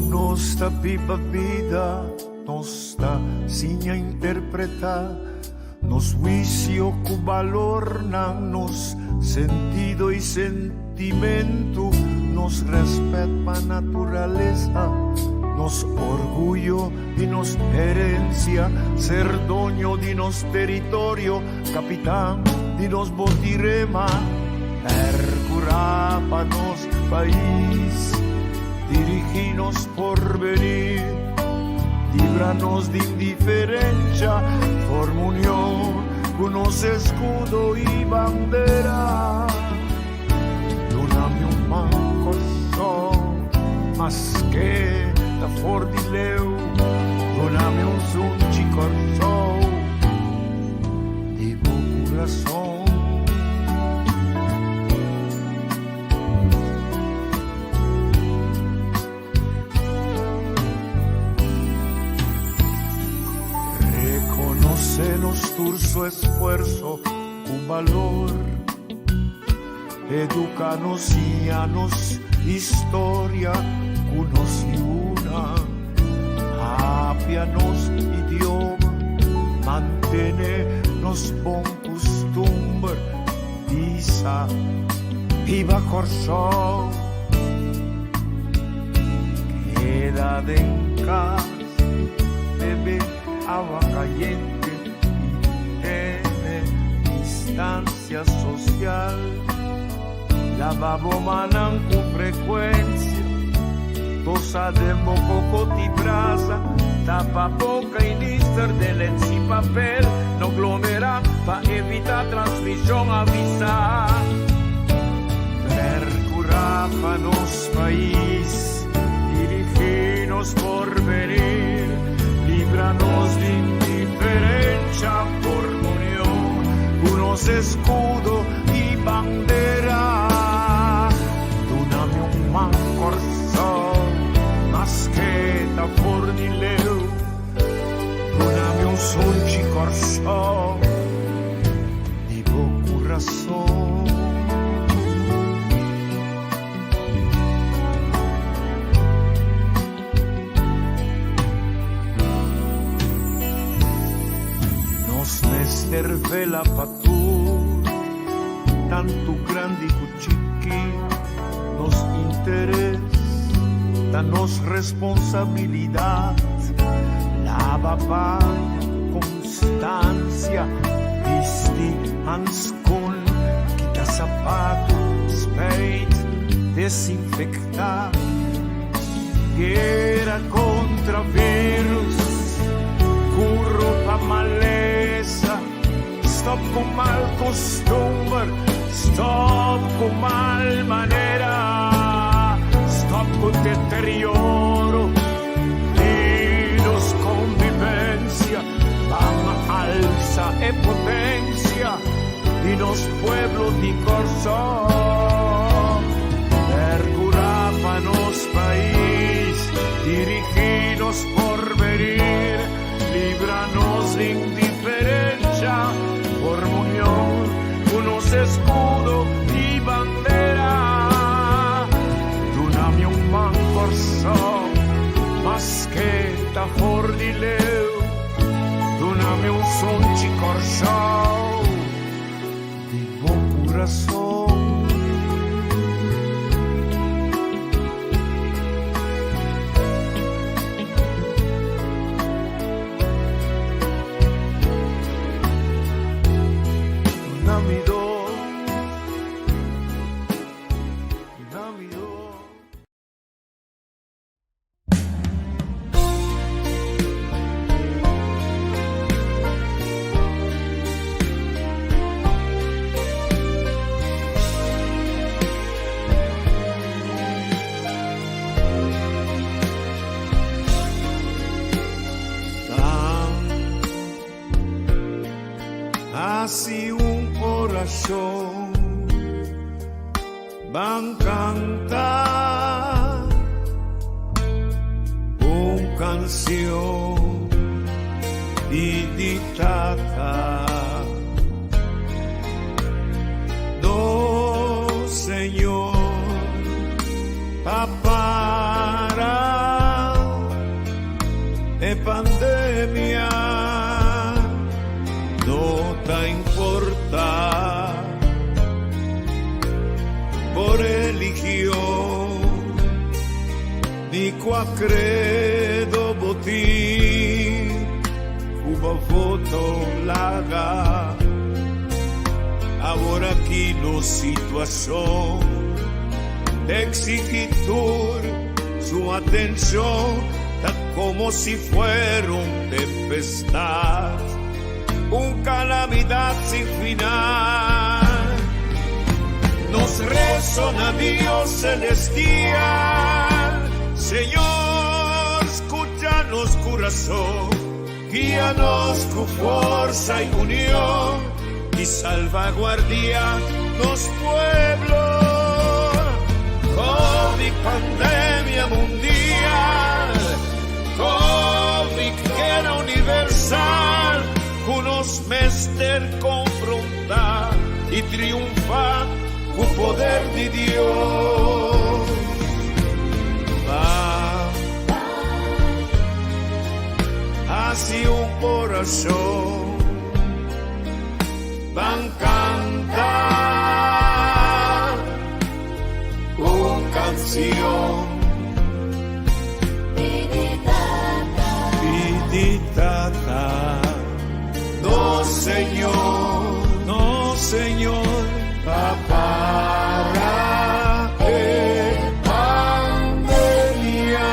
Nos ta biba bida, nos ta siña interpretá nos huisio ku balornan, nos sentido i sentimentu, nos rèspèt pa naturalesa, nos orguyo i nos herensia, ser doño di nos teritorio, kapitan di nos botirema, pèrkurá pa nos pais, dirigí nos porvenir, libra nos di indiferensha, forma union ku nos eskudo i bandera. Duna mi un man Kòrsou, maske ta for di leu, duna mi un sunchi Kòrsou di bo kurason. Rekonosé nos tur su esfuerso ku balor. Educa nos, siña nos historia ku nos yunan. Papia nos idioma, mantene nos bon kustumber. Bisa, Biba Kòrsou! Keda den kas, bebe awa kayente i tene distansia sosial. Laba bo mannan ku frekuensia, tosa den bo koko ti brasa, tapa boka i nister den lens i papel, no glomerá pa evitá transmishon, avisá. Perkurá pa nos pais, dirigí nos porvenir, libra nos di indiferensha, forma union ku nos eskudo i bandera. Duna mi un man Kòrsou, maske ta for di leu. Duna mi un sunchi Kòrsou, di bo kurason. Nos mester vela pa tur, tantu grandi ku chiki. Nos interes ta nos responsabilidat. Laba paña ku konstansia, bisti hanskun, kita sapatu, spijt, desinfektá. Guera kontra virus, kuro pa malesa, stop ku mal kustumber, stop ku mal manera, stop ku deterioro di nos konvivensia, ban alsa e potensia di nos pueblo di Kòrsou. Perkurá pa nos pais, dirigí nos porvenir, libra nos di indiferensha, forma union ku nos eskudo i bandera. Duna mi un man Kòrsou, maske ta for di leu, duna mi un sunchi Kòrsou di bo kurason. Duna mi do, duna mi do. Hasi un orashon. Ban canta un cancion di di Tata. Nos Señor pa para. Di kua credo bo tin ku bo voto laga? Awor aki nos situashon ta exigi tur su atenshon, ta komo si fuera un tempestad, un kalamidat sin final. Nos reso na Dios celestial, Señor, skucha nos kurason, guia nos ku forsa i union i salvaguardia nos pueblo. Covid pandemia mundial, Covid guera universal, ku nos mester konfrontá i triunfá ku poder di Dios. Ban hasi un orashon, ban kanta un kansion. Pidi Tata, nos Señor, nos Señor, pa para e pandemia.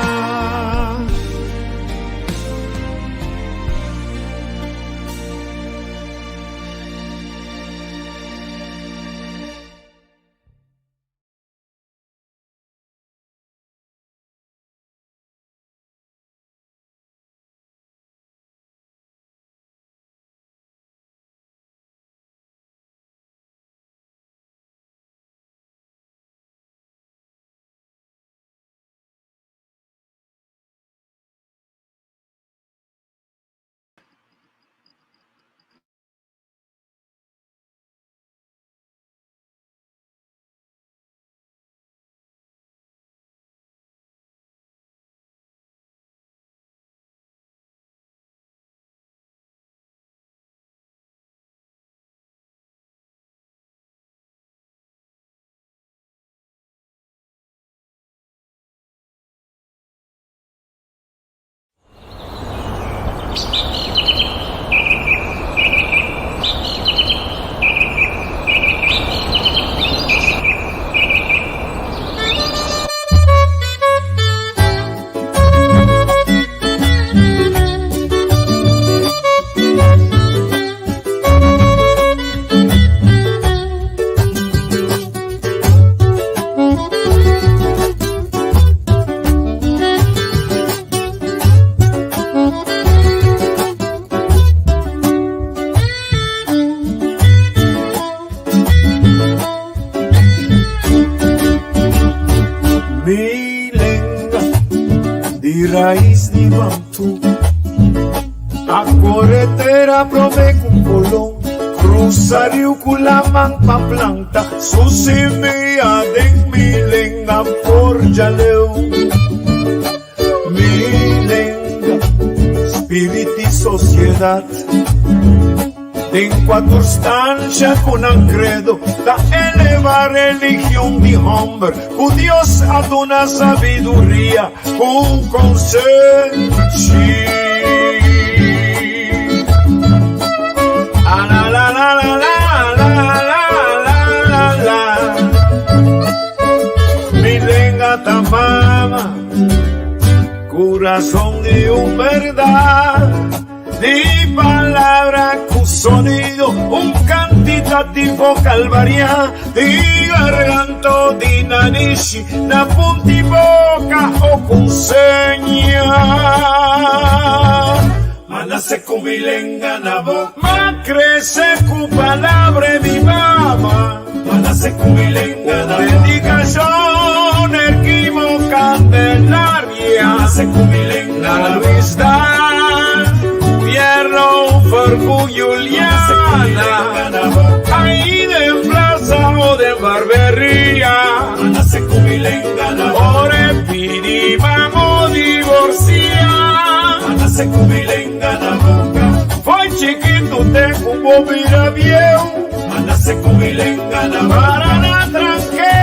Mi lenga di rais di Bantu A kore tera prome ku Kolon Krusa riu ku laman pa planta Su simia den mi lenga forja leu Mi lenga, spirit di sosiedat Den kuater stansha ku nan kredo ta eleva religion di hòmber ku Dios a duna sabiduria ku konsenshi. A-la-la-la-la-la-la-la-la-la. Mi lenga ta mama, kurason di un bèrdat. Di palabra ku sonido, un kantitativo kalvariá di garganto di nanishi, na punti boka o ku seña. Ma nase ku mi lenga na boka. Ma krese ku palabra di mi mama. Ma nase ku mi lenga na boka. Dedikashon Erquimo Candelaria. Ma nase ku mi lenga na boka. Luis Dan Pierno Fercu Juliana. Ahí den plaza o den barberia. Ma nase ku mi lenga na boka. Ora e pidi mamo divorcia. Ma nase ku mi lenga na boka. Foi chikitu te ku bo bira bieu. Ma nase ku mi lenga na boka. Para na tranke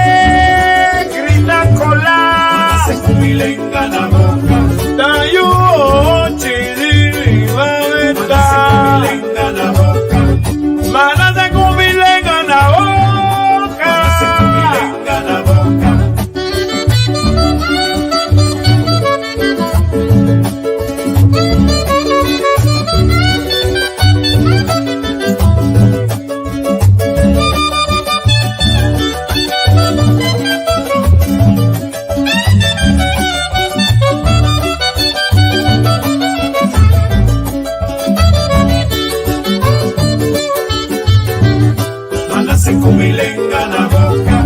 grita kola. Ma nase ku mi lenga. na boka. Tayu chidi mameta. Lenga na boka. Manase ku mi lenga na boka. Manase ku mi lenga na boka. Manase ku mi lenga na boka.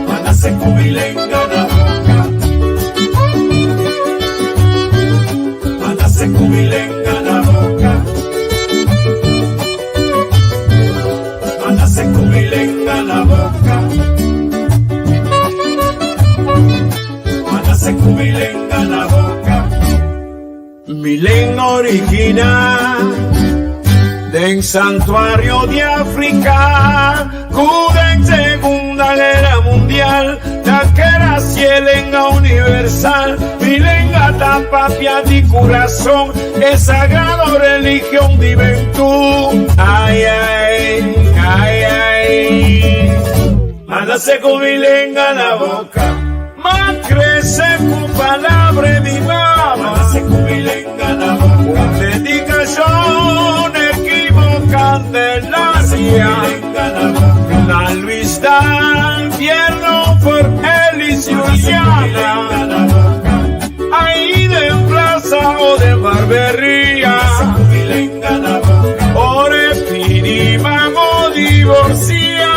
Manase ku mi lenga na boka. Manase ku mi lenga na boka. Manase ku mi lenga na boka. Manase ku mi lenga na boka. Mi lenga original den santuario di Afrika ku den Segunda Guera Mundial ta keda hasié lenga universal. Mi lenga ta papia di kurason, e sagrado religion di Bentú. Ai ai, ai ai. Manase ku mi lenga na boka. M'a krese ku palabra di mi mama. Manase ku mi lenga na boka. Dedikashon ekivoká Candelaria. Na Luis Dalvierno por Elis Juliana. Ahí de Plaza o de Barbería. Ore pidi mamo divorcia.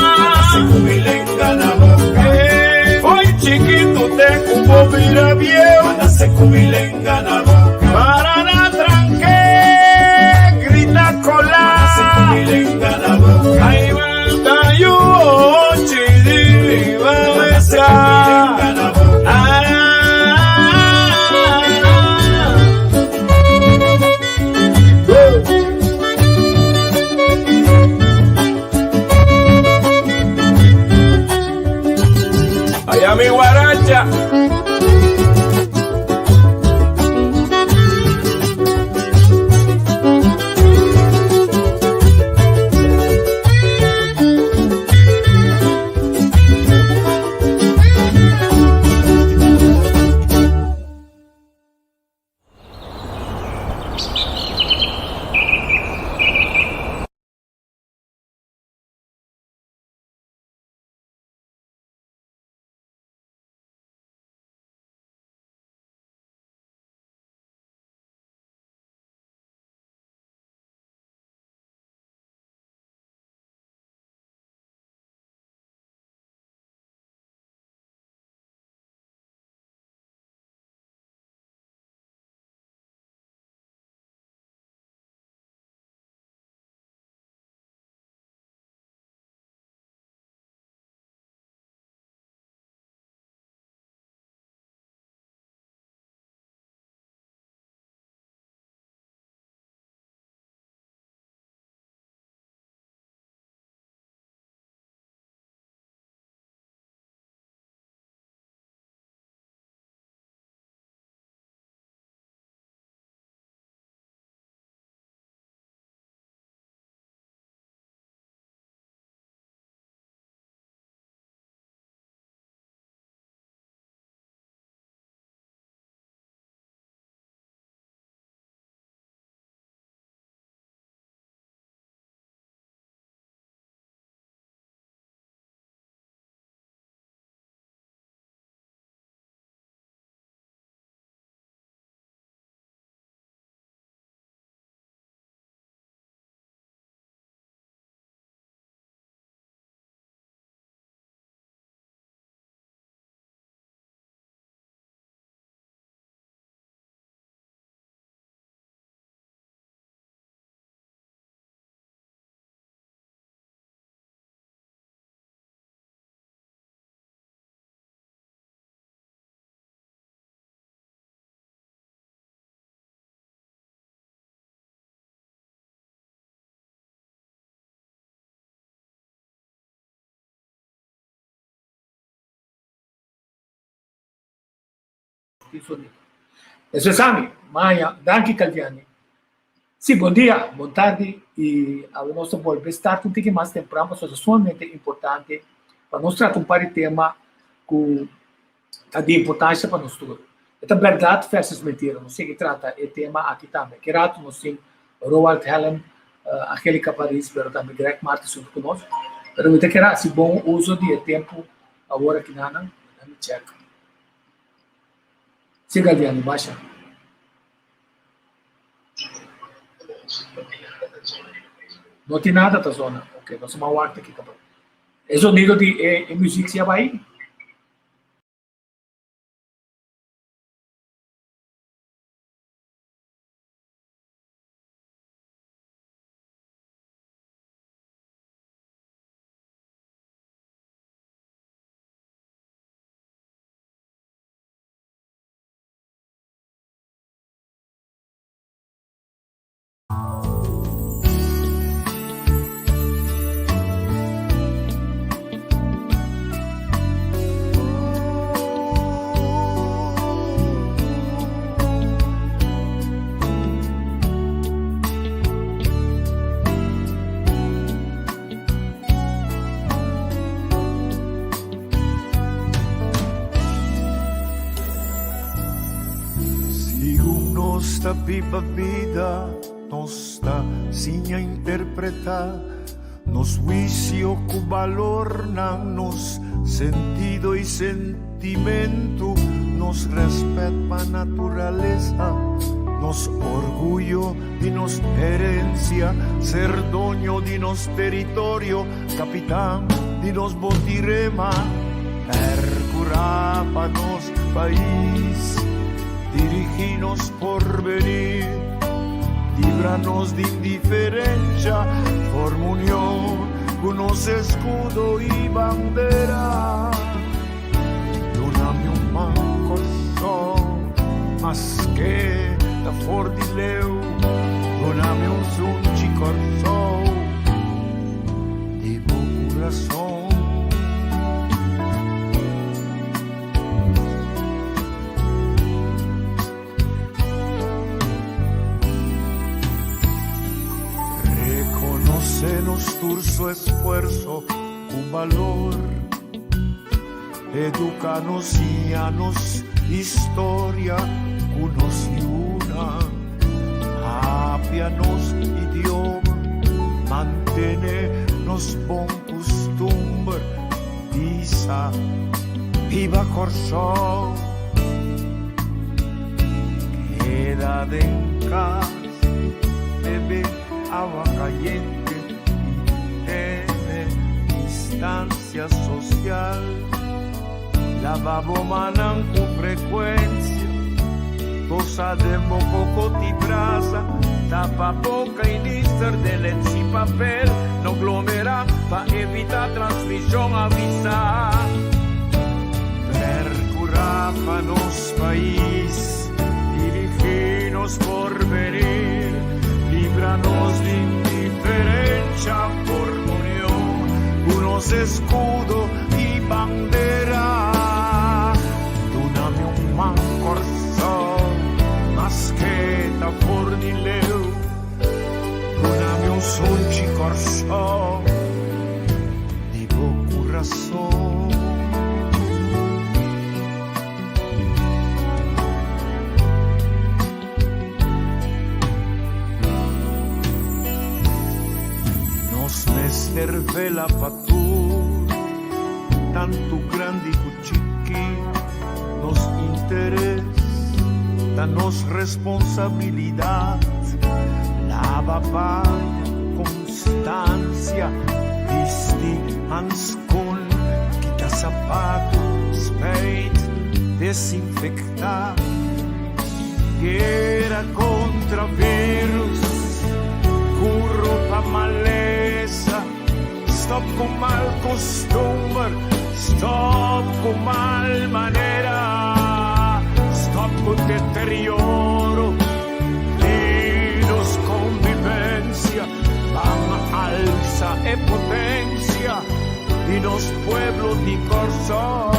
Hoy chiquito te cupo mira bien. Para na tranque grita cola. Ahí va tayu chidi va besa. Ah. Allá mi guaracha. tin sonido. Eso es ami, maña, danki Calviani. Sí, bon dia, bon tardi y awe nos ta bolbe start un tiki mas tempran pasobra ta sumamente importante pa nos trata un par di tema cu ta di importancia pa nos tur. E ta berdad versus mentira, nos sigui trata e tema aki tambe. Ki rato nos tin Roald Hellem, Angelica Paris, pero tambe Greg Martis hunto cu nos. Pero mi ta kere haci bon uso di e tempo awor aki nanan. Let me check. Sí, Galdiano, basha. No tin nada ta zona. Ok, nos a wak aki kaba. E zonido di e, e muziek si a bai? Segun nos ta biba bida, nos ta siña interpretá nos huisio ku balornan, nos sentido i sentimentu, nos rèspèt pa naturalesa, nos orguyo di nos herensia, ser doño di nos teritorio, kapitan di nos botirema, pèrkurá pa nos pais, dirigí nos porvenir, libra nos di indiferensha, forma union ku nos eskudo i bandera. Duna mi un man Kòrsou, maske ta for di leu, duna mi un sunchi Kòrsou di bo kurason. Rekonosé nos tur su esfuerso ku balor. Educa nos, siña nos historia ku nos yunan. Papia nos idioma, mantene nos bon kustumber. Bisa, Biba Kòrsou! Keda den kas, bebe awa kayente i tene distansia sosial. Laba bo mannan ku frekuensia, tosa den bo koko ti brasa, tapa boka i nister den lèts i papel, no glomerá pa evitá transmishon, avisá. Perkurá pa nos pais, dirigí nos porvenir, libra nos di indiferensha, forma union ku nos eskudo i bandera. Duna mi un man Kòrsou, maske ta for di leu. Duna mi un sunchi Kòrsou, di bo kurason. Nos mester vela pa tur, tantu grandi ku chiki. Nos interes ta nos responsabilidat. Laba paña ku konstansia, bisti hanskon, kita sapatu, spijt, desinfektá. Guera kontra virus, kuro pa malesa, stòp ku mal kustumber, stòp ku mal manera, stòp ku deterioro di nos konvivensia, ban alsa e potensia di nos pueblo di Kòrsou.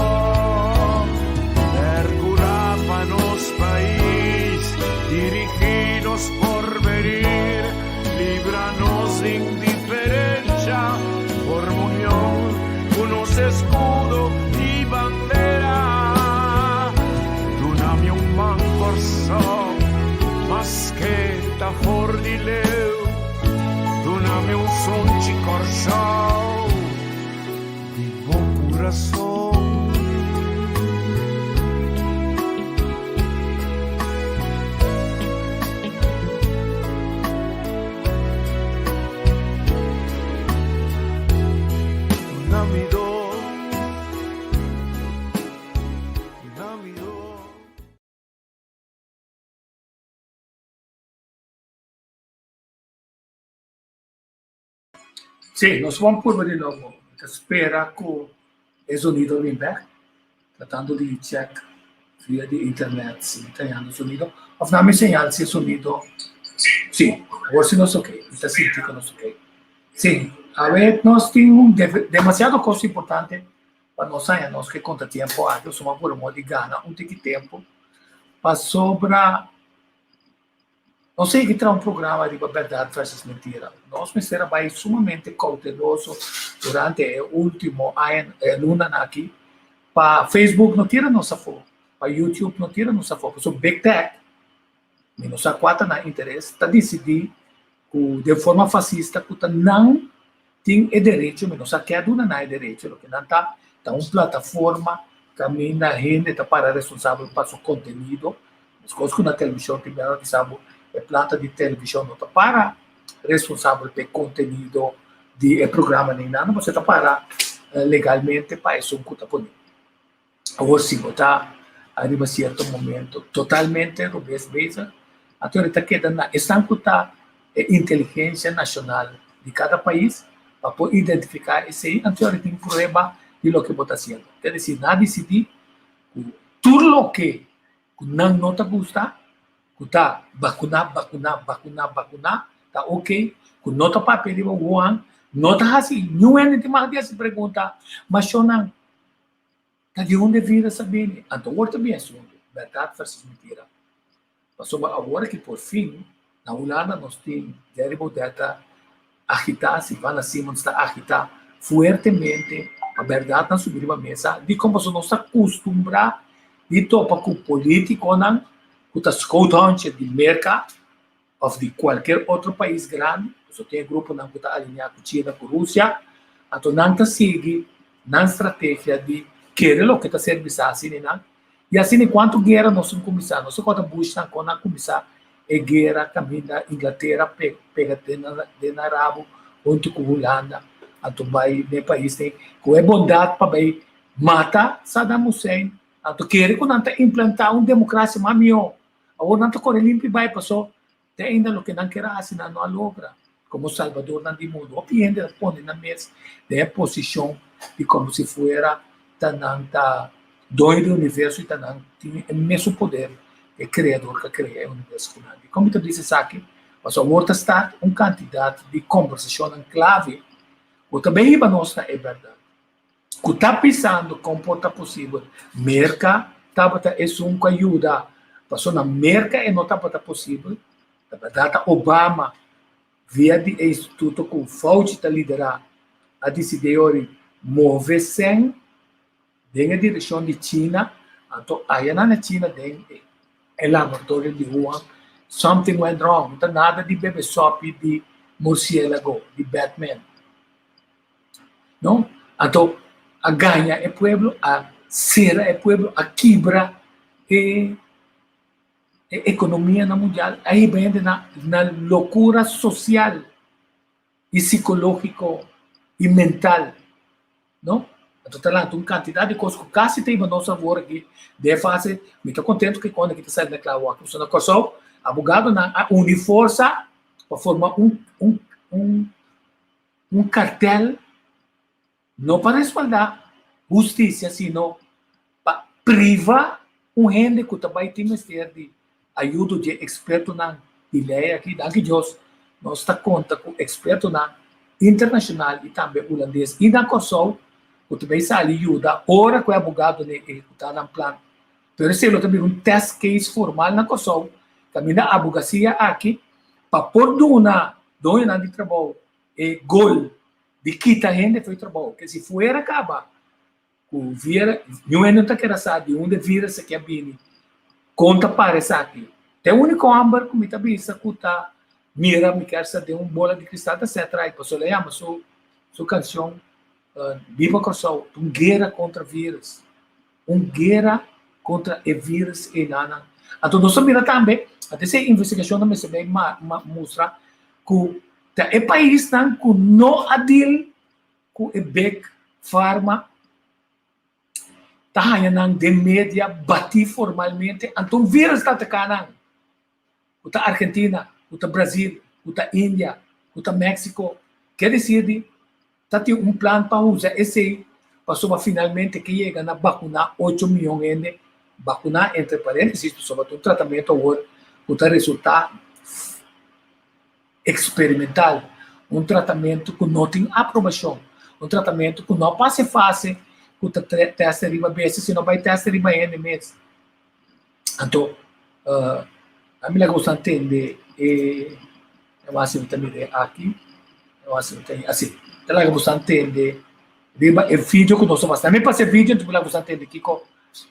Perkurá pa nos. Sí, nos ban purba di nobo. Mi ta spera ku e zonido a bin bek. Tratando di check via di internet si mi ta hañando zonido. Of na mi señal si e zonido. Sí, awor si nos oké. Mi ta sinti ku nos oké. Sí, awe nos tin un demasiado kos importante pa nos haña nos ke konta tiempo aki. Pasobra por modo di gana un tiki tempo pasobra. Nos sigui traha un programa riba bèrdat versus mentira. Nos mester a bai sumamente kouteloso durante e último aña, e lunanan aki, pa Facebook no tira nos afó, pa YouTube no tira nos afó. Pasobra Big Tech, mi no sa kua ta nan interes, ta disidí ku den forma fasista ku ta nan tin e derecho, mi no sa ke a duna nan e derecho, loke nan ta, ta un plataforma kaminda hende ta para responsabel pa su kontenido, meskos ku na televishon tin bera bisa bo e planta di televishon no ta para responsabel pa e kontenido di e programa ni nada, pasobra ta para legalmente pa esun ku ta pone. Awor si bo ta ariba sierto momento totalmente robes bezig, anto ta keda na esnan ku ta e inteligensia nashonal di kada pais pa por identifiká esei, anto tin prueba di loke bo ta hasiendo. Ke desi, nan a disidí ku tur loke ku nan no ta gusta, ku ta bakuná, bakuná, bakuná, bakuná, ta oke, ku no ta papia riba Wuhan, no ta hasi, niun hende tin mag di hasi pregunta, ma shonnan Ta di unda e virus a bini? Anto awor ta bin asuntu, bèrdat versus mentira. Pasobra awor aki por fin na Hulanda nos tin Thierry Baudet ta agitá, Sylvana Simons ta agitá fuertemente pa bèrdatnan subi riba mesa. Dikon? Pasobra nos ta kustumbrá di topa ku polítikonan ku ta skouthòntje di Merka òf di kualker otro pais grandi, pasobra tin e gruponan ku ta alineá ku China ku Rusia, anto nan ta sigui nan strategia di kere loke ta ser bisá asina nan, i asina kuantu guera nos tin kuminsá, nos ta kòrda Bush nan kon a kuminsá e guera kaminda Inglatera pega den nan rabo huntu ku Hulanda, anto bai den e pais den ku e bondat pa bai mata Saddam Hussein, anto kere ku nan ta implantá un demokrasia mas mihó. Awor nan ta kore limpi bai paso te ainda loke nan kier a hasi nan no a logra komo salbadornan di mundu. Hopi hende ta pone nan mes den e posishon di komo si fuera ta nan ta doño di universo i ta nan tin e mesun poder ku e kreador ku a krea e universo ku nan. Dikon mi ta bisa esaki? Pasobra awor ta start un kantidat di kombersashonnan klave ku ta bin hiba nos na e bèrdat. Ku ta pisando kon por ta posibel Merka tabata esun ku a yuda paso na Merka e no tabata posibel ta berdad ta Obama via di e instituto ku Fauci ta lidera a disidi ori move sen den e direkshon di China anto aya nan na China den e laboratorio di Wuhan something went wrong no ta nada di bebe sopi di murcielago di Batman. No? Anto a gaña e pueblo, a sera e pueblo, a kibra e e ekonomianan mundial, a hiba hende na na lokura sosial i sikológiko i mental. No? Anto ta lanta un kantidat di kos ku kasi ta hiba nos awor aki den e fase, mi ta kontentu ku e kos aki ta sali na kla awor. Pasobra na Kòrsou abogadonan a uni forsa pa forma un un un Un kartel no pa respaldá hustisia sino pa priva un hende ku ta bai tin mester di ayudo dje ekspertonan di lei aki. Danki Dios nos ta konta ku ekspertonan internashonal i tambe hulandes i na Kòrsou ku ta bai sali yuda ora ku e abogadonan ehekutá nan plan. Pero esei lo ta bira un test case formal na Kòrsou kaminda abogasia aki pa por duna Doñonan di trabou e gol di kita hende fo'i trabou. Ke si fuera kaba ku vira, niun hende no ta keda sa di unda virus aki a bini, kon ta para esaki. Ta e uniko hòmber ku mi ta bisa ku ta mira mi kier sa den un bola di kristal ta Ced Ride, pasobra el a yama su su kanshon Biba Kòrsou, ta un guera kontra virus. Un guera kontra e virus einanan. Anto nos a mira tambe, anto esei investigashonnan mester bai mustra ku ta e paisnan ku no a deal ku e big pharma ta haña nan den media batí formalmente, anto un virus ta ataká nan, ku ta Argentina, ku ta Brazil, ku ta India, ku ta Mexico. Ke desir di. Ta tin un plan pa usa esei pasobra finalmente ke yega na bakuná ocho mion hende, bakuná entre paréntesis pasobra ta un tratamentu awor ku ta resultá eksperimental, un tratamentu ku no tin aprobashon, un tratamentu ku no a pasa e fase ku ta tèst riba bestia sino bai tèst riba hende mes. Anto ami laga boso a tende e wak si mi ta mira aki, wak si mi ta asi, ta laga boso a tende riba e video ku nos a mostra. Mi pasa e video anto mi laga boso a tende kiko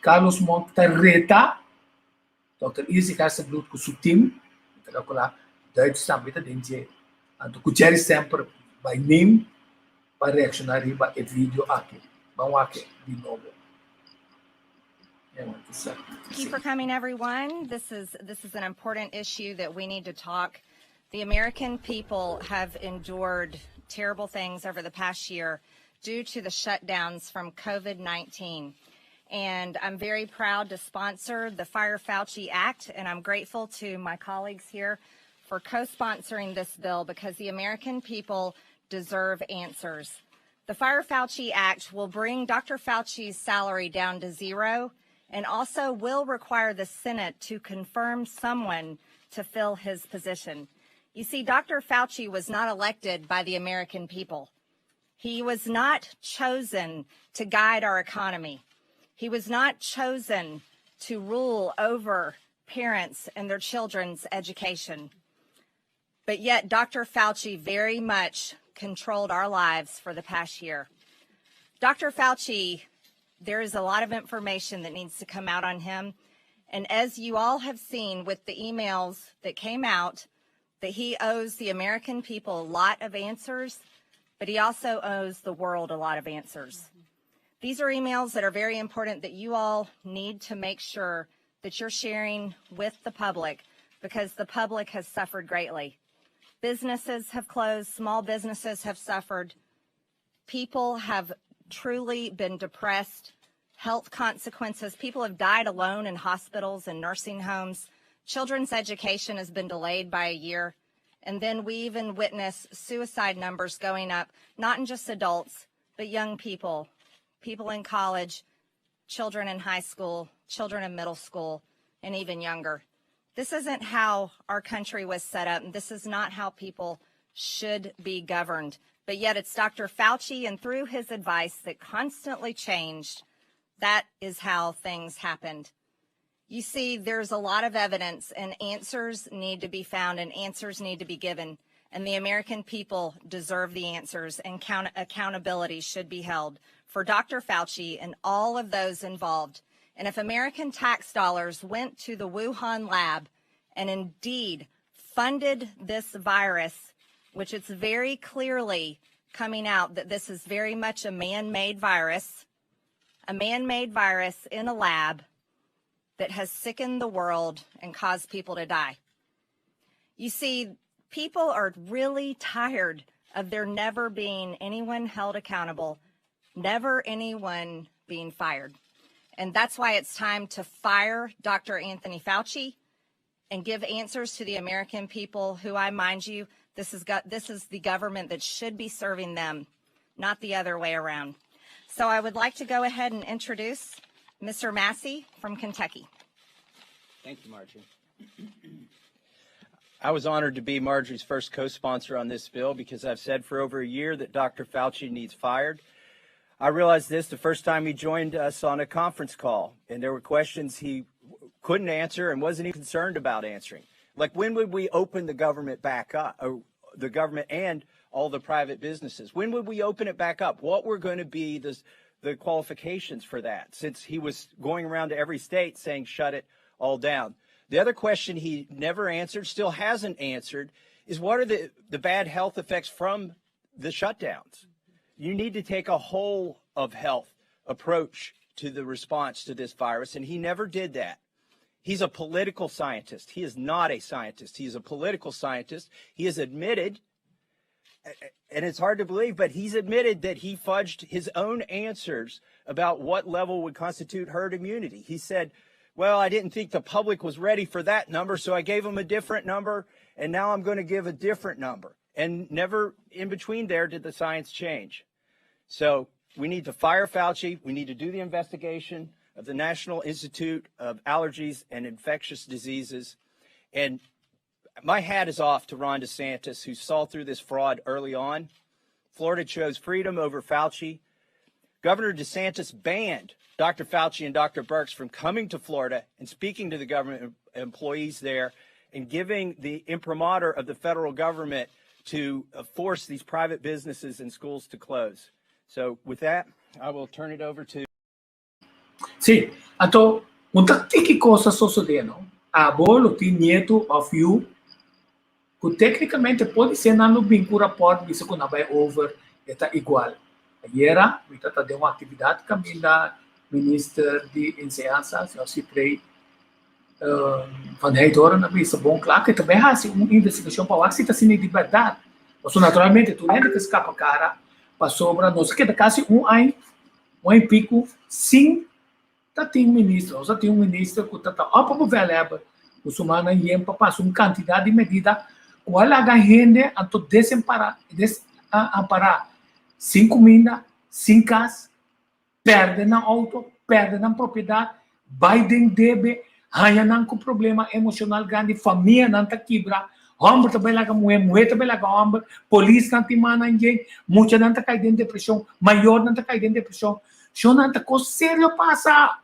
Carlos Monk ta reta Dòkter Izzy Gerstenbluth ku su team, mi ta kalkulá Duits tambe ta den dje, anto ku Jerry Semper by name pa reakshoná riba e video aki. Ban wak di nobo. Thank you for coming, everyone. This is this is an important issue that we need to talk. The American people have endured terrible things over the past year due to the shutdowns from COVID-19. And I'm very proud to sponsor the Fire Fauci Act, and I'm grateful to my colleagues here for co-sponsoring this bill because the American people deserve answers. The Fire Fauci Act will bring Dr. Fauci's salary down to zero and also will require the Senate to confirm someone to fill his position. You see, Dr. Fauci was not elected by the American people. He was not chosen to guide our economy. He was not chosen to rule over parents and their children's education. But yet, Dr. Fauci very much controlled our lives for the past year. Dr. Fauci, there is a lot of information that needs to come out on him. And as you all have seen with the emails that came out, that he owes the American people a lot of answers, but he also owes the world a lot of answers. These are emails that are very important that you all need to make sure that you're sharing with the public because the public has suffered greatly. Businesses have closed, small businesses have suffered. People have truly been depressed, health consequences. People have died alone in hospitals and nursing homes. Children's education has been delayed by a year. And then we even witness suicide numbers going up, not in just adults, but young people, people in college, children in high school, children in middle school, and even younger. This isn't how our country was set up, and this is not how people should be governed. But yet it's Dr. Fauci, and through his advice that constantly changed, that is how things happened. You see, there's a lot of evidence, and answers need to be found, and answers need to be given. And the American people deserve the answers, and accountability should be held for Dr. Fauci and all of those involved. And if American tax dollars went to the Wuhan lab and indeed funded this virus, which it's very clearly coming out that this is very much a man-made virus, a man-made virus in a lab that has sickened the world and caused people to die. You see, people are really tired of there never being anyone held accountable, never anyone being fired. And that's why it's time to fire Dr. Anthony Fauci and give answers to the American people who, I mind you, this is, this is the government that should be serving them, not the other way around. So I would like to go ahead and introduce Mr. Massey from Kentucky. Thank you, Marjorie. I was honored to be Marjorie's first co-sponsor on this bill because I've said for over a year that Dr. Fauci needs fired. I realized this the first time he joined us on a conference call, and there were questions he couldn't answer and wasn't even concerned about answering. Like, when would we open the government back up, the government and all the private businesses? When would we open it back up? What were going to be the qualifications for that, since he was going around to every state saying shut it all down? The other question he never answered, still hasn't answered, is what are the bad health effects from the shutdowns? You need to take a whole of health approach to the response to this virus, and he never did that. He's a political scientist. He is not a scientist. He is a political scientist. He has admitted, and it's hard to believe, but he's admitted that he fudged his own answers about what level would constitute herd immunity. He said, well, I didn't think the public was ready for that number, so I gave them a different number, and now I'm going to give a different number. And never in between there did the science change. So we need to fire Fauci. We need to do the investigation of the National Institute of Allergies and Infectious Diseases. And my hat is off to Ron DeSantis, who saw through this fraud early on. Florida chose freedom over Fauci. Governor DeSantis banned Dr. Fauci and Dr. Birx from coming to Florida and speaking to the government employees there and giving the imprimatur of the federal government to force these private businesses and schools to close. So with that, I will turn it over to Sí, anto un ta tiki kos a sosodé, no? Abo lo tin nietu òf yu ku téknikamente por ser nan lo bin ku rapòrt bisa ku nan bai over e ta igual. Ayera mi ta den un aktividat kaminda minister di enseñansa, señor Sithree van Heydoorn a bisa bon kla ku e ta bai hasi un investigashon pa wak si ta asina di bèrdat. Pasobra naturalmente tur hende ta skapa kara pasobra nos a keda kasi un aña, un aña i piku sin ta tin minister. Nos a tin un minister ku ta ta op op bevelhebber ku su mannan yen pa pasa un kantidat di medida ku a laga hende anto desempará, desampará, sin kuminda, sin kas. Pèrdè nan outo, pèrdè nan propiedat, bai den debe, haña nan ku problema emoshonal grandi, famianan ta kibra, hòmber ta bai laga muhé, muhé ta bai laga hòmber, polisnan tin mannan yen, muchanan ta kai den depreshon, mayornan ta kai den depreshon. Shonnan ta kos serio pasa.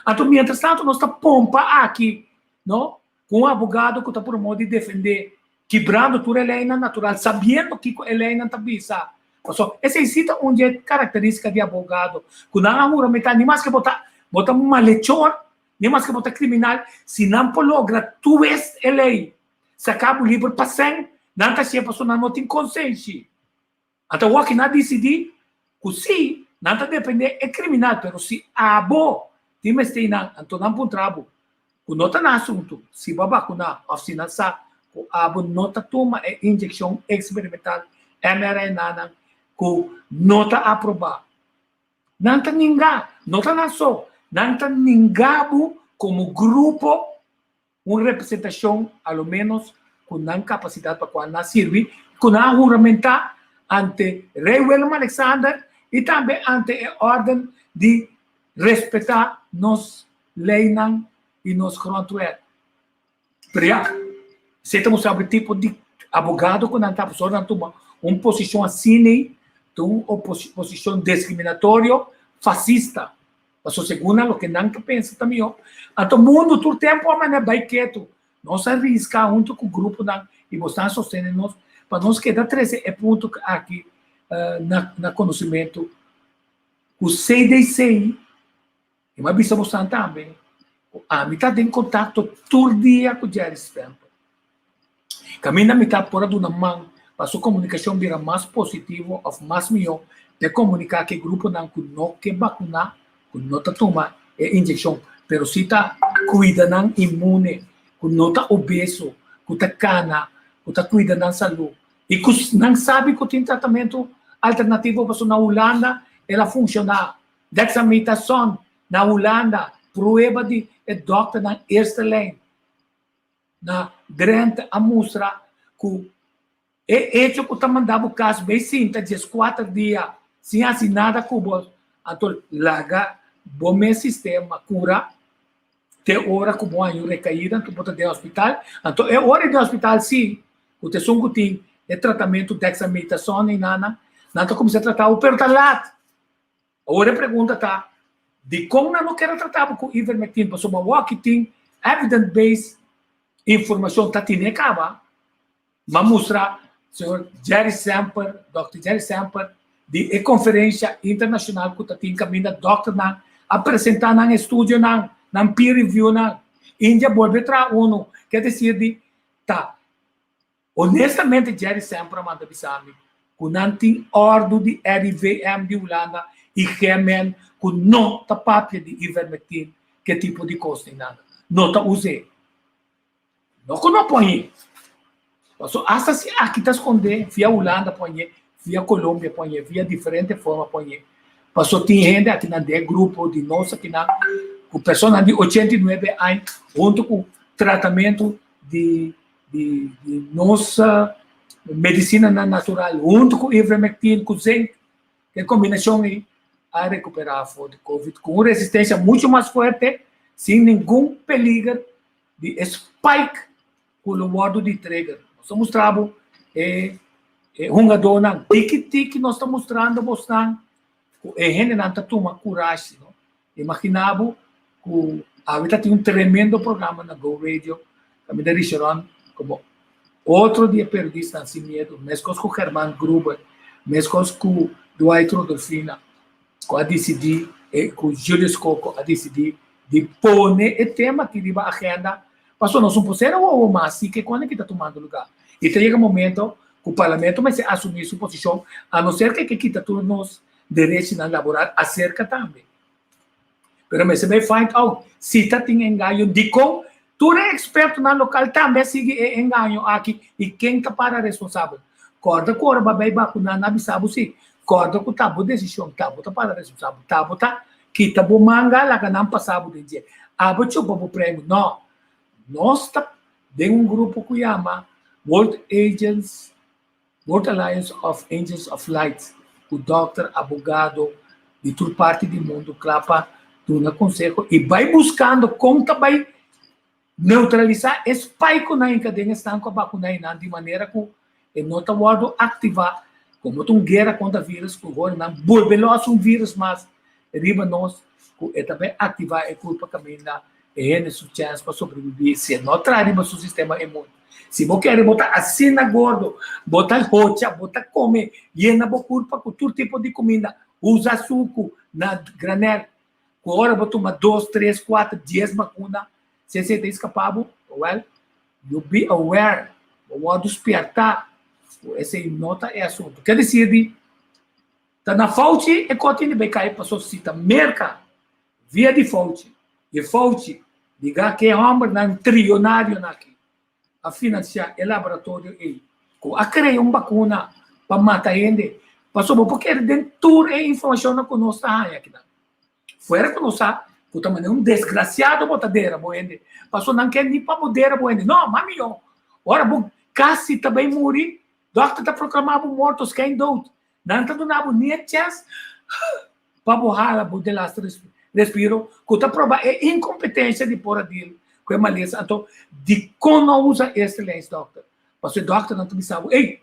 Anto mientras tanto nos ta pompa aki, no, ku un abogado ku ta promo di defendé, kibrando tur e leinan natural, sabiendo kiko e leinan ta bisa. Pasobra esei si ta un dje karakterístika di abogado, ku nan a huramentá ni maske bo ta bo ta malechor, ni maske bo ta kriminal, si nan por logra twist e lei, saka bo liber pa sèn, nan ta hasié pasobra nan no tin konsenshi. Ata wak nan disidí ku sí, nan ta defendé e kriminal, pero si abo tin mester i nan, anto nan puntra bo ku no ta nan asuntu si bo a bakuná òf si nan sa ku abo no ta tuma e inyekshon eksperimental mRNA-nan ku no ta aprobá. Nan ta ninga, no ta nan so, nan ta ninga bo komo grupo un representashon a lo ménos ku nan kapasidat pa kual nan sirbi, ku nan a huramentá ante Rei Willem-Alexander i tambe ante e órden di respetá nos leinan i nos grondwet. Pero ya, esei ta mustra bo e tipo di abogado ku nan ta, pasobra nan tuma un posishon asina ei, ta un posishon diskriminatorio, fasista. Pasobra segun nan loke nan ta pensa ta mihó. Anto mundu tur tempu a manera bai ketu. Nos a riska huntu ku gruponan i bo stan sostene nos pa nos keda trese e punto aki na konosimentu ku CDC i mi a bisa bosan tambe ku ami ta den kontakto tur dia ku Jerry Stamper. Kaminda mi ta por a duna man pa su komunikashon bira mas positivo òf mas mihó p'e komuniká ku e gruponan ku no ke bakuná, ku no ta tuma e inyekshon, pero si ta kuida nan inmune, ku no ta obeso, ku ta kana, ku ta kuida nan salú i ku nan sabi ku tin tratamentu alternativo pasobra na Hulanda el a funshoná. Dexamethasone na Hulanda, prueba di e dòkternan eerste lijn. Na Drenthe a mustra ku e echo ku ta manda bo kas bay sinta dieskuater dia sin hasi nada ku bo, anto laga bo mes sistema kura te ora ku bo haña un rekaida, anto bo ta den hospital. Anto e ora den hospital si ku ta esun ku tin e tratamentu dexamethasone i nana, nan ta kuminsá trata bo pero ta lat. Awor e pregunta ta, dikon nan no kere trata bo ku ivermectin? Pasobra awor ki tin evidence based informashon ta tine kaba, m'a mustra señor Jerry Semper, Dòkter Jerry Semper, di e konferensha internashonal ku ta tin kaminda dòkternan a presentá nan estudionan, nan peer reviewnan. India bolbe traha unu, ke desir di ta Honestamente Jerry Semper a manda bisa mi ku nan tin òrdu di RIVM di Hulanda i GMN ku no ta papia di ivermectin ke tipo di kos ni nada. No ta us'é. No ku no pon-e. Paso asta si aki ta skondé via Hulanda pon-e, via Colombia pon-e, via diferente forma pon-e. Paso tin hende akinan den e grupo di nos akinan ku personanan di 89 aña huntu ku tratamentu di di nos medisinanan natural huntu ku ivermectin ku zinc. E kombinashon ei a rekuperá for di Covid ku un resistensia muchu mas fuerte, sin ningun peliger di e spike ku lo wòrdu di trigger. Nos ta mustra bo e e hungadónan tiki tiki nos ta mustrando bosnan ku e hendenan ta tuma kurashi no. Imaginá bo ku awe ta tin un tremendo programa na Go Radio kaminda Richeron komo otro di e periodistanan sin miedu meskos ku German Gruber meskos ku Dwight Rodolfina ku a disidí ku Julius Coco a disidí di pone e tema aki riba agenda pasobra nos no por ser awowo mas si ke kòne ki ta tumando lugá i ta yega momento ku parlamento mester asumí su posishon a no ser ke ke kita tur nos derechinan laboral aserka tambe. Pero mester bai find out si ta tin engaño dikon tur e ekspertonan lokal tambe a sigui e engaño aki i ken ta para responsabel. Kòrda ku ora bo a bai bakuná nan a bisa bo si. Kòrda ku ta bo desishon, ta bo ta para responsabel, ta bo ta kita bo manga laga nan pasa bo den dje. Abo chupa bo premio. No. Nos ta den un grupo ku yama World Agents World Alliance of Angels of Light ku dòkter, abogado di tur parti di mundu kla pa duna konseho i bai buskando kon ta bai neutralisá e spike ku nan hinka den esnan ku a bakuná einan di manera ku e no ta wòrdu aktivá komo ta un guera kontra vírus ku hora nan bolbe lòs un vírus mas riba nos ku e ta bai aktivá e kurpa kaminda e hende su chèns pa sobrebibí si e no traha riba su sistema inmun. Si bo kere bo ta asina gordo, bo ta hocha, bo ta kome yena bo kurpa ku tur tipo di kuminda, usa suku na granel, ku ora bo tuma dos, tres, kuater, dies bakuna, si esei ta iskapá bo, well, you be aware, bo wòrdu spièrtá ku esei no ta e asuntu. Ke desir di ta na Fauci e kos tin di bai kai pasobra si ta Merka via di Fauci i Fauci diga ke hòmbernan trionarionan aki a finansiá e laboratorio ei ku a krea un bakuna pa mata hende pasobra bo por kere den tur e informashonnan ku nos ta haña akinan. Fuera ku nos sa ku ta manera un desgrasiado bo ta dera bo hende pasobra nan ke ni pa bo dera bo hende. No, mas mihó ora bo kasi ta bai muri dòkter ta proklamá bo morto skèin dood. Nan ta duna bo ni e chèns pa bo hala bo delaste respiro ku ta proba e inkompetensia di por a deal ku e malesa. Anto dikon no usa eerste lijns dòkter? Pasobra e dòkternan ta bisa bo, ey,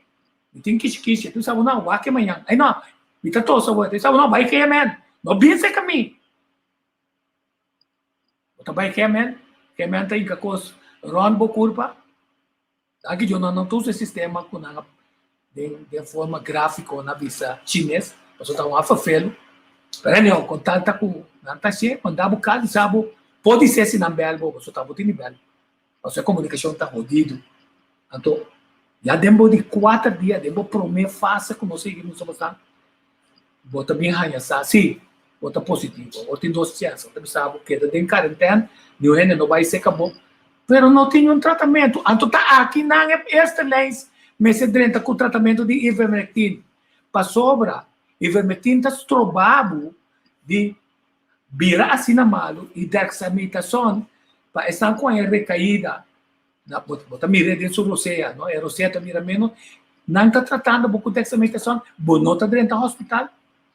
mi tin kishi kishi. E ta bisa bo, no, wak e mañan. Ey no, mi ta tosa awor. E ta bisa bo, no, bai KMN. No bin serka mi. Bo ta bai KMN, KMN ta hinka kos rònt bo kurpa. Aki yo no ta usa e sistema ku nan a den den forma grafiko nan a bisa chines, pasobra ta un afafelu. Pero anyhow, kon tal ta ku nan ta hasié, manda bo kas bisa bo, podisé si nan bèl bo, pasobra ta bo tin di bèl, pasobra e komunikashon ta hodidu. Anto, ya den bo di kuater dia, den bo promé fase ku nos sigui mustra boso, bo ta bin haña sa si bo ta positivo. Bo tin dos chèns, bo ta bisa bo keda den karentèn, niun hende no bai seka bo, pero no tin un tratamentu. Anto ta aki nan e eerste lijns mester drenta ku tratamentu di ivermectin, pasobra ivermectin ta stroba bo di bira asina malu i dexamethasone pa esnan ku haña rekaida Na, bo, bo ta mira den su rosea, no? E rosea ta mira menos. Nan ta tratando bo ku dexamethasone, bo no ta drenta hospital,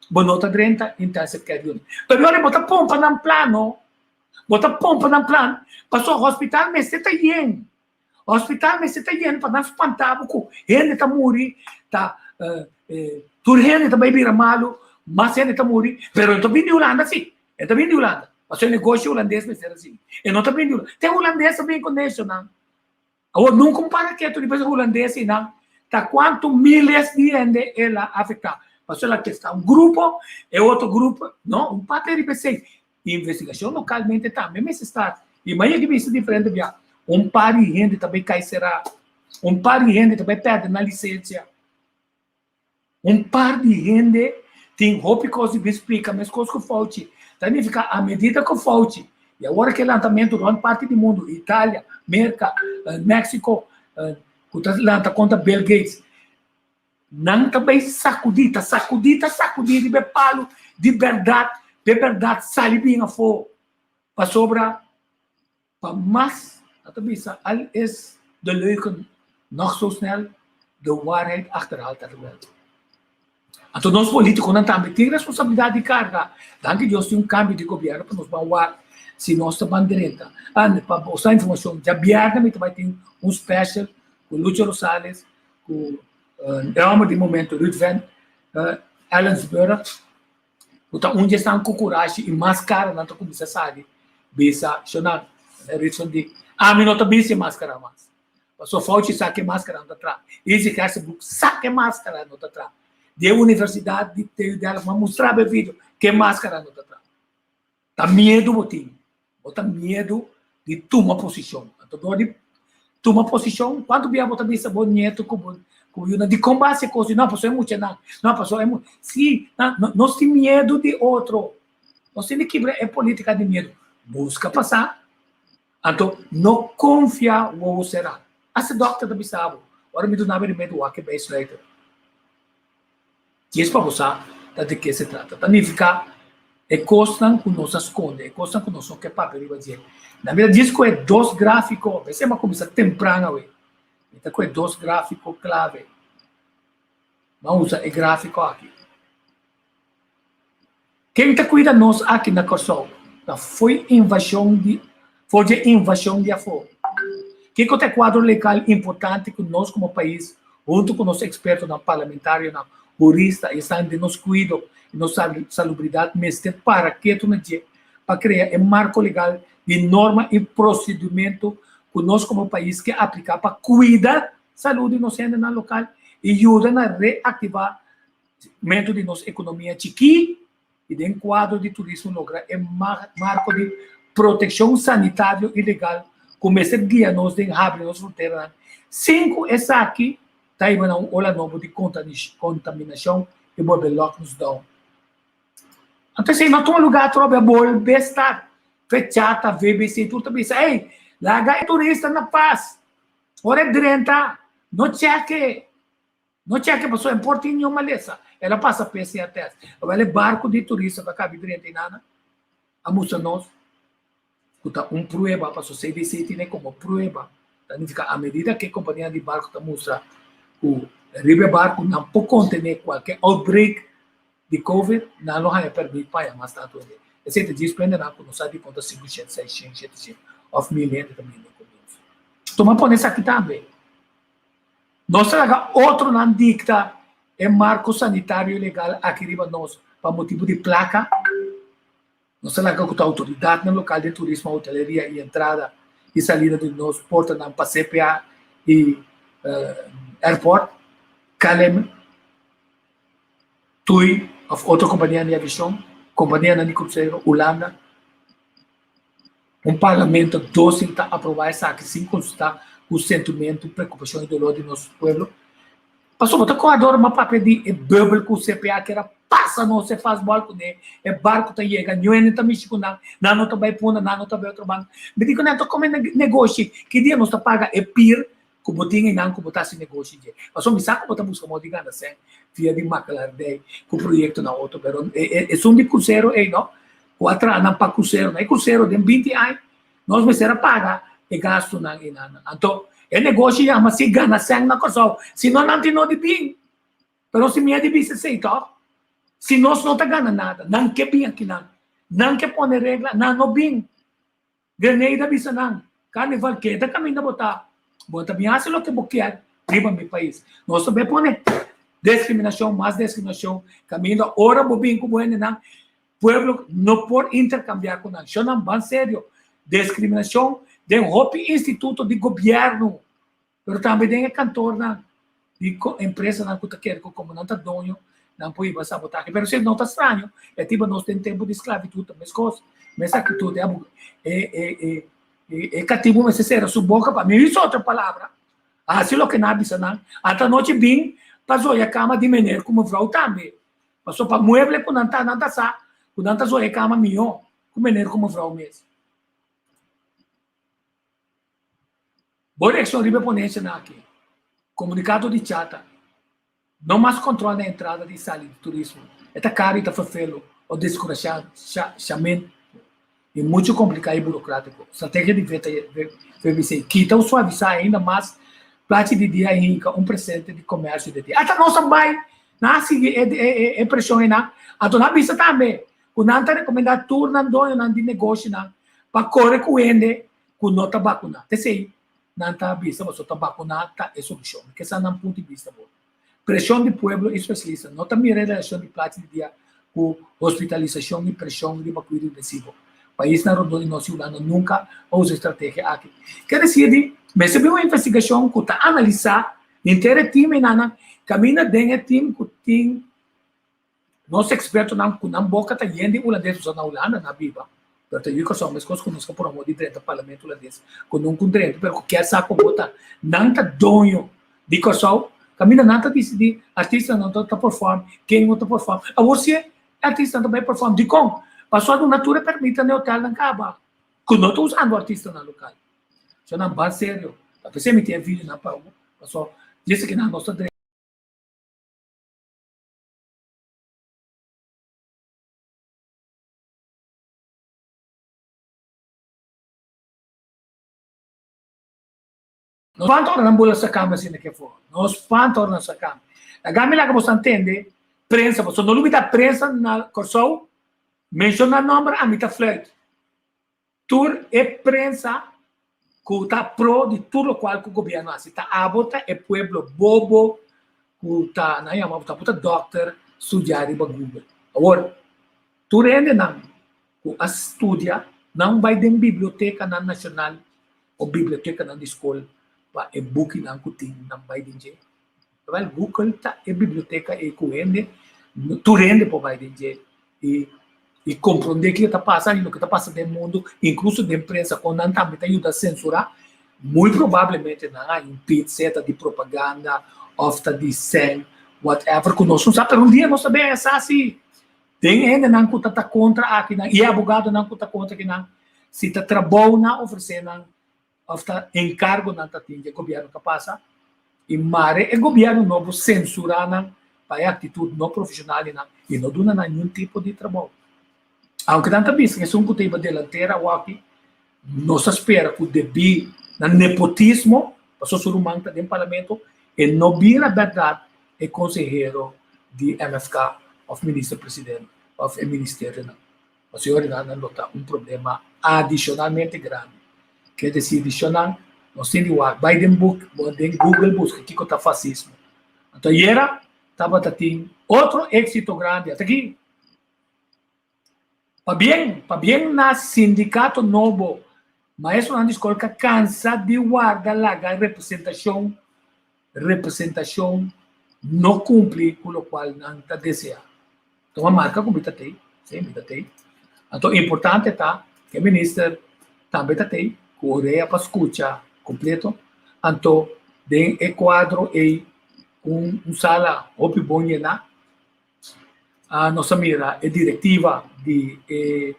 bo no ta drenta intensive care unit. Pero ora bo ta pompa nan plan, no? Bo ta pompa nan plan, pasobra hospital mester ta yen. Hospital mester ta yen pa nan spanta bo ku hende ta muri, ta eh, eh, tur hende ta bai bira malu, mas hende ta muri, pero e ta bini di Hulanda si. E ta bin di Hulanda. Pasobra e negoshi hulandes mester a sigui. E no ta bin di Hulanda. Te hulandes ta bin ku neshonan. Awor nunka un para ketu riba e hulandes einan ta kuantu miles di hende el a afektá. Pasobra el a testá un grupo, e otro grupo, no, un papia riba esei. Investigashon lokalmente tambe mester start. I maña ki bisa diferente bia, un par di hende ta bai kai será, un par di hende ta bai pèrdè nan lisensia. Un par di hende tin hopi kos di bin splika meskos ku Fauci. Ta nifiká a medida ku Fauci i awor ke lantamentu rònt parti di mundu, Italia, Merka, Mexico, ku ta lanta kontra Bill Gates, nan ta bai sakudí, ta sakudí, ta sakudí riba e palu di bèrdat, pa e bèrdat sali bin afó. Pasobra Pa mas nan ta bisa al is de leugen nog zo snel, de waarheid achterhaalt haar wel. Anto nos politiconan tambe tin responsabilidad di carga. Danki Dios tin un cambio di gobierno pa nos ban wak si nos ta ban drenta. Ande pa bosa informacion djabièrnè mi ta bai tin un special cu Lucho Rosales cu e homber di momento Ruud van Ellensburg cu ta un di esnan cu curashi y mas caranan ta cuminsa sali bisa Shonan Ruud di ami no ta bisti e mascara mas. Pasobra Fauci sa ke maskara no ta traha. Izzy Gerstenbluth sa ke maskara no ta traha. Di e universidat di TU Delft m'a mustra bo e video ke maskara no ta traha. Ta miedu bo tin. Bo ta miedu di tuma posishon. Anto dor di tuma posishon, kuantu bia bo ta bisa bo nietu ku bo ku bo yunan dikon bo a hasi e kos? No, pasobra e muchanan. No, pasobra e mu. Si, nos tin miedu di otro. Nos tin di kibra e politika di miedu. Buska pasa. Anto no konfia wowo será. Asta dòkter ta bisa bo, ora mi duna bo e remedio wak e bai sluiter. Djes pa bo sa ta di ke se trata. Ta nifiká e kosnan ku nos a skonde, e kosnan ku nos no ke papia riba dje. Na mi ta djis ku e dos gráfiko, p'esei mi a kuminsá tempran awe. Mi ta ku e dos gráfiko klave. Mi a usa e gráfiko aki. Ken ta kuida nos aki na Kòrsou? Ta fo'i invashon di for dje invashon di afó. Kiko ta e kuadro legal importante ku nos komo pais huntu ku nos ekspertonan, parlamentarionan, hurista i esnan den nos kuido i nos salubridat mester para ketu na dje pa krea e marko legal di norma i prosedimentu ku nos komo pais ke apliká pa kuida salú di nos hendenan lokal i yuda na reaktivá Mento di nos ekonomia chikí i den kuadro di turismo logra e marko di protekshon sanitario i legal ku mester guia nos den habri nos fronteranan sin ku esaki ta hiba na un ola nobo di kontaminashon i bolbe lock nos down. Anto esei no tuma lugá atrobe a bolbe start fechá ta VBC tur ta bisa ey laga e turista na pas ora e drenta no chèke. No chèke pasobra e por tin niun malesa. El a pasa PCR test. Awel e barku di turista ta kabi drenta inana a mustra nos ku ta un prueba pasobra CDC tine komo prueba. Ta nifiká a medida ku e kompanianan di barku ta mustra ku riba e barku nan por kontené kualke outbreak di covid, nan lo haña pèrmit pa haña mas tantu hende. Esei ta djis prende nan ku no sa dikon ta sinku shent, seis shent, shete shent òf mil hende ta bini ku nos. Tuma pone esaki tambe. Nos ta laga otronan dikta e marko sanitario legal aki riba nos pa motibu di plaka? Nos ta laga ku ta outoridatnan lokal den turismo, hoteleria i entrada i salida di nos portanan pa CPA i airport, KLM, TUI òf otro kompanianan di aviashon, kompanianan di krusero, Hulanda? Un parlamento dósil ta aprobá esaki sin konsultá ku sentimentu, preokupashon i dolor di nos pueblo? Pasobra bo ta kòrda ora mi a papia di e bùbel ku CPA kier a pasa nos e fastball kuné, e barku ta yega, niun hende ta mishi ku nan, nan no ta bai punda, nan no ta bai otro banda. Mi di ku nan ta kome negoshi, ki dia nos ta paga e pir ku bo tin einan ku bo ta hasi negoshi dje? Pasobra mi sa ku bo ta buska modo di gana sèn via di makelaardij ku proyektonan otro, pero esun di krusero ei no. Ku a traha nan pa kruseronan. E krusero den binti aña nos mester a paga e gastunan einan. Anto e negoshi yama si gana sèn na Kòrsou. Si no nan tin no di bin. Pero nos tin miedu di bisa esei tòg. Si nos no ta gana nada, nan ke bin akinan. Nan ke pone regla, nan no bin. Grenada bisa nan, Carnival keda kaminda bo ta, bo ta bin hasi loke bo kier riba mi pais. Nos ta bay pone discriminacion mas discriminacion kaminda ora bo bin ku bo hendenan, pueblo no por intercambia ku nan. Shonnan ban serio, discriminacion den hopi instituto di gobierno, Pero tambe den e kantornan di empresanan ku ta kere ku komo nan ta doño, nan por hiba sabotahe. Pero si no ta straño, e tiba nos den tempu di sklavitut ta meskos. Mes aktitut e e e e e katibu mester sera su boka pa mi usa otro palabra. Hasi loke nan a bisa nan. Ata anochi bin pa zoya kama di meneer ku mevrouw tambe. Pasobra pa mueble ku nan ta, nan ta sa ku nan ta zoya kama mihó ku meneer ku mevrouw mes. Bo reakshon riba e ponensianan aki? Komunikado di Chata, No mas kòntròl na entrada di sali di turismo. E ta karu i ta ferfelu o deskurashamentu i muchu kompliká i burokrátiko. Strategia di VBC, Kita o suavisá ainda mas plachi di dia i hinka un presente di komersio di dia. Ata nos a bai! Nan a sigui e e e preshon einan. Anto nan a bisa tambe ku nan ta rekomendá tur nan doñonan di negoshinan pa kore ku hende ku no ta bakuná. T'esei nan ta bisa pasobra ta bakuná ta e solushon. Kesa nan punto di bista bo. Preshon di pueblo i spesialista no ta mira e relashon di plachi di dia ku hospitalisashon i preshon riba kuido intensivo. Paisnan rondó di nos i Hulanda nunka a usa e strategia aki. Ke desir di mester bin un investigashon ku ta analisá henter e tim enanan kaminda den e tim ku tin Nos ekspertonan ku nan boka ta yen di hulandes usa na Hulanda na biba, pero ta yu Kòrsou meskos ku nos ka por amor di drenta parlamento hulandes ku nunka un drenta pero ku kier sa kon bo ta. Nan ta doño di Kòrsou kaminda nan ta disidí artistanan ta ta perform ken no ta perform. Awor si e artistanan ta bai perform dikon? Pasobra duna tur e permit na e hotelnan kaba ku no ta usando artistanan lokal. So nan ban serio. Ta p'esei mi tin e videonan pa bo pasobra djis aki nan nos ta drenta. Nos spanta ora nan bula sa kama asina ke for. Nos spanta ora nan sa kama. Laga mi laga boso ntende prensa, pasobra no lubida prensa na Kòrsou menshoná nòmber ami ta fluit. Tur e prensa ku ta pro di tur lokual ku gobièrnu hasi ta abo ta e pueblo bobo ku ta nan yama bo ta bo ta dòkter studiá riba Google. Awor tur hendenan ku a studia nan bai den bibliotekanan nashonal o bibliotekanan di skol pa e bukinan ku tin nan bai den dje. Wèl Google ta e biblioteka ei ku hende tur hende por bai den dje i i komprondé kiko ta pasa i loke ta pasa den mundu, inkluso den prensa kon nan tambe ta yuda sensurá. Muy probablemente nan a impid sea ta di propaganda òf ta di sèn whatever ku nos no sa, pero un dia nos ta bin a sa si den e hendenan ku ta ta kontra akinan i e abogadonan ku ta kontra akinan si ta trabou nan ofresé nan òf ta enkargonan ta tin dje gobièrnu ta pasa i mare e gobièrnu nobo sensurá nan pa e aktitut no profeshonal di nan i no duna nan niun tipo di trabou. Aunke nan ta bisa ku esun ku ta hiba delantera awaki nos ta spera ku debí na nepotismo pasobra su ruman ta den parlamento e no bira bèrdat e konsehero di MFK òf minister president òf e ministerionan. Pasobra nan lo ta un problema adishonalmente grandi. Ke desir di shonan, nos tin di wak bai den book, den Google buska kiko ta fasismo. Anto ayera tabata tin otro éxito grandi. Ata aki. Pabien, pabien na sindikato nobo. Maestronan di skol ka kansa di warda laga representashon, representashon no kumpli ku lokual nan ta deseá. Tuma marka ku mi ta tei, si mi ta tei. Anto importante ta ku e minister tambe ta tei ku orea pa skucha kompleto. Anto den e kuadro ei ku un sala hopi bon yená nos a mira e direktiva di e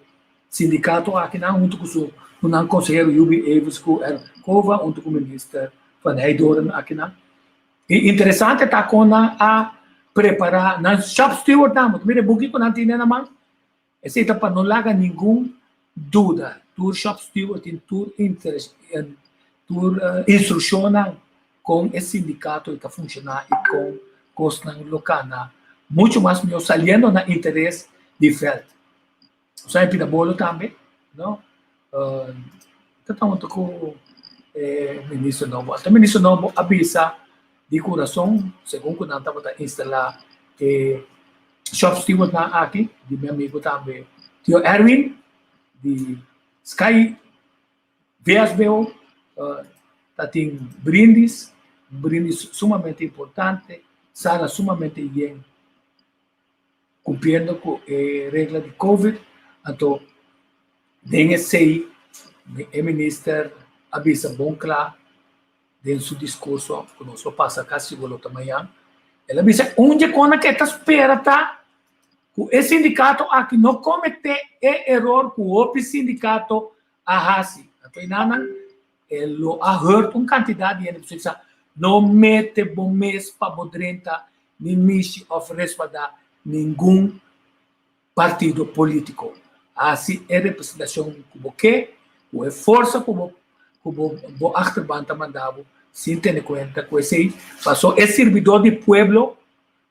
sindikato akinan huntu ku su ku nan konsehero Yubi Evers ku Erkova huntu ku minister Van Heydoorn akinan. E interesante ta kon nan a prepara nan shop steward nan, bo ta mira e buki ku nan tene na man? Esei ta pa no laga ningun duda. Tur shop steward tin tur interes tur instrukshonnan kon e sindikato ta funshoná i kon kosnan lo kana muchu mas mihó saliendo na interes di vèlt. Nos a pida bolo tambe, no? Ta ta hunto ku e minister nobo. Anto e minister nobo a bisa di kurason, segun ku nan tabata instalá e shop stewardnan aki, di mi amigo tambe Tio Erwin di Sky VSBO, ta tin brindis, un brindis sumamente importante, sala sumamente yen. Cumpliendo cu e regla di Covid, anto den esey e minister a bisa bon cla den su discurso cu nos lo pasa casi sigur lo ta mañan, el a bisa un dje cona cu e ta spera ta cu e sindicato aki no comete e eror cu hopi sindicato a haci. Anto enanan e lo a hurt un cantidad di hende pasobra e bisa no mete bo mes pa bo drenta ni mishi of respaldá ningun partido polítiko. Hasi e representashon ku bo ke, ku e forsa ku bo ku bo bo achterban ta manda bo, sin tene kuenta ku esei, paso e sirbidó di pueblo.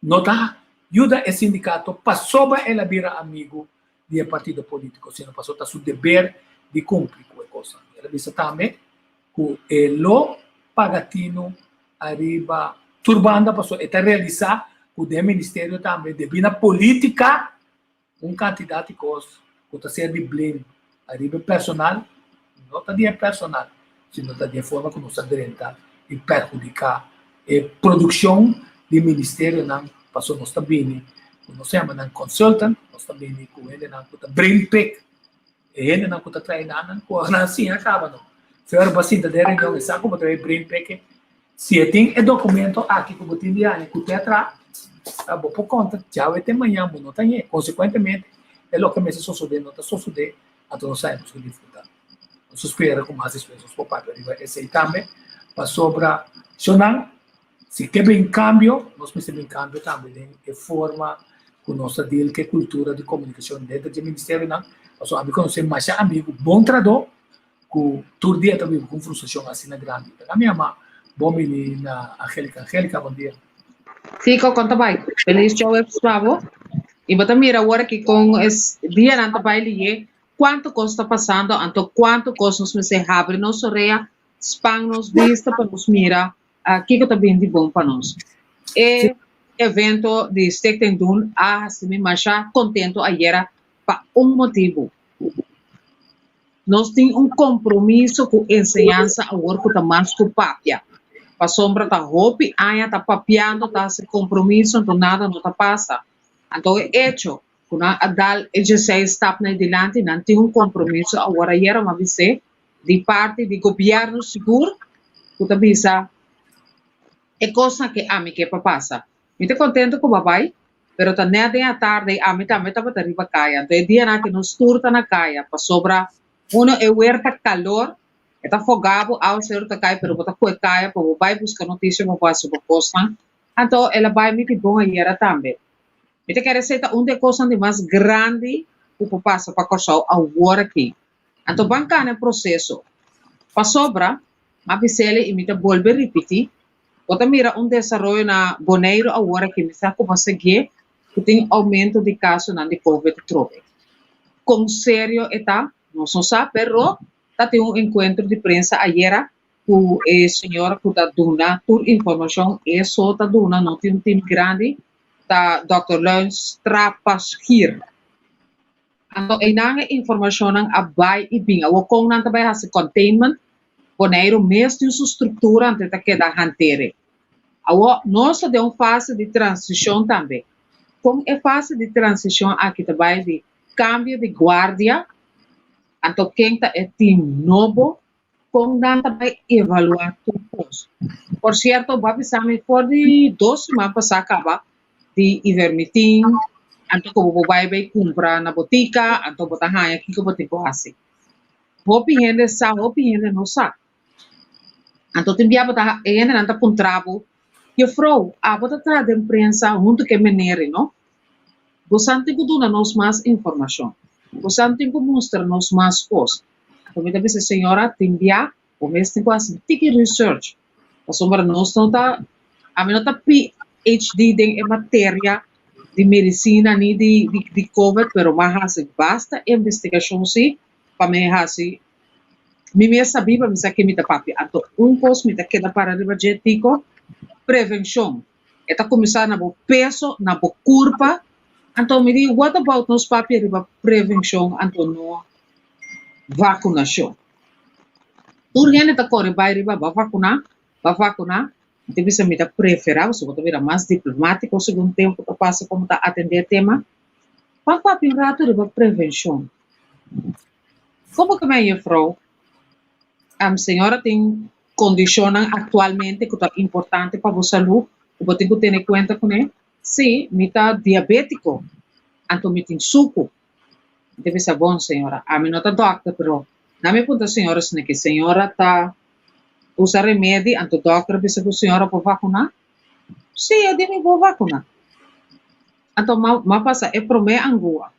no ta yuda e sindikato pasobra el a bira amigu di e partido polítiko, sino pasobra ta su deber di kumpli ku e kosnan. El a bisa tambe ku e lo paga tinu ariba tur banda pasobra e ta realisá ku den e ministerio tambe debí na polítika un kantidat di kos ku ta ser di blame ariba e personal, no ta di e personal, sino ta di e forma ku nos ta drenta i perhudiká e produkshon di ministerionan pasobra nos ta bini ku nos yama nan consultant, nos ta bini ku hendenan ku ta brain pick, e hendenan ku ta trae nan ku nan siña kaba no. Fer bo a sinta den reunion e sa ku bo ta bay brain pick. Si e tin e documento aki ku bo tin di aña ku te atra, bo por konta djawe te mañan bo no ta ñe. Konsekuentemente e loke mester sosodé no ta sosodé, anto nos sabe nos ku disfruta. Nos ta spera ku mas despues nos por papia riba esei tambe, pasobra shonnan si ke bin kambio, nos mester bin kambio tambe den e forma ku nos ta deal ku e kultura di komunikashon denter di e ministerionan, pasobra ami konosé masha amigu bon trahadó ku tur dia ta biba ku un frustrashon asina grandi. Ta mi ama bon bini na Angelica. Angelica, bon dia. Fico, kon ta bai? Feliz djaweps pa bo. I bo ta mira awor aki kon es dianan ta bai liye, kuantu kos ta pasando, anto kuantu kos nos mester habri nos orea, span nos bista pa nos mira kiko ta bin di bon pa nos. E evento di Stichting Doen a hasi mi masha kontento ayera pa un motibu. Nos tin un kompromiso ku enseñansa awor ku ta mas ku papia. Pasobra ta hopi aña ta papiando, ta hasi kompromiso, anto nada no ta pasa. Anto e echo ku nan a dal e dieseis stapnan ei dilanti, nan tin un kompromiso awor. Ayera mi a bis'é di parti di gobièrnu sigur ku ta bisa e kosnan ke ami ke pa pasa. Mi ta kontento ku bo a bai, pero ta nèt den atarde i ami tambe tabata riba kaya. Anto e dianan aki nos tur ta na kaya, pasobra uno e wer ta kalor, e ta foga bo, awaseru ta kai, pero bo ta kue kaya pa bo bai buska notisia pa bo hasi bo kosnan. Anto el a bai miti bon ayera tambe. Mi ta kere esei ta un di e kosnan di mas grandi ku por pasa pa Kòrsou awor aki. Anto ban kana e proseso, pasobra m'a bis'el i mi ta bolbe ripití, Bo ta mira un desaroyo na Boneiru awor aki mi sa ku bo a siguié ku tin oumento di kasonan di covid atrobe. Kon serio e ta nos no sa pero ta tin un enkuentro di prensa ayera ku e señora ku ta duna tur informashon e so ta duna no tin un tim grandi ta dòkter Luins Trapaschier. Anto einan e informashonnan a bai i bin. Awor kon nan ta bai hasi containment? Boneiru mes tin su struktura anto e ta keda hantere. Awor nos ta den un fase di transishon tambe. Kon e fase di transishon aki ta bai di kambio di guardia? Anto ken ta e tim nobo? Kon nan ta bai evaluá tur kos? Por sierto, bo a bisa mi for di dos siman pasá kaba di ivermitin, anto ku bo bai bai kumpra na botika, anto bo ta haña kiko bo tin ku hasi. Hopi hende sa, hopi hende no sa. Anto tin bia bo ta, e hendenan ta puntra bo, Jufrou, abo ta traha den prensa huntu ku e meneri, no? Bosan tin ku duna nos mas informashon. Bosan tin ku mustra nos mas kos. Anto mi ta bisa, Señora, tin bia bo mes tin ku hasi un tiki research. Pasobra nos no ta, ami no ta PHD den e materia di medisina ni di di covid, pero m'a hasi basta investigashon si pa mi hasi mi mes sabí pa mi sa ke mi ta papia. Anto un kos mi ta keda para riba dje Tico, prevenshon. E ta kuminsá na bo peso, na bo kurpa. Anto mi di what about nos papia riba prevenshon anto no vakunashon? Tur hende ta kore bai riba ba vakuná, ba vakuná. Mi ta bisa mi ta preferá, pasobra bo ta bira mas diplomátiko segun tempu ta pasa komo ta atendé e tema. Ban papia un ratu riba prevenshon. Komo ke men jefrou? Señora tin kondishonnan aktualmente ku ta importante pa bo salú ku bo tin ku tene kuenta kuné? Sí, mi ta diabétiko, anto mi tin suku. Mi ta bisa, Bon, señora, ami no ta dòkter, pero nan mi puntra señora esaki, Señora ta usa remedi, anto dòkter a bisa ku señora por vakuná? Sí, e di mi por vakuná. Anto m'a pasa e promé angua.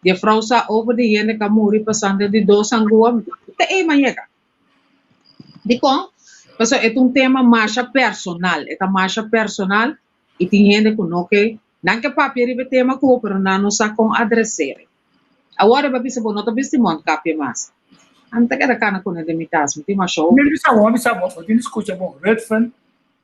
Di e frou sa over di hende ku a muri pasando di dos angua, mi di, Te ei m'a yega. Dikon? Pasobra e ta un tema masha personal, e ta masha personal. I tin hende ku no ke, nan ke papia riba e tema ku bo pero nan no sa kon adres'é. Awor e bo a bisa bo no ta bisti mondkapje mas. Ami ta keda kana kuné den mi tas, mi tin masha hopi. Mi bisa bo, mi bisa bo, bo tin di skucha bon. Ruthven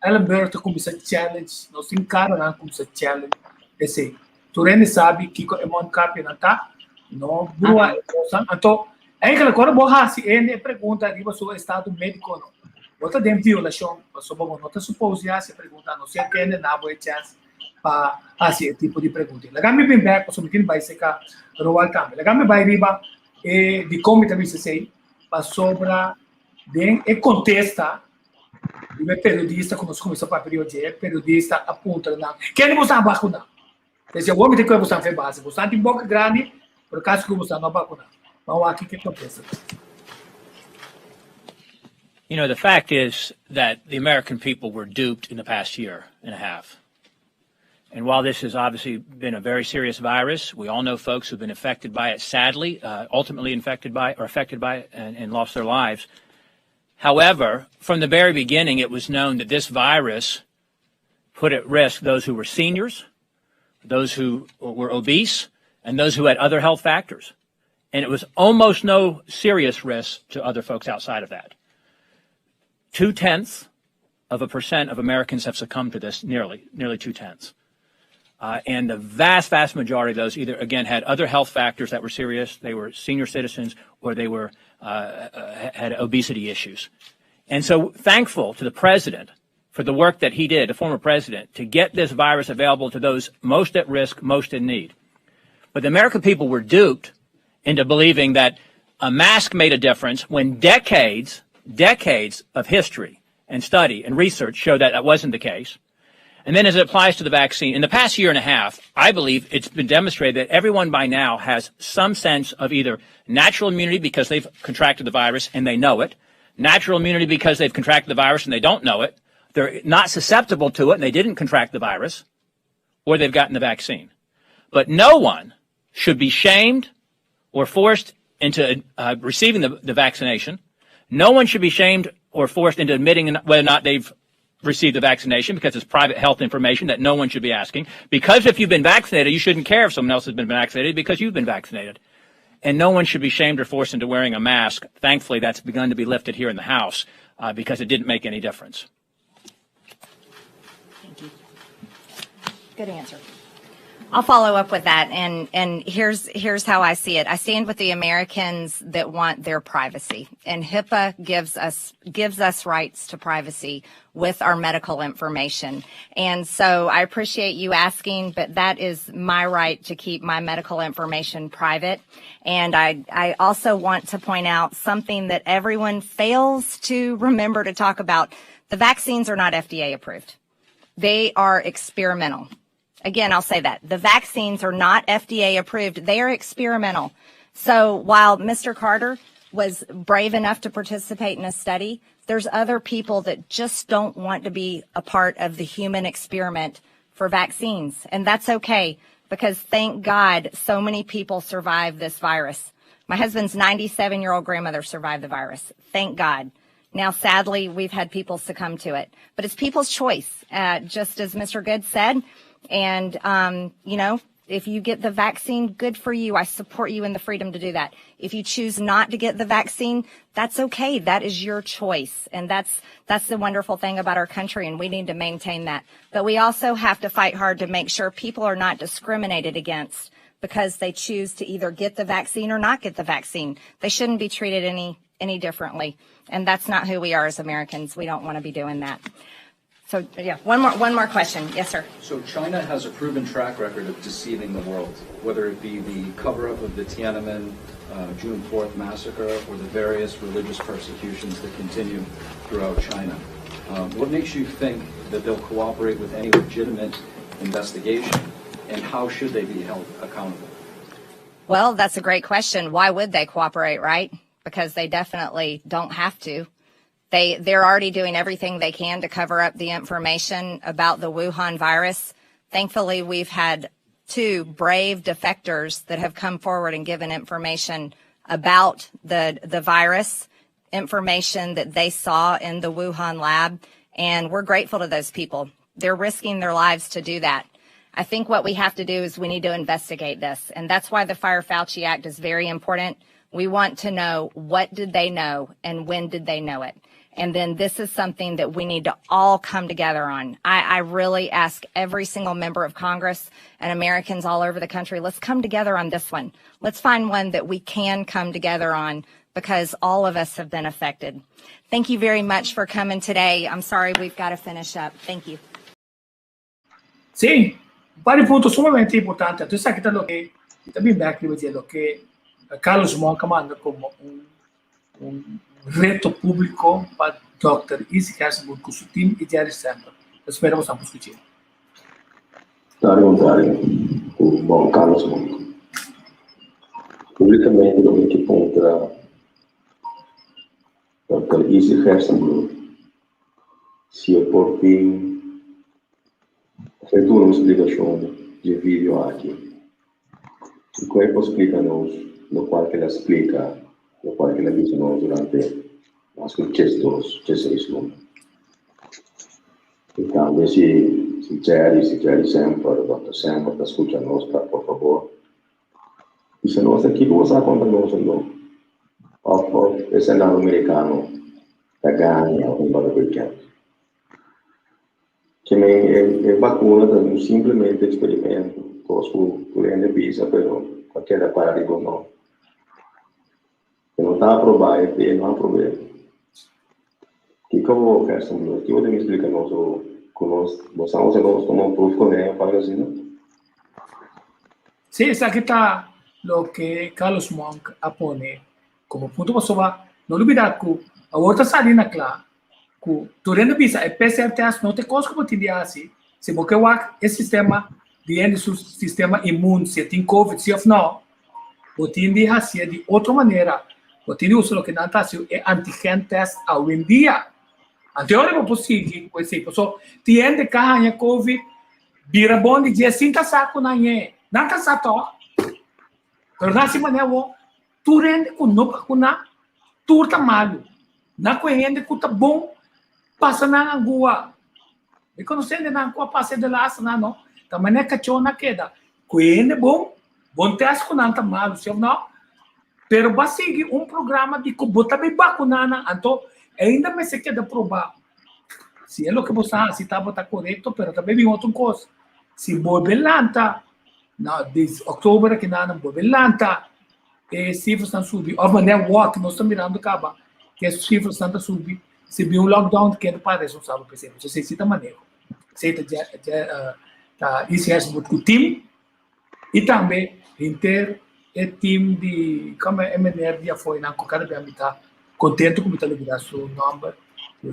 Ellenberg ta kuminsá challenge, nos tin karanan kuminsá challenge esei. Tur hende sabi kiko e mondkapjenan ta, no brua e kosnan. Anto, eigenlijk ora bo hasi hende e pregunta riba su estado médiko no, bo ta den violashon, pasobra bo no ta supos di hasi e pregunta, a no ser ku hende na bo e chèns pa hasi e tipo di pregunta. Laga mi bin bèk pasobra mi tin bai serka Roald tambe. Laga mi bai riba e dikon mi ta bisa esei, pasobra den e kontesta riba e periodista ku nos kuminsá papia riba dje, e periodista a puntra nan, Kende bo sa bakuná? Desi awor mi ta kue bosan fe base. Bosan tin boka grandi, pero kasi ku bosan no bakuná. Ban wak kiko kontesta. You know, the fact is that the American people were duped in the past year and a half. And while this has obviously been a very serious virus, we all know folks who've been affected by it, sadly, uh, ultimately infected by it or affected by it and, and lost their lives. However, from the very beginning, it was known that this virus put at risk those who were seniors, those who were obese, and those who had other health factors. And it was almost no serious risk to other folks outside of that. Two tenths of a percent of Americans have succumbed to this, nearly, nearly two tenths. Uh, and the vast, vast majority of those either, again, had other health factors that were serious, they were senior citizens, or they were uh, uh had obesity issues. And so thankful to the president for the work that he did, the former president, to get this virus available to those most at risk, most in need. But the American people were duped into believing that a mask made a difference when decades, decades of history and study and research show that that wasn't the case. And then as it applies to the vaccine, in the past year and a half, I believe it's been demonstrated that everyone by now has some sense of either natural immunity because they've contracted the virus and they know it, natural immunity because they've contracted the virus and they don't know it, they're not susceptible to it and they didn't contract the virus, or they've gotten the vaccine. But no one should be shamed or forced into uh, receiving the, the vaccination. No one should be shamed or forced into admitting whether or not they've received the vaccination because it's private health information that no one should be asking. Because if you've been vaccinated, you shouldn't care if someone else has been vaccinated because you've been vaccinated. And no one should be shamed or forced into wearing a mask. Thankfully, that's begun to be lifted here in the House uh, because it didn't make any difference. Thank you. Good answer. I'll follow up with that and and here's here's how I see it. I stand with the Americans that want their privacy. And HIPAA gives us gives us rights to privacy with our medical information. And so I appreciate you asking, but that is my right to keep my medical information private. And I I also want to point out something that everyone fails to remember to talk about. The vaccines are not FDA approved. They are experimental. Again, I'll say that. The vaccines are not FDA approved. They are experimental. So while Mr. Carter was brave enough to participate in a study, there's other people that just don't want to be a part of the human experiment for vaccines. And that's okay because thank God so many people survived this virus. My husband's 97 year old grandmother survived the virus. Thank God. Now, sadly, we've had people succumb to it, but it's people's choice. Uh, just as Mr. Good said, and, um, you know, if you get the vaccine, good for you. I support you in the freedom to do that. If you choose not to get the vaccine, that's okay. That is your choice. And that's, that's the wonderful thing about our country, and we need to maintain that. But we also have to fight hard to make sure people are not discriminated against because they choose to either get the vaccine or not get the vaccine. They shouldn't be treated any, any differently. And that's not who we are as Americans. We don't want to be doing that. So yeah, one more one more question. Yes, sir. So China has a proven track record of deceiving the world, whether it be the cover-up of the Tiananmen uh, June 4th massacre or the various religious persecutions that continue throughout China. Um, what makes you think that they'll cooperate with any legitimate investigation, and how should they be held accountable? Well, that's a great question. Why would they cooperate, right? Because they definitely don't have to. They, they're already doing everything they can to cover up the information about the Wuhan virus. Thankfully, we've had two brave defectors that have come forward and given information about the, the virus, information that they saw in the Wuhan lab. And we're grateful to those people. They're risking their lives to do that. I think what we have to do is we need to investigate this. And that's why the Fire Fauci Act is very important. We want to know what did they know and when did they know it. And then this is something that we need to all come together on. I, I really ask every single member of Congress and Americans all over the country, let's come together on this one. Let's find one that we can come together on because all of us have been affected. Thank you very much for coming today. I'm sorry we've got to finish up. Thank you. Sí, varios punto sumamente importante. Entonces, aki ta loke tambe bèk riba loke Carlos Monk a manda komo un reto públiko pa Dr. Izzy Gerstenbluth ku su team i Jerry Semper. Spero ku bo skucha. Tardi kontrario, ku Carlos Monk. Públikamente mi ke kontra Dr. Izzy Gerstenbluth si e por tin un splikashon di video aki. I ku e por splika nos, loke el a splika, loke el a bisa nos durante mas ku 12, 16 luna. I tambe si Jerry Semper, Dr. Semper, ta skucha nos, por fabor. I si nos aki, kon bo konta nos, no? Òf e Senado amerikano ta gaña un weekend. Ke men e vakuna ta un simplemente eksperimento, kos ku hende bisa, pero kualke para digo no. E no ta aprobá, e no aprobá. Kiko Gerson, kiko tin splika nos ku nos, nos nos komo proef konijn òf algu asina? Sí, esaki ta loke Carlos Monk a pone komo punto pa no lubidá ku awor ta sali na kla ku tur hende bisa e PCR test no ta kos ku tin di hasi si bo ke wak e sistema di hende su sistema immuun si tin COVID si òf no, bo tin di hasi di otro manera. Bo tin di usa loke nan ta hasi e antigen test awendia. Anto bo por sigui ku esei. So, tin hende ku haña COVID bira bon di dje sin ta sa ku nan e. Nan ta sa tòg. Pero na si manera wo, tur hende ku no vakuná, tur ta malu. Na ku hende ku ta bon, pasa nan angua. Mi konosé nan ku a pasa de laatste nan no. Ta manera kachó na keda. Ku hende bon, bon test ku nan ta malu, si òf no? Pero bo a sigui un programa di ku bo ta bai vakuná nan, anto ainda mester keda probá. Si e loke bo sa hasi tabata korekto, pero tambe bin otro kos. Si bolbe lanta, na di òktober aki nan bolbe lanta, e sifrasnan subi, òf manera wòk nos ta mirando kaba, ku e sifrasnan ta subi, si bin un lockdown, ken ta paga responsabel pa esei? Pasobra esei si ta maneho. Esei ta ta ICS ku team i tambe henter e team di komo e meneer di afó einan ku kada bia mi ta kontentu ku mi ta lubidá su nòmber,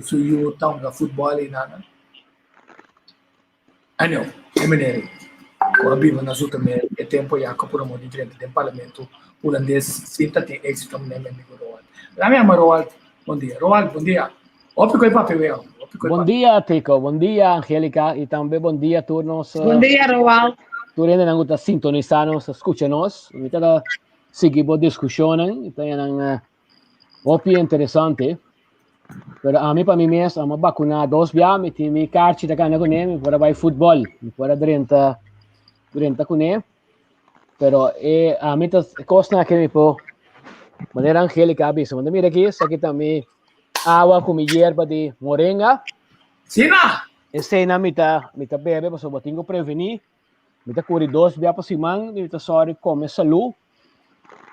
su yu ta hunga futbòl einan. Anyway, e meneer ei ku a biba na Zoetermeer e tempu ya ku a puru di drenta den parlamento hulandes sin ta tin éksito manera mi amigu Roald. Laat mi yama Roald. Bon dia. Roald, bon dia. Hopi ku e papia wea. Hopi ku e Bon papia. dia, Tico. Bon dia, Angélica. I tambe bon dia tur nos. Bon dia, Roald. Tur hende ku ta sintonisá nos, skucha nos. Mi ta sigui bo diskushon, ta uh, hopi interesante. Pero ami pa mi mes, ami a vakuná dos bia, mi tin mi karchi ta kana kuné, mi por bai futbòl, mi por drenta kuné. Pero ami ta kosnan ku mi por manera Angélica a bisa, mira aki, esaki ta mi awa ku mi yerba di moringa. Sina! Esei nan mi ta bebe, pasobra bo tin ku prevení. Mi ta kuri dos bia pa siman, mi ta sòru kome salú.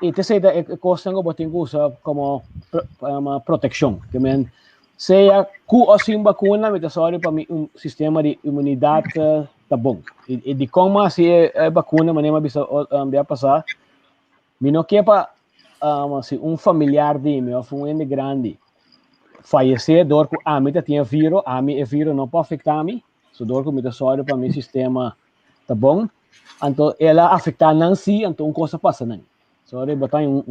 I esei ta e kosnan ku bo tin ku usa komo protekshon. Ke men sea ku òf sin vakuna, mi ta sòru pa mi sistema di inmunidat ta bon. I dikon mi a hasi e vakuna, manera mi a bisa bia pasá, mi no ke pa si un familiar di mi òf un hende grandi fayesé dor ku ami ta tin e viro, ami e viro no por afektá mi. So dor ku mi ta sòru pa mi sistema ta bon, anto el a afektá nan sí, anto un kos a pasa nan. So ora bo tin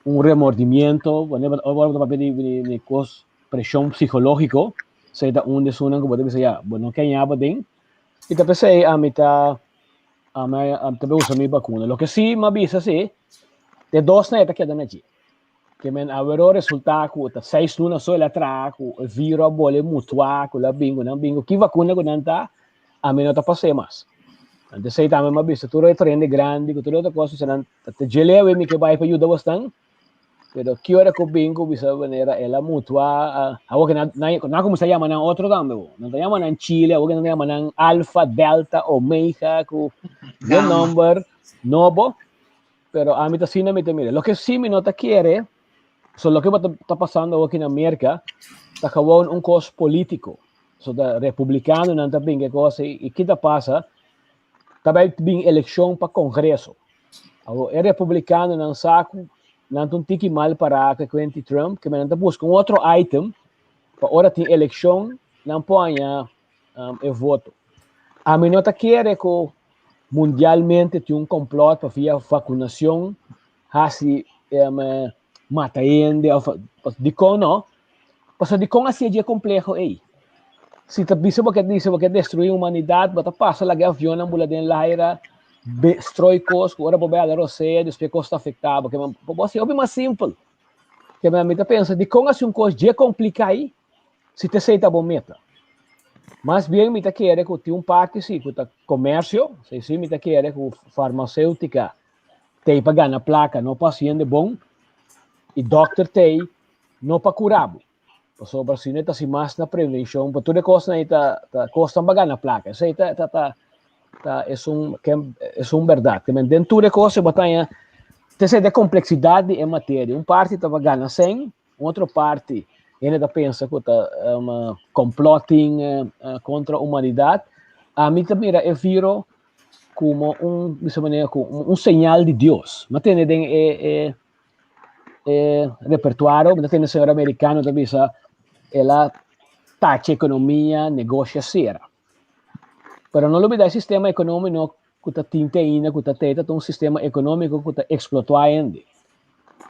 un remordimiento, wanneer bo ta papia di kos preshon psikológiko, esei ta un di esunnan ku bo ta bisa ya, bo no ke haña bo den. I ta p'esei ami ta ami ta usa mi bakuna. Loke sí mi a bisa sí, e dosnan e ta keda na dje. Ke men awero resultá ku ta seis luna so el a traha ku e viro a bole mutuá ku el a bin ku nan bin ku ki vakuna ku nan ta, ami no ta pas'é mas. Anto esei tambe mi a bisa tur e trende grandi ku tur e otro kos bisa nan ta djele awe mi ke bai pa yuda bosnan, pero ki ora ku bin ku bisa manera el a mutuá awor ke nan nan a kuminsá yama nan otro tambe bo, nan ta yama nan Chile awor ke nan ta yama nan Alfa, Delta, Omega ku e nomber nobo. Pero ami ta asina mi ta mira. Loke sí mi no ta kere, so loke bo ta pasando awor aki na Merka, ta gewoon un kos polítiko. So ta republikanonan ta bin ke kos ei, i ki ta pasa? Ta bai bin elekshon pa kongreso. Awor e republikanonan sa ku nan ta un tiki mal pará ku e kuenti Trump, ke nan ta buska un otro item pa ora tin elekshon nan por haña e voto. Ami no ta kere ku mundialmente tin un complot pa via vacunacion hasi mata hende of dikon no? Pasobra dikon hasi dje compleho ei? Si ta bisa bo ke bisa bo ke destrui humanidad bo ta pasa laga e avionnan bula den laira destroy kos ku ora bo bai ala rosea despues kos ta afecta bo ke bo hasi hopi mas simpel. Ke mi ta pensa dikon hasi un kos dje complica ei? Si ta esei ta bo meta. Mas bien mi ta kere ku tin un parti si ku ta komersio, esei si mi ta kere ku farmaseutika t'ei pa gana plaka, no pa hasi hende bon, i dòkter t'ei no pa kura bo. Pasobra si no e ta hasi mas na prevenshon, pa tur e kosnan ei ta ta kosnan pa gana plaka. Esei ta ta ta ta esun esun bèrdat. Ke men den tur e kos bo ta haña, ta esei ta e kompleksidat di e materia. Un parti ta pa gana sèn, Un otro parti, hende ta pensa ku ta um, complotting uh, kontra humanidat. Ami ta mira e viro como un, bisa manera, ku un, un señal di Dios. Ma tende den e, e, e repertuario, ma tende señor americano ta bisa, ela tacha economia, negocio sera. Pero no lubida e sistema economico ku ta tin te ainda, ku ta te, ta un sistema economico ku ta explotoa hende.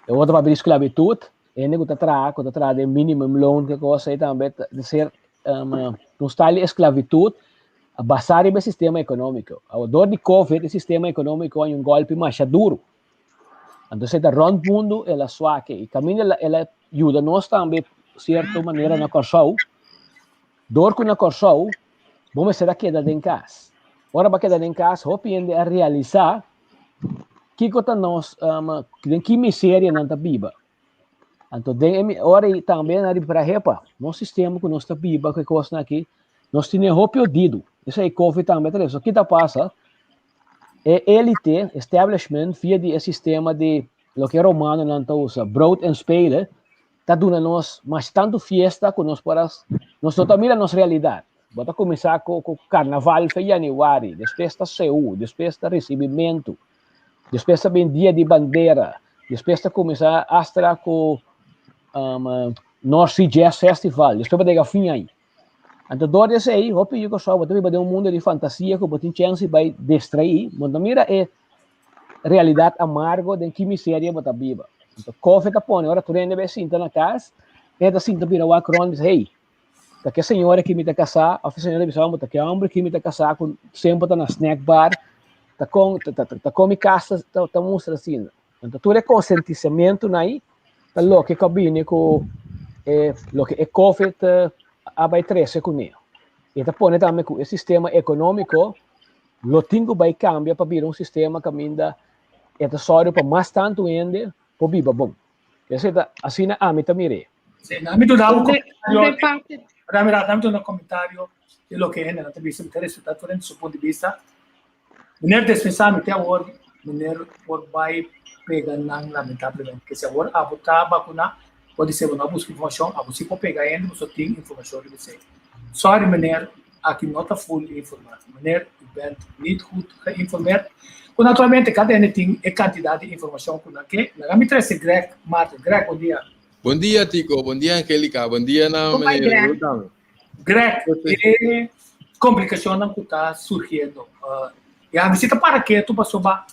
E otro papia di sclavitud, hende ku ta traha, ku ta traha den minimum loan, ke cosa ei tambe ta ser um, un style di esclavitud basá riba e sistema economico. Awor, door di COVID, e sistema economico haña un golpe masha duro. Anto esei ta rond mundu el a swak ei. Kaminda el a, el a yuda nos tambe cierto manera na Kòrsou. Dor ku na Kòrsou bo mester a keda den kas. Ora bo a keda den kas hopi hende a realisá kiko ta nos, um, den ki miseria nan ta biba. Anto den e ora ei tambe nan a ripará, hepa, nos sistema ku nos ta biba ku e kosnan aki, nos tene hopi odido. Esei Covid tambe ta So ki ta pasa? E elite, establishment, via di e sistema di loke e romanonan ta usa, brood en spelen, ta duna nos mas tantu fiesta ku nos por a, nos no ta mira nos realidat. Bo ta kuminsá ku ku karnaval fe yanüari, despues ta seú, despues ta risibimentu, despues ta bin dia di bandera, despues ta kuminsá asta ku um, North Sea Jazz Festival, despues bo ta yega fin ai. Anto dor di esei, hopi yu Kòrsou bo ta biba den un mundu di fantasia ku bo tin chèns di bai distraí, bo no ta mira e realidat amargo den ki miseria bo ta biba. Anto kofe ta pone ora tur hende bai sinta na kas, e ta sinta bira wak rònt bisa, hey, ta ke señora ki mi ta kasá, òf e señora ta bisa homber, ta ke homber ki mi ta kasá ku semper ta na snack bar, ta kon ta ta ta kon mi kas ta ta mustra asina. Anto tur e konsientisamentunan ei ta loke ku a bini ku e loke e covid a bai trese kuné. E ta pone tambe ku e sistema ekonómiko lo tin ku bai kambia pa bira un sistema kaminda e ta sòru pa mas tantu hende por biba bon. Esei ta asina ami ta mir'é. Sí, ami ta duna un komentario. Ami ta duna un komentario di loke hendenan ta bisa. Mi ta respetá tur hende su punto di bista. Meneer dispensá mi te awor meneer por bai pega nan lamentablemente. Ke si awor abo ta bakuná por di ser bo no a buska informashon abo si por pega hende bo so tin informashon riba esei. Sorry meneer aki no ta full informá. Meneer u bent niet goed geïnformeerd. Ku naturalmente kada hende tin e kantidat di informashon ku nan ke. Laga mi trese Greg Martin. Greg bon dia. Bon dia Tico, bon dia Angelica, bon dia na meneer Rutan. Greg, e komplikashonnan ku ta surgiendo. Ya mi si ta para ketu pasobra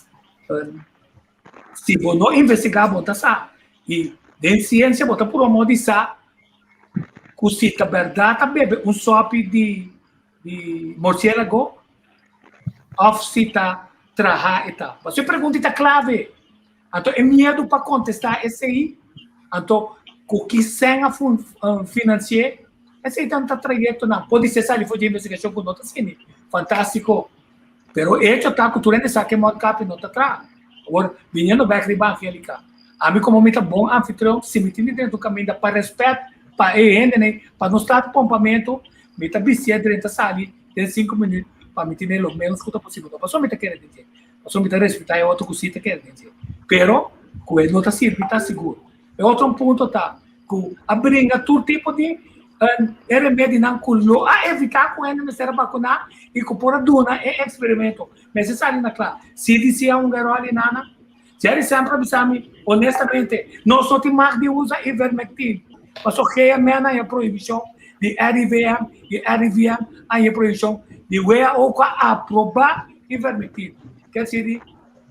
si bo no investigá bo ta sa. I den siensia bo ta purba modo di sa ku si ta bèrdat ta bebe un sòpi di di murciélago òf si ta traha e ta. Pasobra e pregunta ta klave. Anto e miedu pa kontestá esei. Anto ku ki sèn a finansi'é? Esei ta ta trayektonan. Podisé sali for di investigashon ku no ta sini. Fantástiko. Pero echo ta ku tur hende sa ke mondkapje no ta traha. Awor, biniendo bèk riba Angelica, ami komo mi ta bon anfitrion, si mi tin di drenta un kaminda pa rèspèt pa e hendenan, pa no start pompamentu, mi ta bistié drenta sali den sinku minüt pa mi tene lo ménos ku ta posibel. No pasobra mi ta kere den dje, pasobra mi ta respetá e otro ku si ta kere den dje. Pero ku e no ta sirbi ta sigur. E otro un punto ta ku a bringa tur tipo di e remedinan ku lo a evitá ku hende mester a bakuná i ku por a duna e eksperimento. Mester sali na kla. CDC a hunga e ròl di nana. Jerry semper a bisa mi, honestamente, nos no tin mag di usa ivermectin, pasobra GMN a haña prohibishon di RIVM i RIVM a haña prohibishon di WHO ku a aprobá ivermectin. Ker si di,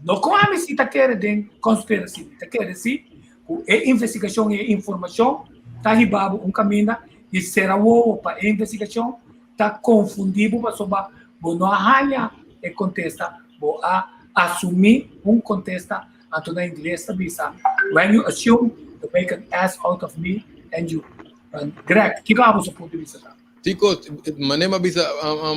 no ku ami si ta kere den conspiracy, mi ta kere si ku e investigashon i e informashon ta hiba bo un kaminda i sera wowo pa e investigashon ta konfundí bo pasobra bo no a haña e kontesta, bo a asumí un kontesta, anto na ingles ta bisa, When you assume, you make an ass out of me and you. Greg, kiko abo su punto di bista ta? Tico, manera mi a bisa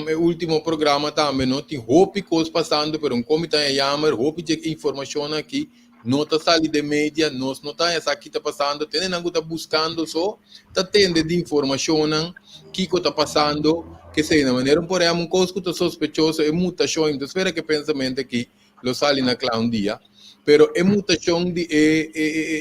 e ultimo programa tambe, no tin hopi kos pasando, pero un komi ta haña yamer, hopi dje informashonnan aki no ta sali den media, nos no ta haña sa ki ta pasando, tende nan ku ta buskando so ta tende di informashonnan kiko ta pasando, kesei na manera un por ehempel un kos ku ta sospechoso e mutashon, mi ta spera ku e pensamentu aki lo sali na kla un dia, pero e mutashon di e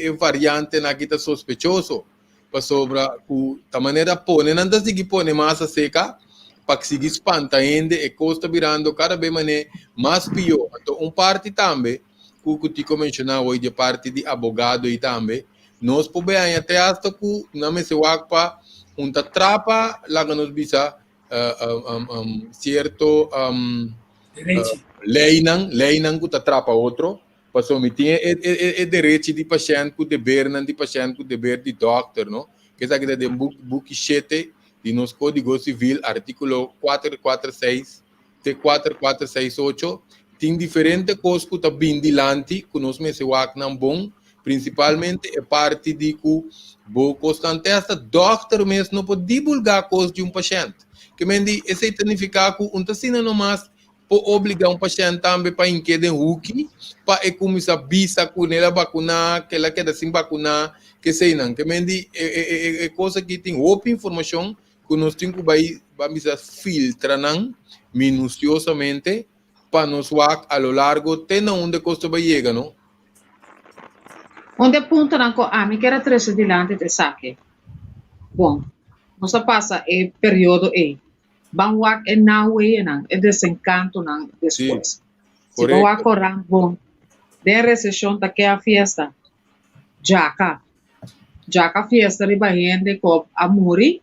e variantenan aki ta sospechoso. Pasobra ku ta manera pone nan ta sigui pone mas aseka pa sigui spanta hende e kos ta birando kada be mane mas pió. Anto un parti tambe ku ku Tico menshoná hoy di e parti di abogado ei tambe nos por be haña te hasta ku nan mester wak pa un ta trapa laga nos bisa sierto leynan leynan ku ta trapa otro Pasobra mi tin e e e derechi di pashènt ku debernan di pashènt ku deber di dòkter, no? Ku esaki ta den buk buki shete di nos Kódigo Sivil, artíkulo kuater kuater seis te kuater kuater seis ocho. Tin diferente kos ku ta bin dilanti ku nos mester wak nan bon, prinsipalmente e parti di ku bo kosnan te hasta dòkter mes no por dibulgá kos di un pashènt. Ke men di esei ta nifiká ku un ta asina nomas Por obliga un pashènt tambe pa hink'é den huki pa e kuminsá bisa ku el a bakuná, ku el a keda sin bakuná, keseinan. Ke men di e kos aki tin hopi informashon ku nos tin ku bai ban bisa filtra nan minusiosamente pa nos wak a lo largo te na unda e kos ta bai yega, no? Un di e puntonan ku ami kier a trese dilanti ta esaki, Bon, nos a pasa e periodo ei. Ban wak e naweenan, e desenkantonan despues. Si bo wak koran bon, den reseshon ta kea fiesta. Djaka. Djaka fiesta riba hende ku a muri,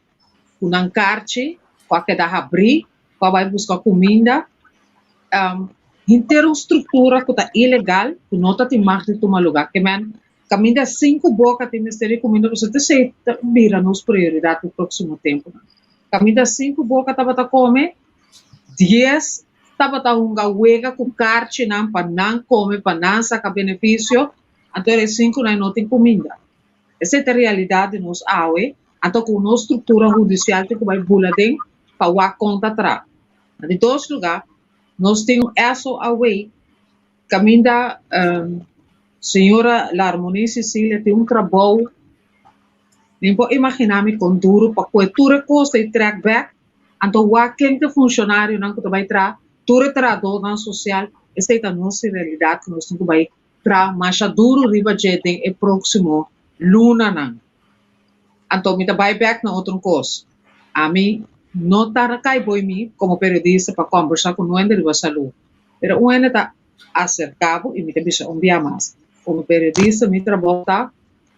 ku nan karchi, ku a keda habrí, ku a bai buska kuminda. Henter un struktura ku ta ilegal, ku no ta tin mag di tuma lugá. Ke men, kaminda sinku boka tin mester di kuminda, pasobra esei ta bira nos prioridat pa próksimo tempunan. Kaminda sinku boka tabata kome, dies tabata hunga wega ku karchinan pa nan kome, pa nan saka benefisio, anto e sinkunan no tin kuminda. Esei ta realidat di nos awe, anto ku nos struktura hudisial tin ku bai bula den pa wak kon ta traha. Na di dos lugá, nos tin un SOAW kaminda señora Larmonie Cecilia tin un trabou. Mi por imaginá mi kon duru pa kue tur e kos ei trèk bèk, anto wak ken ta e funshonarionan ku ta bai traha, tur e trahadónan sosial, esei ta nos realidat ku nos tin ku bai traha masha duru riba dje den e próksimo lunanan. Anto mi ta bai bèk na otro kos, ami no ta kai boi mi komo periodista pa kòmbersá ku nuende riba salú, pero un hende ta aserká bo i mi ta bisa un bia mas, komo periodista mi trabou ta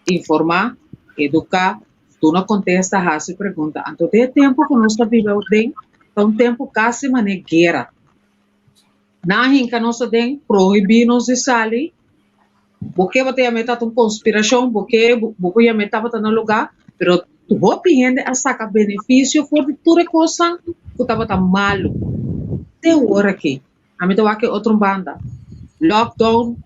Informá, eduká, duna kontesta, hasi pregunta. Anto den e tempu ku nos ta biba aden ta un tempu kasi manera guera. Nan a hinka nos aden, prohibí nos di sali. Bo ke bo ta yam'é tabata un konspirashon, bo ke bo por yam'é tabata na lugá, pero hopi hende a saka benefisio for di tur e kosnan ku tabata malu. Te ora aki, ami ta wak e otro banda, lockdown.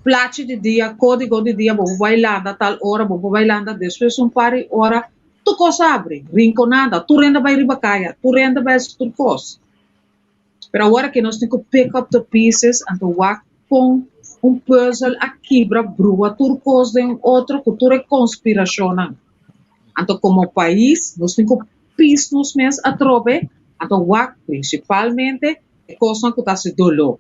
Plachi di dia, kódigo di dia, bo por bai landa tal ora, bo por bai landa despues un par di ora, tur kos a habri, Rinconada, tur hende a bai riba kaya, tur hende a bai hasi tur kos. Pero awor aki nos tin ku pick up the pieces anto wak kon un puzzel a kibra brua tur kos den otro ku tur e konspirashonnan. Anto komo pais nos tin ku pis nos mes atrobe anto wak prinsipalmente e kosnan ku ta hasi doló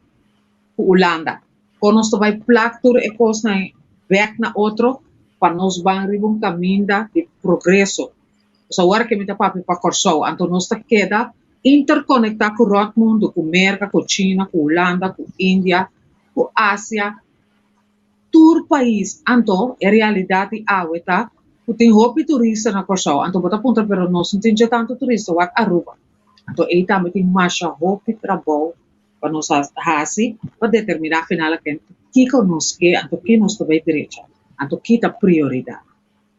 ku Hulanda. Kon nos ta bai plak tur e kosnan bek na otro pa nos ban riba un kaminda di progreso. Pasobra awor ke mi ta papia pa Kòrsou, anto nos ta keda interkonektá ku rònt mundu, ku Merka, ku China, ku Hulanda, ku India, ku Asia, tur pais. Anto e realidat di awe ta ku tin hopi turista na Kòrsou. Anto bo ta puntra pero nos no tin dje tantu turista, wak Aruba. Anto ei tambe tin masha hopi trabou pa nos hasi pa determiná final aken kiko nos ke, anto ki nos ta bai drecha, anto ki ta prioridat.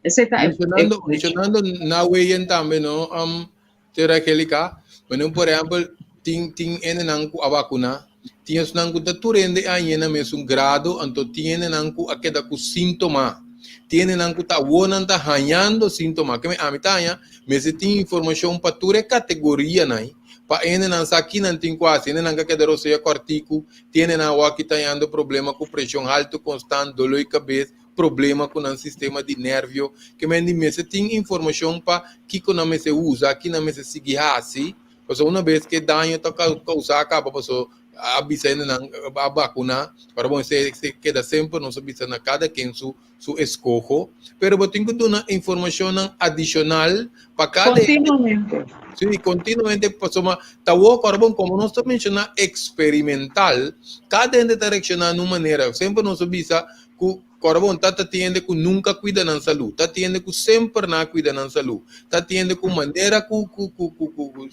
Esei ta e Mencionando, mencionando Naweyen tambe, no, um, Tera Angelica, bueno, por ehempel, tin, tin hendenan ku a vakuná, tin esnan ku ta tur hende a haña na mesun grado, anto tin hendenan ku a keda ku síntoma, tin hendenan ku ta awor nan ta hañando síntoma. Ke ami ta haña, mester tin informashon pa tur e kategorianan, pa hendenan sa ki nan tin ku hasi. Hendenan ku a keda rosea kòrtiku, tin hendenan awor ki ta hañando problema ku preshon haltu konstant, doló di kabes, problema ku nan sistema di nervio, ke men di mester tin informashon pa kiko nan mester usa, ki nan mester sigui hasi, pasobra una bes ke daño ta kousá kaba paso a bisa hendenan a bakuná, ora bon esei keda semper nos a bisa na kada ken su su eskoho, pero bo tin ku duna informashonnan adishonal pa kada hende. Kontinuamente. Sí, kontinuamente pasobra ta wou ora bon komo nos ta menshoná eksperimental, kada hende ta reakshoná na un manera, semper nos a bisa ku Kòrbon ta ta tiende ku nunka kuida nan salú, ta tiende ku semper nan a kuida nan salú, ta tiende ku manera ku ku ku ku ku ku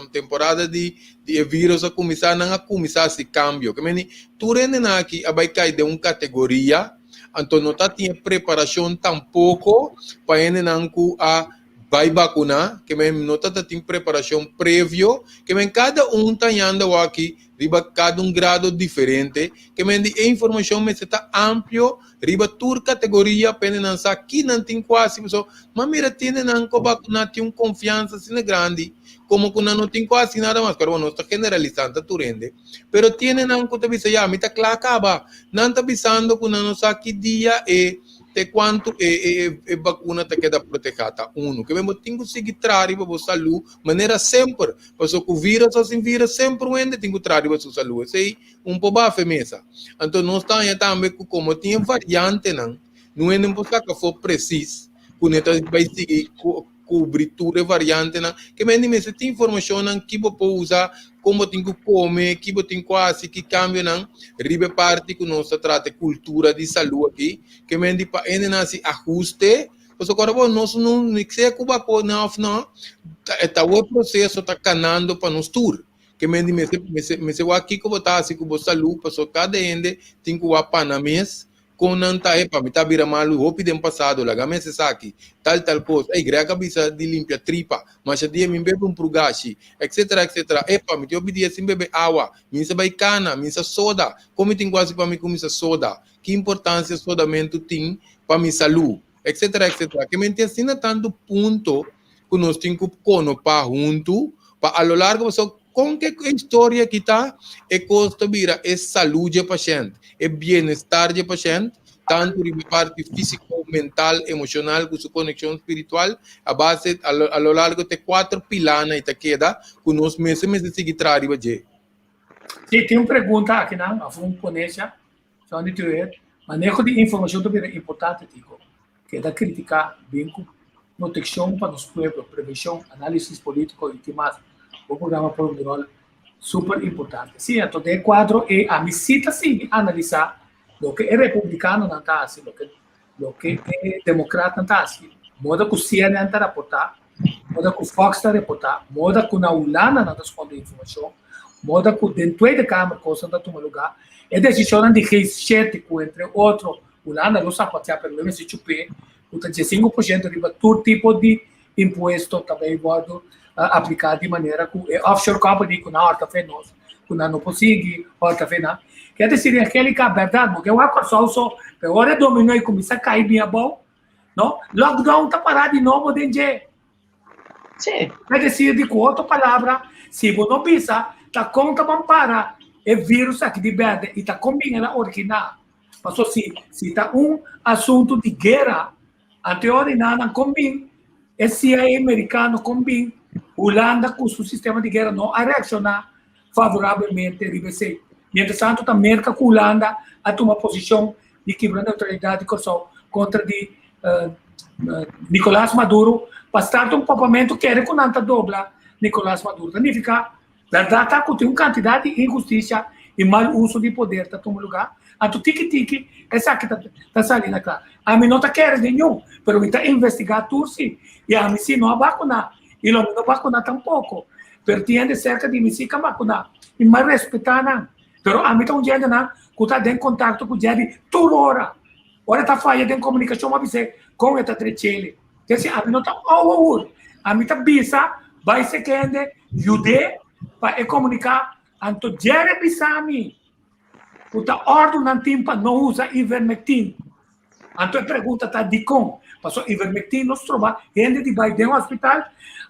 temporada di di e vírus a kuminsá nan a kuminsá hasi kambio. Ke meni tur hendenan aki a bai kai den un kategoria, anto no ta tin e preparashon tampoko pa hendenan ku a bai bakuná, ke men no ta ta tin preparashon previo, ke men kada un ta yanda waki riba kada un grado diferente, ke men di e informashon mester ta amplio riba tur kategoria pa hende nan sa ki nan tin ku hasi, pasobra m'a mira tin hende nan ku a bakuná tin un konfiansa asina grandi komo ku nan no tin ku hasi nada mas, pero nos ta generalisando ta tur hende, pero tin hende nan ku ta bisa ya mi ta kla kaba, nan ta bisando ku nan no sa ki dia e. Te kuantu e e e bakuna ta keda protehá ta unu. Ke men bo tin ku sigui traha riba bo salú manera semper. Pasobra ku vírus o sin vírus semper un hende tin ku traha riba su salú. Esei un por bafa e mesa. Anto nos ta haña tambe ku komo tin e variantenan, no hende no por saka afó presis ku ne ta bai sigui kubri tur e variantenan. Ke men di mester tin informashonnan ki bo por usa, kon bo tin ku kome, ki bo tin ku hasi, ki kambionan riba e parti ku nos ta trata e kultura di salú aki. Ke men di pa hendenan hasi ahuste, pasobra ora bo nos no sea ku bakuna òf no, ta e ta e proseso ta kanando pa nos tur. Ke men di mester mester mester wak kiko bo ta hasi ku bo salú, pasobra kada hende tin ku wak pa nan mes Kon nan ta epa, mi ta bira malu hopi den pasado, laga mi hasi esaki, tal tal kos, ey Greg a bisa di limpia tripa, masha dia mi bebe un prugashi, etcetera etcetera, epa, mi tin hopi dia sin bebe awa, mi sa bai kana, mi sa soda, kon mi tin ku hasi pa mi kuminsa soda, ki importansia sodamentu tin pa mi salu, etcetera etcetera. Ke men tin asina tantu punto ku nos tin ku konopá huntu pa a lo largo pasobra kon ke e historia aki ta e kos ta bira e salú dje pashènt, e bienestar dje pashènt tantu riba e parti físiko, mental, emoshonal ku su konekshon spiritual a base a lo a lo largo te kuater pilanan i ta keda ku nos mester mester sigui traha riba dje. Sí, tin un pregunta akinan òf un ponencia. Johnny Tuer, Maneho di informashon ta bira importante, Tico. Keda kritiká, bin ku protekshon pa nos pueblo, prevenshon, análisis polítiko i tin mas. Bo programa por un ròl super importante. Sí, anto den e kuadro ei ami sí ta sigui analisá loke e republikanonan ta hasi, loke loke e demokratnan ta hasi, moda ku CNN ta raportá, moda ku Fox ta reportá, moda ku na Hulanda nan ta skonde informashon, moda ku den Tweede Kamer kosnan ta tuma lugá. E desishonnan di G7 ku entre otro Hulanda lo sapateá pero lo mester chup'é ku ta 15% riba tur tipo di impuesto ta bay wòrdu. apliká di manera ku e offshore company ku nan hòrta fe nos, ku nan no por sigui hòrta fe nan. Ke desir Angelica, bèrdat, bo ke wak Kòrsou so, pero ora e dominó i kuminsá kai bin abou, no, lockdown ta pará di nobo den dje. Sí. Es decir, di ku otro palabra, si bo no bisa, ta kon ta ban para e virus aki di berde i ta kon bin el a originá. Paso si, si ta un asuntu di guera, anteor di nan kon bin e CIA merikano kon bin Hulanda ku su sistema di guera no a reakshoná favorablemente riba esei. Mientras tanto ta Merka ku Hulanda a tuma posishon di kibra neutralidat di Kòrsou kontra di Nicolas Maduro pa start un papamentu kere ku nan ta dobla Nicolas Maduro. Ta nifiká bèrdat ta ku tin un kantidat di inhustisia i mal uso di poder ta tuma lugá. Anto tiki tiki esaki ta ta sali na kla. Ami no ta kere den niun, pero mi ta investigá tur si i ami si no a bakuná i lo mi no bakuná tampoko. Pero tin hende serka di mi si ka bakuná i mi a respetá nan. Pero ami ta un djentenan ku ta den kontakto ku Jerry tur ora. Ora e ta faya den komunikashon mi a bis'é kon e ta trech'ele. Kesi ami no ta ouwe ur. Ami ta bisa bai sekende yud'é pa e komuniká. Anto Jerry a bisa mi ku ta òrdu nan tin pa no usa ivermectin. Anto e pregunta ta dikon? Pasobra ivermectin lo stroba hende di bai den hospital.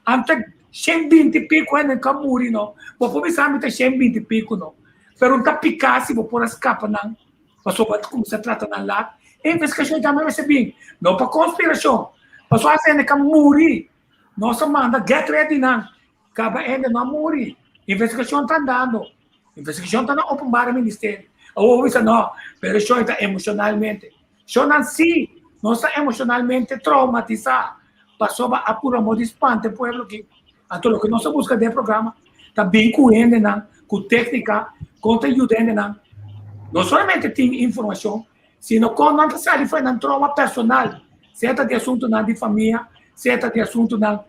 Anto 120 pico hende ka muri no. Bo por bisa mi ta 120 pico no. Pero un ta pica si bo por a scapa nan. Pasobra bo ta cuminsa trata nan laat. E investigacion tambe mester bin. No pa conspiracion. Pasobra hasta hende ka muri. Nos a manda get ready nan. Caba hende no a muri. Investigacion ta andando. Investigashon ta na openbare ministerio. Awor bo bisa no, pero shon ta emocionalmente. Shonnan si, nos ta emocionalmente traumatisá pasobra a pura amor di spanta e pueblo aki. Anto loke nos ta buska den e programa ta bin ku hendenan ku téknika kon ta yuda hendenan no solamente tin informashon sino kon nan ta sali for nan trauma personal, sea ta di asuntunan di famia, sea ta di asuntunan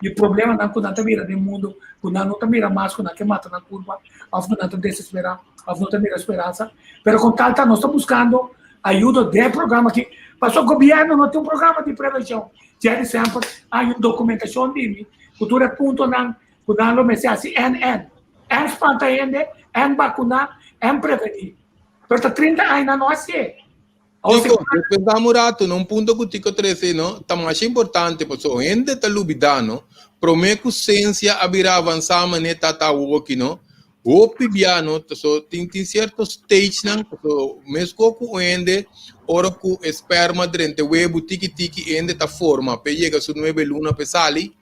di problemanan ku nan ta mira den mundu, ku nan no ta mira mas, ku nan ke mata nan kurpa, òf ku nan ta desesperá, òf no ta mira speransa. Pero kon tal ta nos ta buskando ayudo den e programa aki, pasobra gobièrnu no tin un programa di prevenshon. Jerry semper hay un dokumentashon di mi ku tur e puntonan ku nan lo mester hasi NN. N spanta hende, N bakuná, N prevení. Pero ta 30 aña nan no hasié. Tico, respetá un rato, no? Un punto ku Tico trese, no? Ta masha importante, pasobra hende ta lubidá, no? Promé ku siensia a bira avansá manera ta ta awoki, no? Hopi bia, no? Pasobra tin tin sierto stagenan, pasobra meskos ku un hende ora ku e sperma drenta e webu tiki tiki e hende ta forma p'e yega su nuebe luna p'e sali.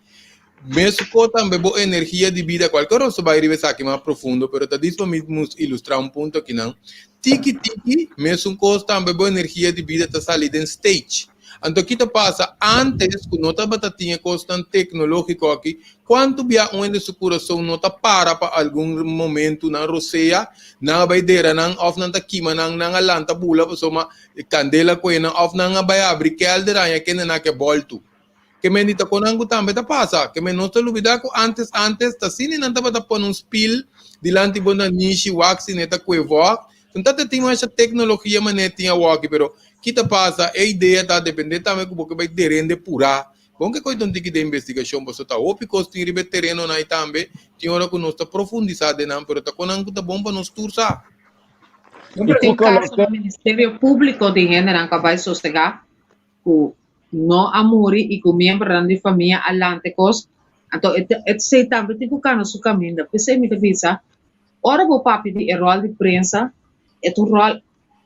Mesun tambe bo energia di bida, cualkier ora bai riba esaki mas profundo, pero ta dis pa mi mus ilustra un punto akinan. Tiki tiki, mesun cos tambe bo energia di bida ta sali den stage. Anto ki ta pasa? Antes cu no tabata tin e cosnan tecnologico aki, cuanto bia un hende su curason no ta para pa algun momento, nan rosea, nan a bai dera nan of nan ta kima nan, nan a lanta bula pasobra candela coe nan of nan a bai abri kelder haña kende nan a ke boltu. Ke men di ta konan ku tambe ta pasa. Ke men nos ta lubida ku antes antes ta asina nan tabata pone un spil dilanti bo nanishi wak si ne ta kue vòk. Nan ta tin masha teknologia manera tin awoki pero ki ta pasa e idea ta depende tambe ku bo ke bai derende purá. Bon ke koe ta un tiki den investigashon pasobra ta hopi kos tin riba e terenonan ei tambe tin ora ku nos ta profundisá den nan pero ta konan ku ta bon pa nos tur sa. Tin kaso na Ministerio Públiko di hendenan ku a bai sosegá ku no a muri i ku miembronan di famia a lanta e kos, anto e esei tambe tin ku kana su kaminda. P'esei mi ta bisa, ora bo papia di e ròl di prensa, e ta un ròl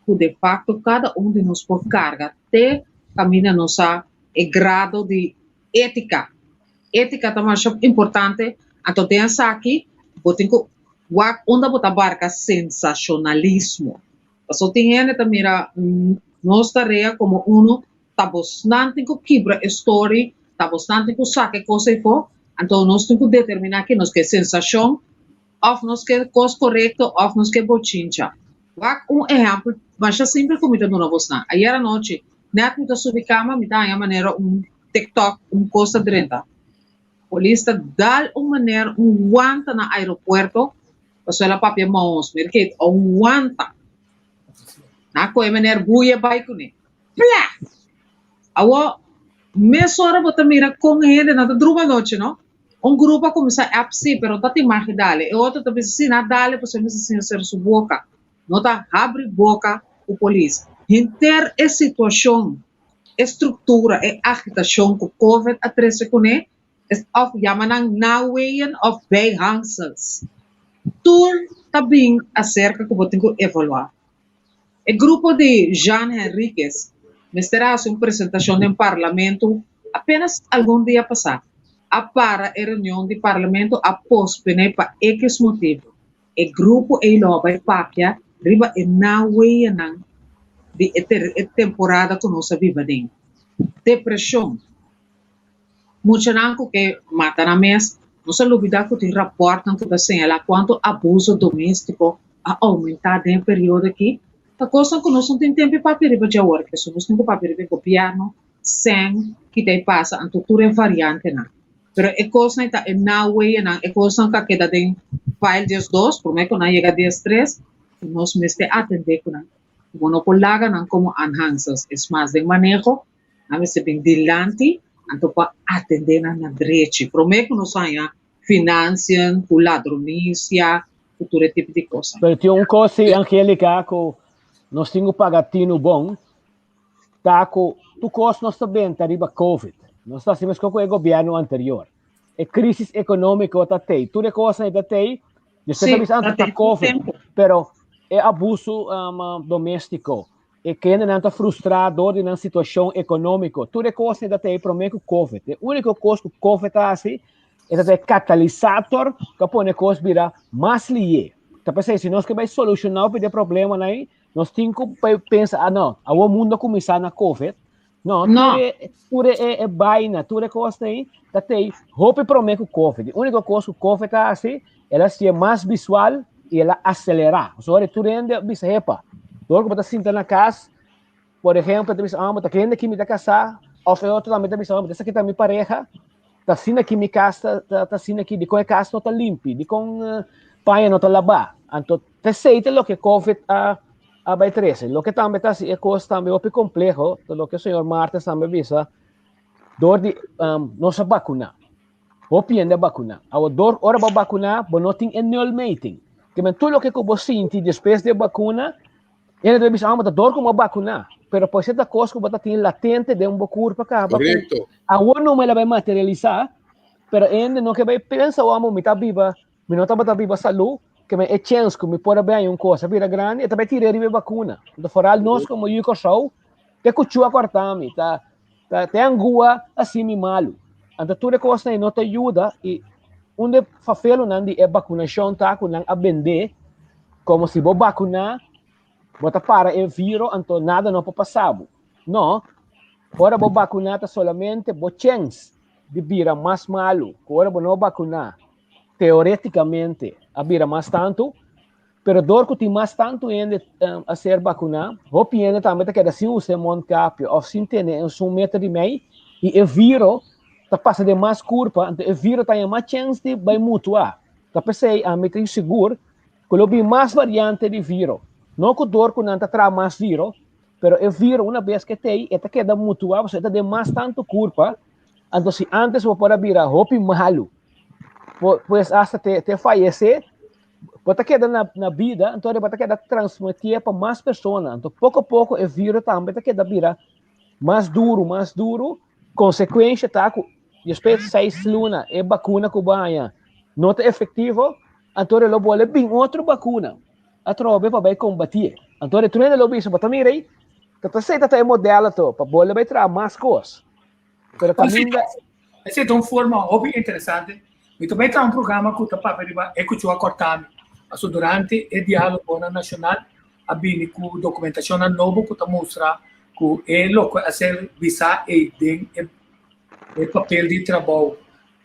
ku de fakto kada un di nos por karga te kaminda nos sa e grado di étika. Étika ta masha importante, anto den esaki bo tin ku wak unda bo ta barka sensashonalismo. Pasobra tin hende ta mira nos tarea komo unu ta bosnan tin ku kibra e story, ta bosnan tin ku saka e kos eyfo, anto nos tin ku determiná ke nos ke sensashon òf nos ke kos korekto òf nos ke bochincha. Wak un ehèmpel masha simpel ku mi ta duna bosnan. Ayer anochi nèt mi ta subi kama mi ta haña manera un tiktok un kos ta drenta. Polis ta dal un meneer un wanta na aeropuerto pasobra el a papia mahos. Mira ke un wanta. Nan a kohe meneer buya bai kuné. Pla! Awor mesora bo ta mira kon e hendenan ta drumi anochi no. Un grupo a kuminsá app sí, pero no ta tin mag di dale. E otro ta bisa sí, nan a dale pasobra e mester siña sera su boka. No ta habri boka ku polis. Henter e situashon, e struktura, e agitashon ku covid a trese kuné, òf yama nan naweeën òf bijhangsels. Tur ta bin aserka ku bo tin ku evaluá. E grupo di Jean Henriquez mester a hasi un presentashon den parlamento apenas algun dia pasá. A para e reunion di parlamento a posponé pa ekis motibu. E grupo ei lo a bai papia riba e naweeënnan di e temporada ku nos a biba den. Depreshon. Muchanan ku ke mata nan mes, nos a lubidá ku tin rapòrtnan ku ta señalá kuantu abuso doméstiko a oumentá den e periodo akí. Ta kosnan ku nos no tin tempu papia riba dje awor, pasobra nos tin ku papia riba e gobièrnu, sèn, kita e pasa, anto tur e variantenan. Pero e kosnan ta e naweyanan, e kosnan ku a keda den file 12, promé ku nan yega 13, ku nos mester atendé ku nan. Bo no por laga nan komo aanhangsels, es mas den maneho Nan mester bin dilanti anto pa atende nan na drechi. Prome ku nos haña financiën ku ladronisia ku tur e tipo di kosnan. Pero tin un kos si Angelica ku nos tin ku paga tinu bon ta ku tur kos nos ta benta riba covid. Nos ta hasi meskos ku e gobièrnu anterior. E krisis ekonómiko ta tei, tur e kosnan ta tei. Despues ta bisa anto ta covid, pero e abuso doméstiko, E kendenan ta frustrá dor di nan situashon ekonómiko. Tur e kosnan ta tei promé ku Covid. E úniko kos ku Covid ta hasi, e ta ta e katalisator ku a pone e kos bira mas lié. Ta p'esei, si nos ke bai solushoná hopi di e problemanan ei, nos tin ku bai pensa, ah no, awor mundu a kuminsá na Covid. No, tur e, tur e, e baina, tur e kosnan ei ta tei hopi promé ku Covid. E úniko kos ku Covid ta hasi, El a hasié mas visual i el a aselerá. Pasobra tur hende a bisa, Hepa, dor ku bo ta sinta na kas, por ehempel, ta bisa, ah, bo ta kende ki mi ta kasá, òf e otro tambe ta bisa, ah, bo ta esaki ta mi pareha, ta asina ki mi kas ta, ta, ta asina ki, dikon e kas no ta limpi, dikon paña no ta labá. Anto, p'esei ta loke Covid a, a bai trese. Loke tambe ta hasi e kos tambe hopi kompleho, ta loke señor Martes tambe a bisa, dor di nos a bakuná. Hopi hende a bakuná. Awor dor ora bo bakuná, bo no tin e nulmeting. Ke men tur loke ku bo sinti despues di e bakuna, hende ta bisa, ah, bo ta dor ku bo a bakuná. Pero por sierto kos ku bo ta tin latente den bo kurpa kaba ku Korekto. awor no mel a bai materialisá, pero hende no ke bai pensa, oh, amo mi ta biba, mi no tabata biba salú, ke men e chèns ku mi por a bai haña un kos a bira grandi, e ta bai tira riba e bakuna. Anto foral nos komo yu Kòrsou, te kuchú a kòrta mi, ta Ta te angua a simi malu. Anto tur e kosnan ei no ta yuda i un de fafelonan di e bakunashon ta ku nan a bendé komo si bo bakuná bo ta para e viro anto nada no por pasa bo. No, ora bo bakuná ta solamente bo chèns di bira mas malu ku ora bo no bakuná teoretikamente a bira mas tantu. Pero dor ku tin mas tantu hende a ser bakuná, hopi hende tambe ta keda sin usa e mondkapje òf sin tene un meter di mei i e viro ta pasa den mas kurpa, anto e viro ta haña mas chèns di bai mutuá. Ta p'esei ami tin sigur ku lo bin mas variante di viro. No ku dor ku nan ta traha mas viro, pero e viro una bes ku e t'ei e ta keda mutuá pasobra e ta den mas tantu kurpa, anto si ántes bo por a bira hopi malu, pues asta te fayesé, Bo ta keda na, na bida, anto bo ta keda transmitié pa mas persona. Anto poko poko e virus tambe ta keda bira mas duro, mas duro. Konsekuensha ta ku despues di seis luna e bakuna ku bo haña no ta efektivo, anto lo bole bin otro bakuna atrobe pa bai kombatié. Anto tur hende lo bisa, bo ta mira ei, ta ta esei ta ta e modelo to pa bole bai traha mas kos. Pero kaminda Esei ta un forma hopi interesante. Mi ta bai traha un programa ku ta papia riba e kuchú a kòrta mi. Pasobra durante e diálogonan nashonal a bini ku dokumentashonnan nobo ku ta mustra ku e loke a ser bisá ei den e papel di trabou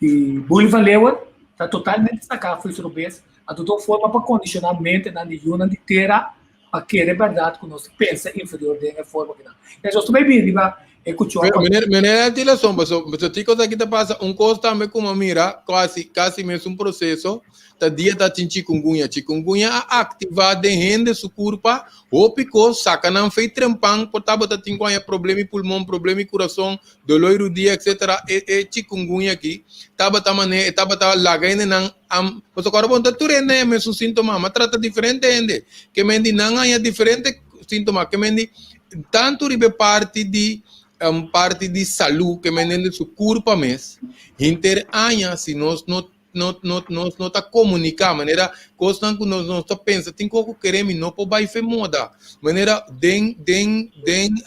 di Boeli van Leeuwen ta totalmente saká for su robes. Anto ta un forma pa kondishoná mentenan di yunan di tera pa kere bèrdat ku nos ta pensa inferior den e forma kinan. Nos ta bai bini riba. E kuchó Pero meneer, meneer tin razón, paso, paso ti cosa kita pasa, un kos tambe kuma mira, kasi, kasi mes un proceso, ta dia ta tin chikungunya, chikungunya a aktivá den hende su kurpa, hopi kos, saka nan fei trempan, por tabata tin ku haña problema i pulmon, problema i kurason, doló i rudia, etcetera, e, e chikungunya aki tabata manera, e tabata laga hendenan am, paso kòrda bon ta tur hende haña mesun síntoma, m'a trata diferente hende, ke men di nan haña diferente síntoma, ke men di tantu riba e parti di parti di salú ke men hende su kurpa mes, hinter aña si nos no no no nos no ta komuniká manera kosnan ku nos nos ta pensa tin kos ku keremi no por bai fe moda manera den den den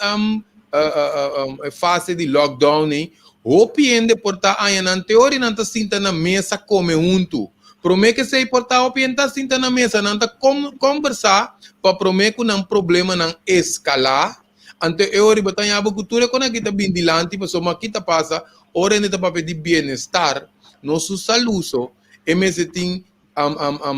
e fase di lockdown ei hopi hende por ta aña nan te ora nan ta sinta na mesa kome huntu prome ke esei por ta hopi hende ta sinta na mesa nan ta kombersá pa prome ku nan problemanan eskalá anto e ora bo ta haña bo ku tur e kon aki ta bin dilanti pasobra ki ta pasa ora hende ta papia di bienestar no su salú so, e mester tin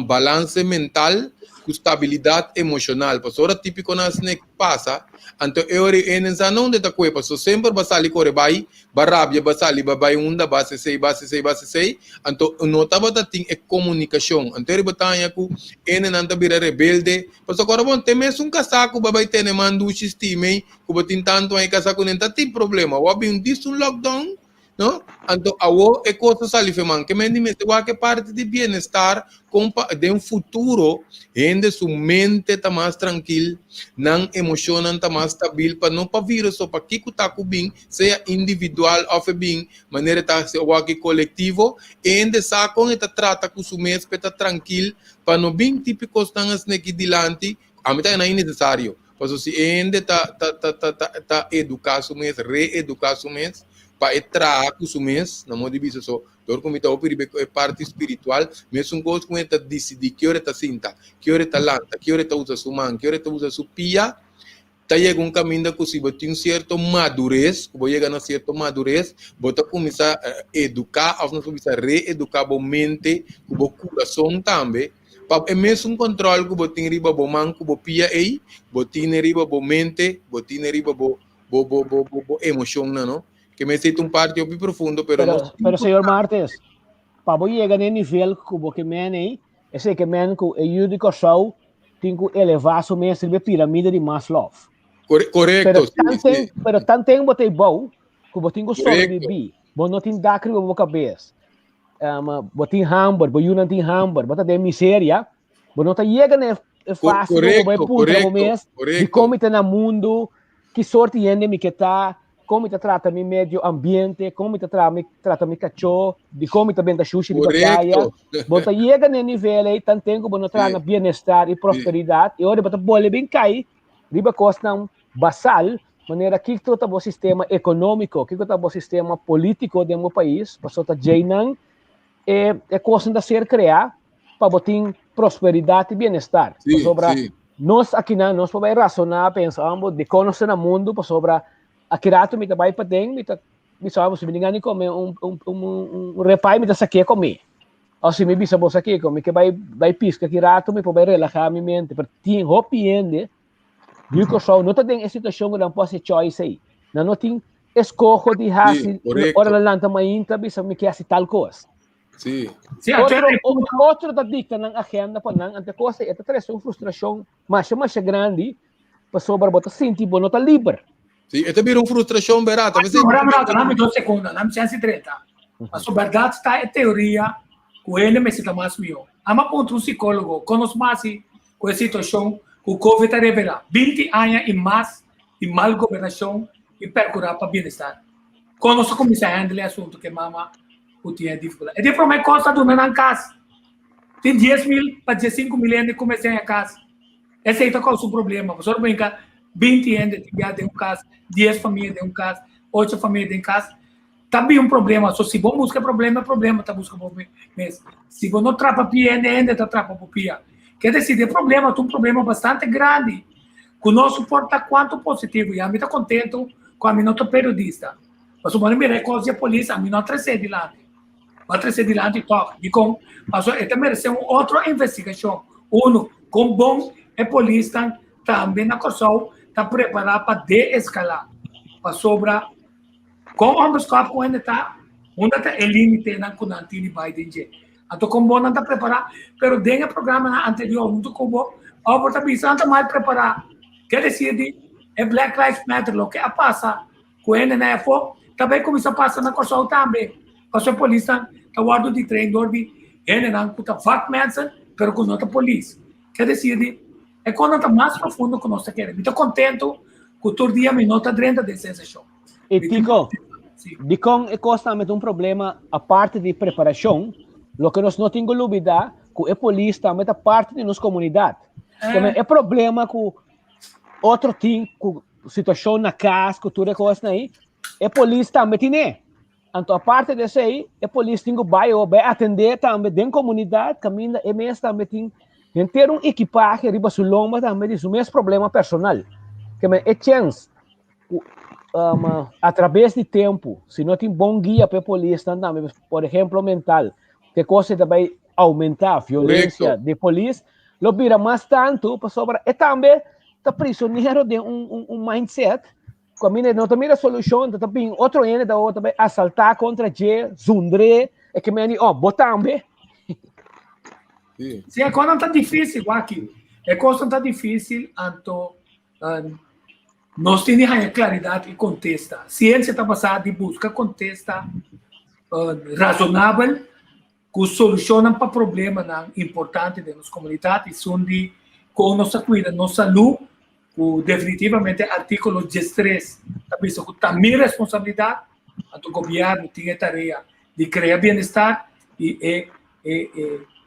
balanse mental ku stabilidat emoshonal. Pasobra ora típikonan asina ki pasa, anto e ora ei hende sa no unda ta kue, pasobra semper bo a sali kore bai, bo a rabia, bo a sali, bo a bai unda, bo a hasi esei, bo a hasi esei, bo a hasi esei, anto no tabata tin e komunikashon. Anto e ora bo ta haña ku hendenan ta bira rebelde, pasobra ora bo no tin mesun kasá ku bo a bai tene man dushi stima ei, ku bo tin tantu aña kasá kuné, ta tin problema. Bo a bin dis un lockdown, No? Anto awo e kos ta sali feman. Ke men di mester wak e parti di bienestar kon pa den futuro hende su mente ta mas trankil, nan emoshonnan ta mas stabil pa no pa virus o pa kiko ta ku bin, sea individual òf e bin manera e ta hasi awaki kolektivo, e hende sa kon e ta trata ku su mes pa e ta trankil pa no bin tipo kosnan asina aki dilanti. Ami ta haya nan innesesario. Pasobra si e hende ta ta ta ta ta ta eduká su mes, reeduká su mes, pa e traha ku su mes, na modo di bisa so, dor ku mi ta hopi riba e parti spiritual, mesun kos ku e ta disidí ki ora e ta sinta, ki ora e ta lanta, ki ora e ta usa su man, ki ora e ta usa su pia, ta yega un kaminda ku si bo tin un sierto madures, ku bo yega na sierto madures, bo ta kuminsá eduká òf nos por bisa reeduká bo mente ku bo kurason tambe, Pa e mesun control cu bo tin riba bo man cu bo pia ey, bo tine riba bo mente, bo tine riba bo bo bo bo bo bo emocionnan, no? Ke mester ta un parti hopi profundo, pero Pero, nos pero señor Martes, pa bo yega na e nivel cu bo ke men ey, esey ke men cu e yu di Kòrsou tin cu eleva su mes riba e piramide di Maslow. Correcto, Pero sí, tanten, sí. pero tanten bo ta ebou cu bo tin cu Correcto. sobrevivi, bo no tin dak riba bo cabes. um, bo tin hamber, bo yunan tin hamber, bo ta den miseria, bo no ta yega na e fase ku bo bai puntra bo mes, di kon mi ta na mundu, ki sorti hende mi ke ta, kon mi ta trata mi medio ambiente, kon mi ta tra mi, trata mi kachó, di kon mi ta benta shushi riba kaya. Bo ta yega na e nivel ei, tanten ku bo no traha na bienestar i prosperidat, i ora bo ta bole bin kai riba kosnan basal, Manera kiko ta bo sistema ekonómiko, kiko ta bo sistema polítiko den bo pais, pasobra ta djeinan e e kosnan ta ser kreá pa bo tin prosperidat i bienestar. Pasobra nos akinan nos por bai rasoná, pensa ambo dikon nos ta na mundu, pasobra aki ratu mi ta bai paden mi ta bisa bo si mi tin gana di kome un un un repai mi ta saké kome. Òf si mi bisa bo sa kiko mi ke bai bai piska aki ratu mi por bai relahá mi mente, pero tin hopi hende Yu Kòrsou no ta den e situashon ku nan por hasi choice ei. Nan no tin eskoho di hasi ora nan lanta mainta bisa mi ke hasi tal kos. Sí. Sí, otro, otro ta dicta nan agenda pa nan, ante kos ei e ta trese un frustrashon masha masha grandi pasobra bo ta sinti bo no ta liber. Sí, e ta bira un frustrashon bèrdat. Ora mi dame dos sekondo, dame chance 30. Paso bèrdat ta e teoria ku hende mester ta mas mihó. Ama puntra un sikólogo, konos mas Ku e situashon ku Covid ta revelá, 20 aña i mas di mal gobernashon i perkurá pa bienestar. Kon nos ta kuminsá handle e asuntu ku e mama ku tin e difikultat? E di promé kos ta duna nan kas. Tin 10,000 pa 15,000 hende ku mester haña kas. Esei ta kousa un problema. Pasobra brinka 20 hende tin bia den un kas, 10 famia den un kas, 8 famia den kas. Ta bin un problema. So si bo buska e problema, e problema ta buska bo mes. Si bo no trapa pia hende, hende ta trapa bo pia. Ke desi, e problema ta un problema bastante grandi ku no por ta kuantu positivo. I ami ta kontentu ku ami no ta periodista. Pasobra bo a mira e kos di e polis, ami no a tres'é dilanti. Bo a tres'é dilanti tòg. Dikon? Pasobra e ta meresé un otro investigashon. Uno, kon bon e polisnan tambe na Kòrsou ta prepará pa deeskalá. Pasobra kon onbeskòp ku hende ta, unda ta e límitenan ku nan tin di bai den dje? Anto kon bon nan ta prepará? Pero den e programanan anterior huntu ku bo, òf bo ta bisa nan ta mal prepará. Ke desir di e Black Lives Matter loke a pasa ku hende nan afó ta bai kuminsá pasa na Kòrsou tambe. Pasobra e polisnan ta wòrdu di train dor di hendenan ku ta vakmensen pero ku no ta polis. Ke desir di e kosnan ta mas profundo ku nos ta kere. Mi ta kontentu ku tur dia mi no ta drenta den sensashon. E Tico, dikon e kos tambe ta un problema aparte di preparashon, loke nos no tin ku lubida ku e polis tambe ta parti di nos komunidat. Eh. E problema ku otro tin ku situashon na kas, ku tur e kosnan ei, e polis tambe tine. Anto aparte di esei, e polis tin ku bai o bai atendé tambe den komunidat kaminda e mes tambe tin henter un ekipahe riba su lomba tambe di su mes problema personal. Ke men e chèns ku um, atrabes di tempu, si no tin bon guia pa e polisnan tambe, por ehemplo mental, ke kos ta bai oumentá violensia di polis, lo bira mas tantu pasobra e tambe ta prisonero den un, un, un mindset Ku mi no ta mira solushon, ta bin otro hende ta bai asaltá kontra dje, zundr'é, e ke men di, oh, bo tambe. Sí, e kosnan ta difísil, wak-aki. E kosnan ta difísil, anto nos tin di haña klaridat i kontesta. Siensia ta basá di buska kontesta rasonabel ku solushonnan pa problemanan importante den nos komunidat i sun di kon nos ta kuida nos salú, ku definitivamente artíkulo diestres ta bisa ku ta mi responsabilidat, anto gobièrnu tin e tarea di krea bienestar i e e e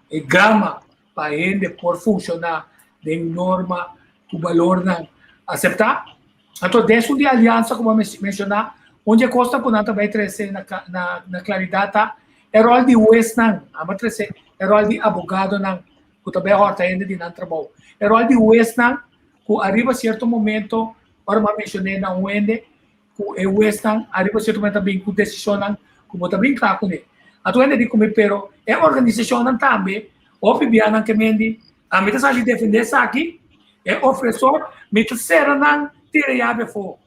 e gama pa hende por funshoná den norma ku balornan aseptá. Anto den esun di aliansa ku bo a menshoná, un di e kosnan ku nan ta bai trese na na na klaridat ta e ròl di huesnan, nan a trese e ròl di abogadonan ku ta bai hòrta hende di nan trabou, e ròl di huesnan ku ariba sierto momento, ora bo a menshoné na un hende ku e huesnan ariba sierto momento ta bin ku desishonnan ku bo ta brinká kuné. Anto hende di ku mi pero e organisashonnan tambe hopi bianan ke mendi Ami ta sali defendé esaki, e ofresor, mi ta sera nan tira yabi afó.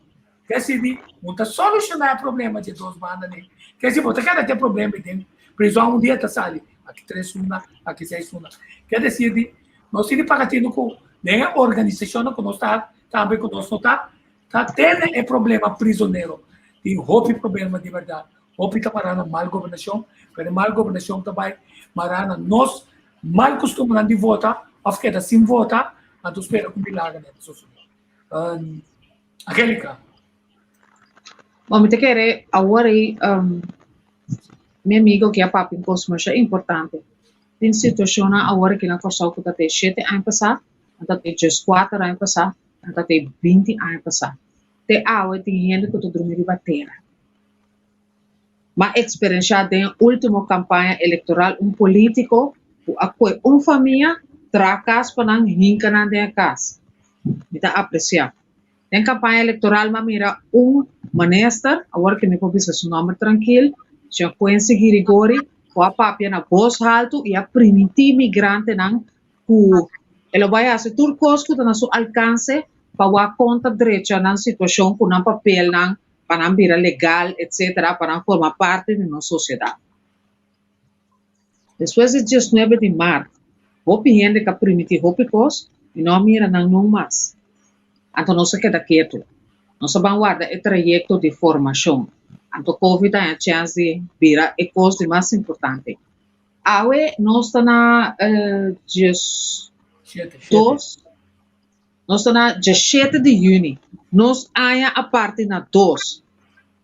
Ke si di, bo ta solushoná e problema dje dos banda ne. Ke si bo ta keda ku e problema ei den prizòn un dia ta sali, aki tres luna, aki seis luna. Ke desir di, nos tin di paga tinu ku den e organisashonnan ku nos ta tambe ku nos no ta, ta tene e problema prizonero. Tin hopi problema di bèrdat. Hopi ta mará na mal gobernashon, pero e mal gobernashon ta bai mará na nos mal kustumbernan di vota òf keda sin vota, anto spera ku milagernan ta sosodé. Angelica. Bon, mi ta kere awor ei mi amigo ke a papia un kos masha importante. Tin situashonnan awor aki na Kòrsou ku ta te shete aña pasá, nan ta te dieskuater aña pasá, nan ta te binti aña pasá. Te awe tin hende ku ta drumi riba tera. M'a eksperenshá den e último kampaña elektoral un polítiko ku a kue un famia, traha kas pa nan, hinka nan den e kas. Mi ta apresiá. Den kampaña elektoral m'a mira un minister, awor ke mi por bisa su nòmber trankil, señor Quincy Girigori, ku a papia na bos haltu i a primintí migrantenan ku e lo bai hasi tur kos ku ta na su alkanse pa wak kon ta drecha nan situashon ku nan papelnan pa nan bira legal etcetera pa nan forma parti di nos sociedad. Despues di diesnuebe di mart hopi hende ka primiti hopi kos y no a mira nan nun mas. Anto nos a keda ketu. Nos a ban warda e trayecto di formacion. Anto covid a haña chens di bira e kos di mas importante. Awe nos ta na dies dos. Nos ta na djashete di yüni. Nos aña a parti na dos.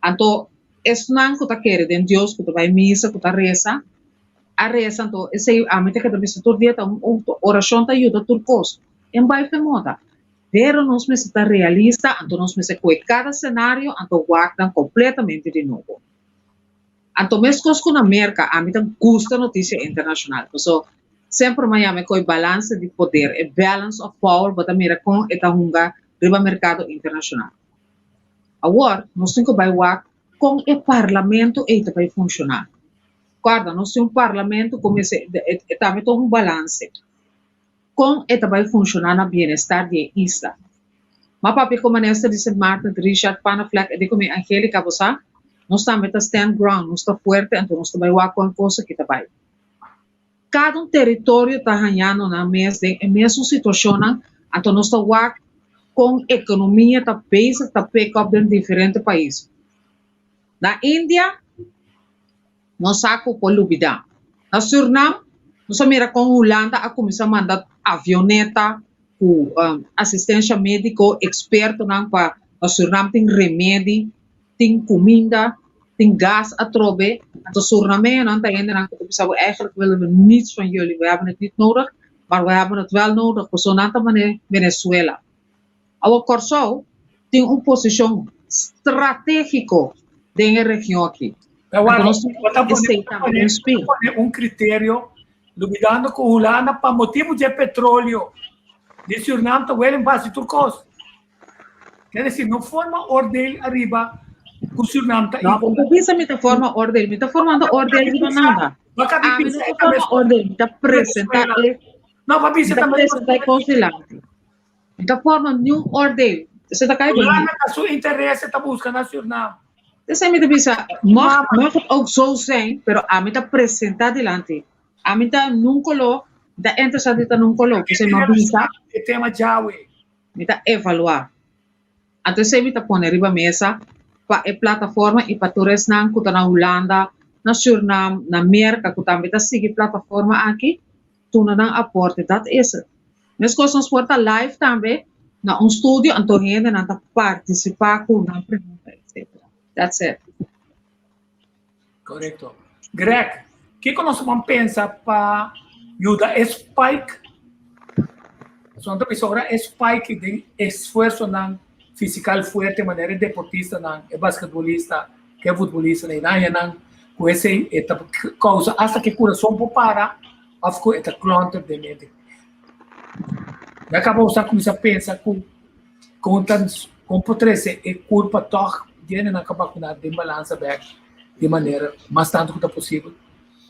Anto esnan ku ta kere den Dios, ku ta bai misa, ku ta resa, a resa. Anto esei ami ta keda bisa tur dia ta un orashon ta yuda tur kos. En bai fe moda. Pero nos mester ta realista, anto nos mester kohe kada senario anto wak nan kompletamente di nobo. Anto meskos ku na Merka, ami ta gusta notisia internashonal. Paso semper mi a yama e koe balanse di poder, e balance of power, bo ta mira kon e ta hunga riba merkado internashonal. Awor, nos tin ku bai wak kon e parlamento ei ta bai funshoná. Kòrda, nos tin un parlamento ku mester, e tambe ta un balanse. Kon e ta bai funshoná na bienestar di e isla. M'a papia ku minister di Sint Maarten, Richard Panneflek, e di ku mi, Angelica, bo sa, nos tambe ta stand ground, nos ta fuerte, anto nos ta bai wak kon kos aki ta bai. Kada un teritorio ta hañando nan mes den e mesun situashonnan, anto nos ta wak kon ekonomia ta bezig ta pick up den diferente pais. Na India, nos sa ku por lubidá. Na Surnam, nos a mira kon Hulanda a kuminsá manda avioneta ku asistensha médiko, ekspertonan pa na Surnam tin remedi, tin kuminda, tin gas atrobe. Anto Surnameñonan ta hendenan ku ta bisa bo eigenlijk willen we niets van jullie, we hebben het niet nodig, maar we hebben het wel nodig, pasobra nan ta manera Venezuela. Awor Kòrsou tin un posishon stratégiko den e region aki. Anto nos tin ku esei tambe den spil. Pone un kriterio lubidando ku Hulanda pa motibu dje petroleo di Surnam ta welen basi tur kos. Ker desi no forma oordeel ariba ku Surnam ta. No, bo bisa mi ta forma oordeel, mi ta formando oordeel riba nada. Ami no ta forma oordeel, mi ta presenta e, mi ta presenta e kos dilanti. Mi ta forma niun oordeel. Esei ta kai bo. Hulanda ta su interes e ta buska na Surnam. Esei mi ta bisa, mag, mag het ook zo zijn, pero ami ta presenta dilanti. Ami ta nun koló, mi ta interesa di ta nun koló. P'esei mi a bisa. E tema djawe. Mi ta evaluá. Anto esei mi ta pone riba mesa pa e plataforma i pa tur esnan ku ta na Hulanda, na Surnam, na Merka ku tambe ta sigui plataforma aki, tuna nan aporte. Dat is het. Meskos nos por ta live tambe na un studio anto hendenan ta partisipá ku nan pregunta etcetera. That's it. Korekto. Greg, kiko nos ban pensa pa yuda e spike? So ta bisa ora e spike den esfuersonan fisikal fuerte manera e deportistanan, e basketbolista, ke futbolistanan, i nan nan ku esei e ta kousa asta ke kurason por para òf ku e ta klonter den mente. Ya kaba bo sa kuminsá pensa ku kon ta kon por trese e kurpa tòg djene nan ka bakuná den balansa bèk di manera mas tantu ku ta posibel.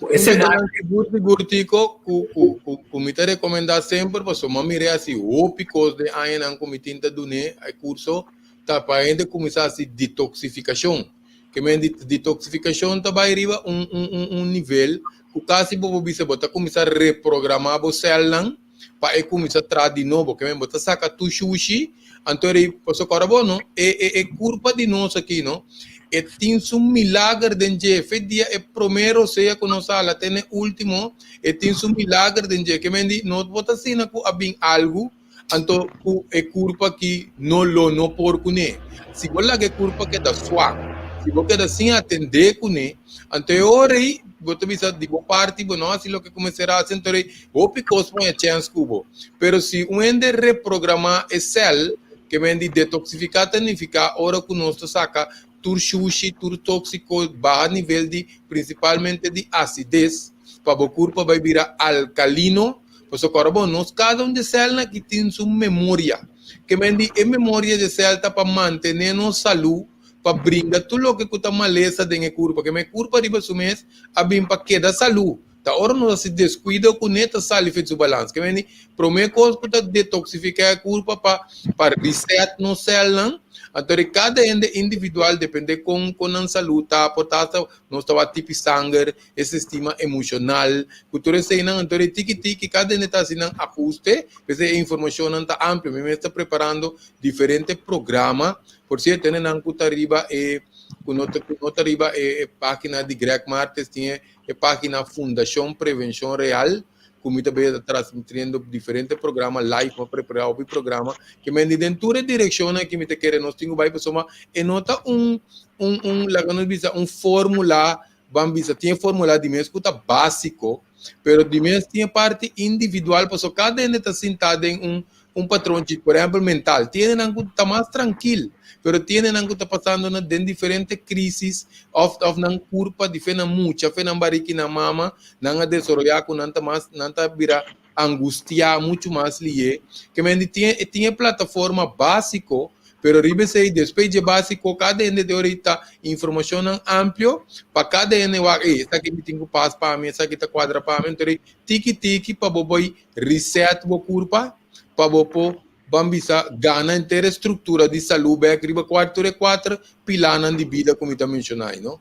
Ku e senario. Sigur sigur Tico ku ku ku ku mi ta rekomendá semper pasobra mi a mir'é hasi hopi kos den añanan ku mi tin ta dun'é e kurso ta pa hende kuminsá hasi detoksifikashon. Ke men di detoksifikashon ta bai riba un un un un nivel ku kasi bo por bisa bo ta kuminsá reprogramá bo sèlnan pa e kuminsá traha di nobo. Ke men bo ta saka tur shushi, anto rei pasobra kòrda bo no, e e e kurpa di nos aki no, e tin su milager den dje. Fe dia e promé rosea ku nos hala te n'e último, e tin su milager den dje. Ke men di no bo ta asina ku a bin algu Anto ku e kurpa aki no lo no por kuné. Si bo laga e kurpa keda swak, si bo keda sin atendé kuné, anto e ora ei bo ta bisa di bo parti bo no hasi loke ku mester hasi, anto ei hopi kos por haña chèns ku bo. Pero si un hende reprogramá e sèl, ke men di detoksifiká ta nifiká ora ku nos ta saka tur shushi, tur tóksiko, baha nivel di prinsipalmente di asides, pa bo kurpa bai bira alkalino. Pasobra kòrda bo, nos kada un di e sèlnan aki tin su memoria. Ke men di e memoria di e sèl ta pa mantené nos salú, pa bringa tur loke ku ta malesa den e kurpa. Ke men e kurpa riba su mes a bin pa keda salú. Ta ora nos hasi deskuido kuné ta sali for di su balans. Ke men di promé kos ku ta detoksifiká e kurpa pa pa reset nos sèlnan. Anto di kada hende individual dependé kon kon nan salú ta, por ta hasta nos ta wak tipi sanger, e sistema emoshonal, ku tur eseinan, anto e tiki tiki kada hende ta hasi nan ahuste, p'esei e informashonnan ta amplio. Mi mes ta preparando diferente programa, por sierto hendenan ku ta riba e ku no ta ku no ta riba e e página di Greg Martes tin e e página Fundashon Prevenshon Real ku mi ta bira ta transmitiendo diferente programa live, mi a prepara hopi programa, ke men di den tur e direkshonnan ki mi ta kere nos tin ku bai pasobra e no ta un un un laga nos bisa un fórmula Ban bisa tin e formula di mes ku ta básiko, pero di mes tin e parti individual pasobra kada hende ta sintá den un un patronchi, por ehèmpel mental. Tin hendenan ku ta mas trankil, pero tin hendenan ku ta pasando na den diferente krísis òf òf nan kurpa di fe nan mucha, fe nan bariki nan mama, nan a desaroyá ku nan ta mas nan ta bira angustiá muchu mas lié. Ke men di tin e tin e plataforma básiko, pero riba esei despues dje básiko kada hende ta ora ta informashonnan amplio pa kada hende wak ey esaki mi tin ku pas pa mi, esaki ta kuadra pa mi, anto tiki tiki pa bo bai reset bo kurpa pa bo por. ban bisa gana henter e struktura di salú bèk riba kual tur e kuater pilánan di bida ku mi ta menshoná ei, no?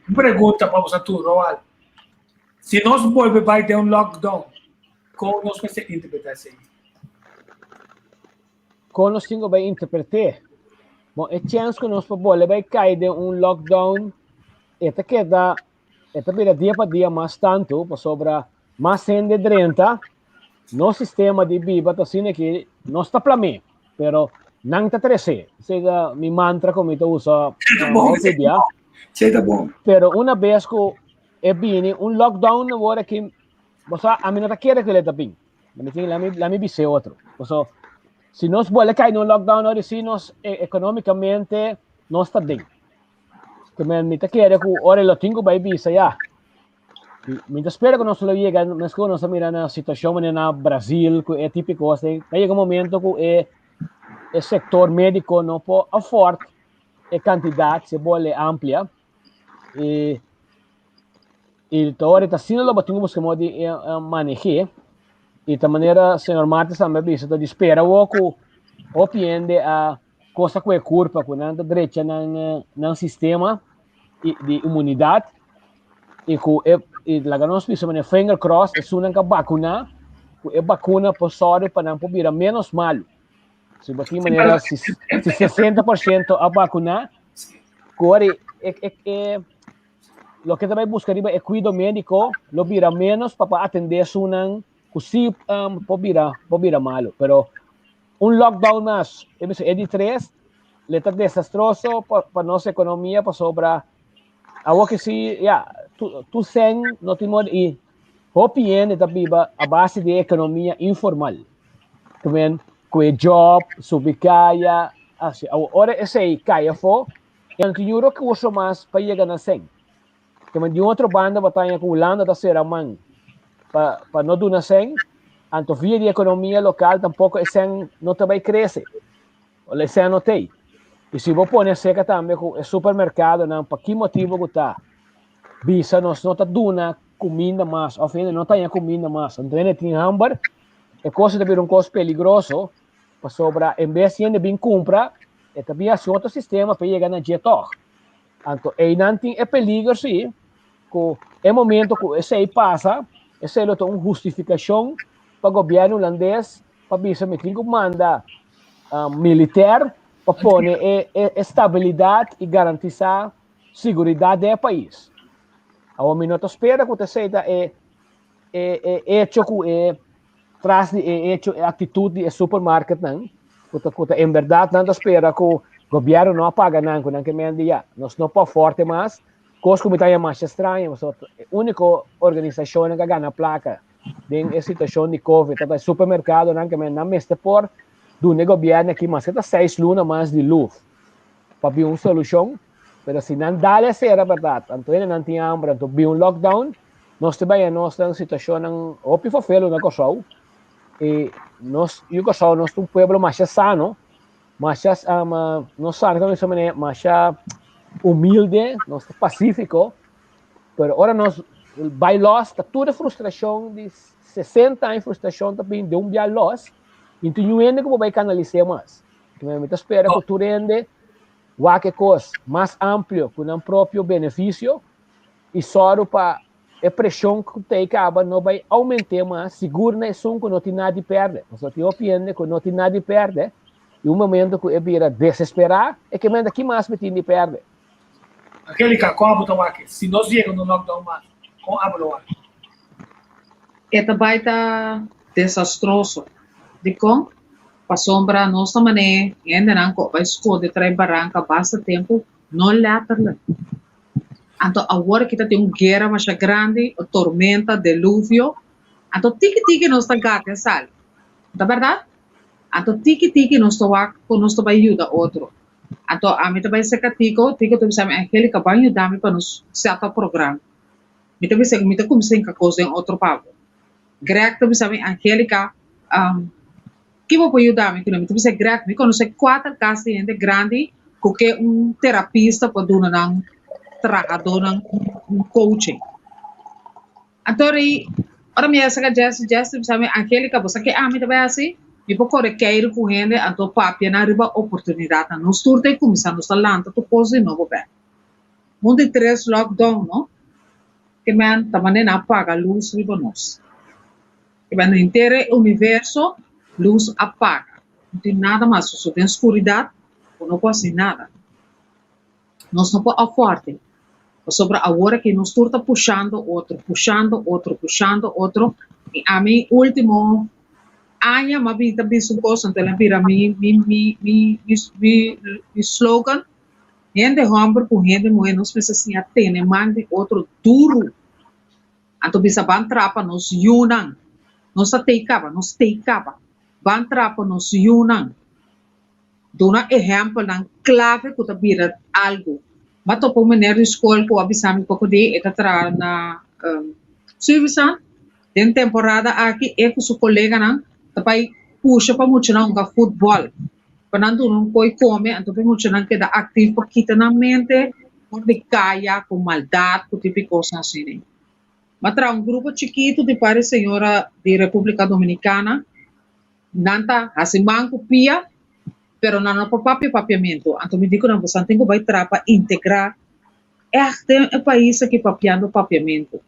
Un pregunta pa boso tur, Roald. Si nos bolbe bai den un lockdown, kon nos mester interpretá esei? Kon nos tin ku bai interpret'é? Bon, e chèns ku nos por bolbe bai kai den un lockdown e ta keda, e ta bira dia pa dia mas tantu pasobra mas hende drenta, nos sistema di biba ta asina ki nos ta plam'é, pero nan ta tres'é. Esei ta mi mantra ku mi ta usa hopi bia. Esei ta bon. Pero una bes ku e bini un lockdown awor aki, bo sa, ami no ta kere ku el ta bin. Mi tin, lami, lami bis'é otro. Paso, si nos bolbe kai den un lockdown ora si nos economicamente nos ta den. Ke men mi ta kere ku ora lo tin ku bai bisa ya. Mi ta spera ku nos lo yega, mes ku nos a mira na situashon manera na Brasil ku e típiko así, ta yega un momento ku e e sektor médiko no por afford e kantidat si e bolbe amplia. E i ta ora ta asina lo bo tin ku buska modo di maneh'é. I ta manera señor Martes tambe a bisa ta di spera awor ku hopi hende a kosa ku e kurpa ku nan ta drecha nan nan sistema di inmunidat i ku e i laga nos bisa manera finger cross esunnan ka bakuná ku e bakuna por sòru pa nan por bira ménos malu. Si bo tin manera si si 60% a bakuná ku ora e e e loke ta bai buska riba e kuido médiko lo bira ménos pa por atendé esunnan ku sí por bira por bira malu. Pero un lockdown mas, e bisa e di tres, le ta desastroso pa pa nos ekonomia pasobra awor ke si ya tu tur sèn no tin moda i hopi hende ta biba a base di e ekonomia informal. Ku ku e job, subi kaya, asi. Awor ora esei kai afó, e no tin niun rekurso mas pa yega na sèn. Kema di un otro banda bo ta haña ku Hulanda ta sera man pa pa no duna sèn, anto via di ekonomia lokal tampoko e sèn no ta bai krese, e sèn no t'ei. I si bo pone aserka tambe ku e supermerkadonan pa ki motibu ku ta bisa nos no ta duna kuminda mas òf hende no ta haña kuminda mas, anto hende tin hamber, e kos ta bira un kos peligroso pasobra en bes di hende bin kumpra e ta bin hasi otro sistema pa e yega na dje tòg. Anto einan tin e peliger sí ku e momento ku esei pasa, esei lo ta un hustifikashon pa gobièrnu hulandes pa bisa mi tin ku manda militèr pa pone e e stabilidat i garantisá siguridat den e pais. Awor mi no ta spera ku ta esei ta e e e echo ku e tras di e echo e aktitut di e supermarketnan ku ta ku ta en bèrdat nan ta spera ku gobièrnu no a paga nan ku nan ke men di ya nos no por forte mas kos ku mi ta haña masha straño pasobra e úniko organisashonnan ku a gana plaka den e situashon di covid ta e supermerkadonan ke men nan mester por duna e gobièrnu aki maske ta seis luna mas di luf pa bin un solushon pero si nan dal e sera bèrdat anto hende nan tin hamber anto bin un lockdown Nos ta bai nos den situashonnan hopi fofelo na Kòrsou i nos yu Kòrsou nos ta un pueblo masha sano, masha no sano komo bisa manera masha humilde, nos ta pasífiko, pero ora nos bai lòs ta tur e frustrashon di sesenta aña frustrashon ta bin den un bia lòs i no tin niun hende ku por bai kanalis'é mas. Mi ta spera ku tur hende wak e kos mas amplio ku nan propio benefisio i sòru pa e preshon ku ta ei kaba no bai oument'é mas, sigur na esun ku no tin nada di pèrdè. Pasobra tin hopi hende ku no tin nada di pèrdè i un momento ku e bira desesperá, e ke manda ki mas mi tin di pèrdè? Angelica, kon abo ta wak? Si nos yega na un lockdown mas, kon abo lo wak? E ta bai ta desastroso. Dikon? Pasobra nos ta manera hendenan ku a bai skonde trae baranka basta tempu, no lèterlik. Anto awor aki ta tin un guera masha grandi, un tormenta, deluvio. Anto tiki tiki nos ta gata e sali. No ta bèrdat? Anto tiki tiki nos ta wak kon nos ta bai yuda otro. Anto ami ta bai serka Tico, Tico ta bisa mi, Angelica ban yuda mi pa nos set up program. Mi ta bisa mi ta kuminsá hinka kos den otro pa bo. Greg ta bisa mi, Angelica, Ki bo por yuda mi ku nan? Mi ta bisa, Greg, mi konosé kuater kas di hende grandi ku ke un terapista por duna nan trahadónan un coaching. Anto rei, ora mi a saka Jesse, Jesse ta bisa mi, Angelica, bo sa ke ami ta bai hasi? Mi por kore keiru ku hende anto papia nan riba oportunidatnan. Nos tur ta e kuminsá, nos ta lanta tur kos di nobo bèk. Un di tres lockdown no, ke men ta manera nan a paga lus riba nos. Ke men henter e universo lus a paga. No tin nada mas, so den skuridat bo no por hasi nada. Nos no por afòrte, pasobra awor aki nos tur ta pushando otro, pushando otro, pushando otro, i ami último aña m'a bin ta bisa un kos, anto el a bira mi mi mi mi mi mi slogan, hende hòmber ku hende muhé nos mester siña tene man di otro duru, anto bisa ban trapa nos yunan, nos ta tei kaba, nos tei kaba, ban trapa nos yunan. Duna ehèmpelnan klave ku ta bira algu. M'a topa un meneer di skol ku a bisa mi poko di e ta traha na Suivisant. Den temporada aki e ku su koleganan ta bai pusha pa muchanan hunga futbòl. Pa nan duna un koi kome anto pa e muchanan keda aktif pa kita nan mente for di kaya ku maldat ku tipo di kosnan asina. M'a traha un grupo chikitu di par di señora di Repúblika Dominikana. Nan ta hasi man ku pia, pero nan no por papia papiamentu. Anto mi di ku nan, Bosan tin ku bai tra pa integrá ègt den e pais aki papiando papiamentu.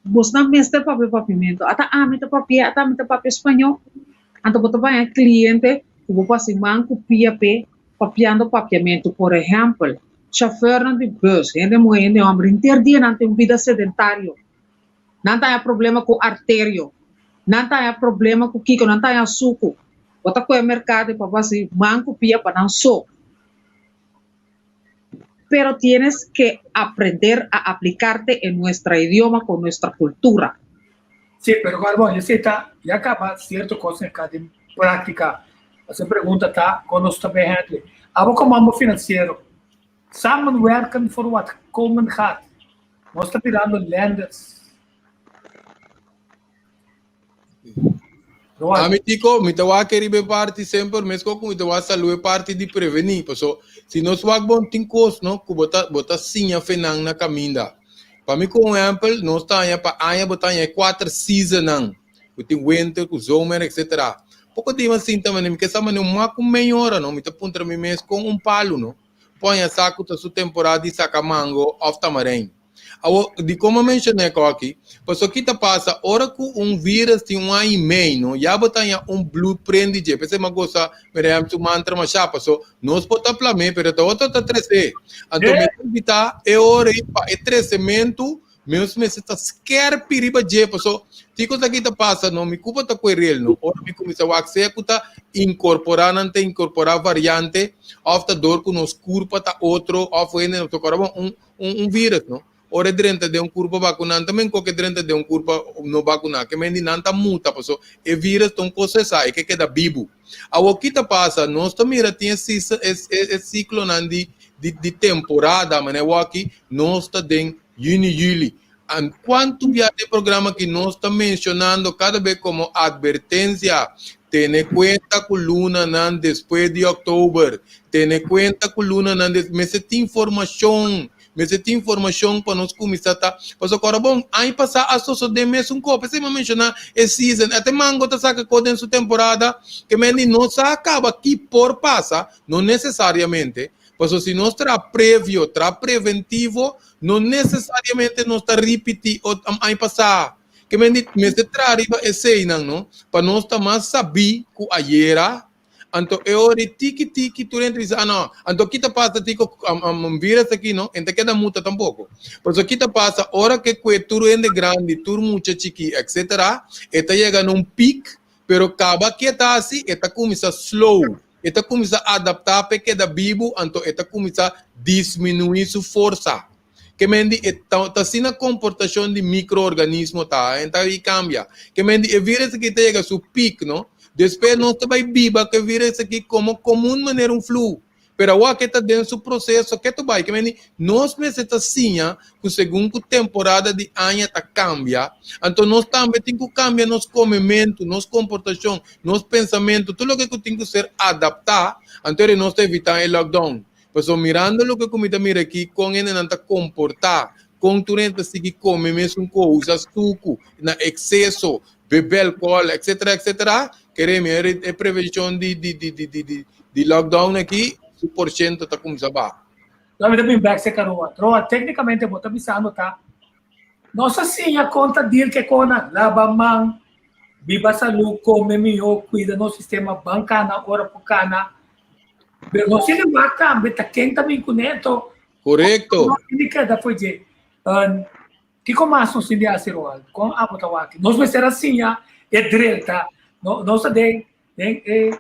Bosnan mester papia papiamentu. Ata ami ta papia, ata ami ta papia spañó. Anto bo ta baña kliente ku bo por hasi man ku pia p'e papiando papiamentu. Por ehèmpel, shofèrnan di bùs, hende muhé, hende hòmber, henter dia nan tin un bida sedentario. Nan ta haña problema ku arterio. Nan ta haña problema ku kiko, nan ta haña suku. Bo ta kohe merkado i pa hasi man ku pia pa nan so. Pero tienes que aprender a aplicarte en nuestra idioma con nuestra cultura. Sí, pero Carbón, esei ta ya kaba sierto kos en ka den práktika. Pasobra e pregunta ta kon nos ta bay handle. Abo komo amo finansiero, Samenwerken voor wat komen gaat. Nos ta birando lenders. Ami Tico, mi ta wak riba e parti semper, mesco cu mi ta wak salu e parti di preveni, paso si nos wak bon tin cos no cu bo ta bo ta siña fenan na caminda. Pa mi cu un ehempel, nos ta haña pa aña bo ta haña e cuater seasonnan, cu tin winter, cu zomer, etc. Poco di mi a sinta mane, mi ke sa mane un mak un meia ora no, mi ta puntra mi mes con un palu no. Poña sa ku ta su temporada di saka mango òf tamarein. Awor, dikon mi a menshoná e kòki? Pasobra ki ta pasa ora ku un vírus tin un aña i mei, no, ya bo ta haña un blueprint di dje. P'esei mi a gosa Miriam su mantra mashá, pasobra nos por ta plam'é, pero ta otro ta tres'é. Anto mi ta invitá e ora ei pa e tresementu Meus mester ta skerpi riba dje, paso kiko ta kita pasa no, mi kupa ta kuerel no, ora mi kuminsa wak sea ku ta inkorporá nan ta inkorporá variante òf ta dor ku nos kurpa ta otro òf hende no ta kòrda bon un un un virus no, ora e drenta den un kurpa bakuná nan ta men koke drenta den un kurpa no bakuná ke men di nan ta muta paso e virus ta un kos esa e ke keda bibu. Awor kita pasa nos ta mira tin e e e siklonan di di di temporada manera awor aki nos ta den Juni, juli. An kuantu bia den programa aki nos ta menshonando kada be komo atvertensia, tene kuenta ku lunanan despues di òktober, tene kuenta ku lunanan des, mester tin informashon, mester tin informashon pa nos kuminsá ta, pasobra kòrda bon, aña pasá a sosodé mesun kos, p'esei mi a menshoná e season, ata e mango ta saka kos den su temporada, ke men di no sa kaba ki por pasa, no nesesariamente, Pasobra si nos traha previo, traha preventivo, no necesariamente nos ta ripiti ot aña pasá. Ke men di mester traha riba eseinan, no? Pa nos ta mas sabí ku ayera. Anto e ora ei tiki tiki tur hende bisa, ah no, anto ki ta pasa tiko virus aki, no? E ta keda muta tampoko. Pasobra ki ta pasa ora ke kue tur hende grandi, tur mucha chikí, etcetera, e ta yega na un peak, pero kaba ke ta hasi, e ta kuminsá slow. E ta kuminsá adaptá pa e keda bibu, anto e ta kuminsá disminuí su forsa. Ke men di e ta asina komportashon di mikroorganismo ta, e ta i kambia. Ke men di e vírus aki ta yega su pik, no? Despues nos ta bai biba ku e vírus aki komo komun manera un flu. Pero awor ke ta den su proseso ke ta bai? Ke men di nos mester ta siña ku segun ku temporada di aña ta kambia, anto nos tambe tin ku kambia nos komementu, nos komportashon, Nos pensamentu, tur loke ku tin ku ser adaptá, anto eri nos ta evitá e lockdown. Pasobra mirando loke ku mi ta mira aki, kon hendenan ta komportá, kon tur hende ta sigui kome mesun kos, usa suku na ekseso, bebe alkohòl, etsetera, etsetera, Kere mi e prevenshon di di di di di di di lockdown aki su porshento ta kuminsá baha. Lo mi ta bin bek serka Roa. Roa, teknikamente bo ta bisando ta nos a siña kon ta deal ku e konan, laba man, biba salú, kome mihó, kuida nos sistema, ban kana ora ku kana. Pero nos tin di wak tambe ta ken ta bin kuné, anto Korekto. nos tin di keda for dje. Kiko mas nos tin di hasi Roald? Kon abo ta wak? Nos mester a siña e drill ta no nos ta den den e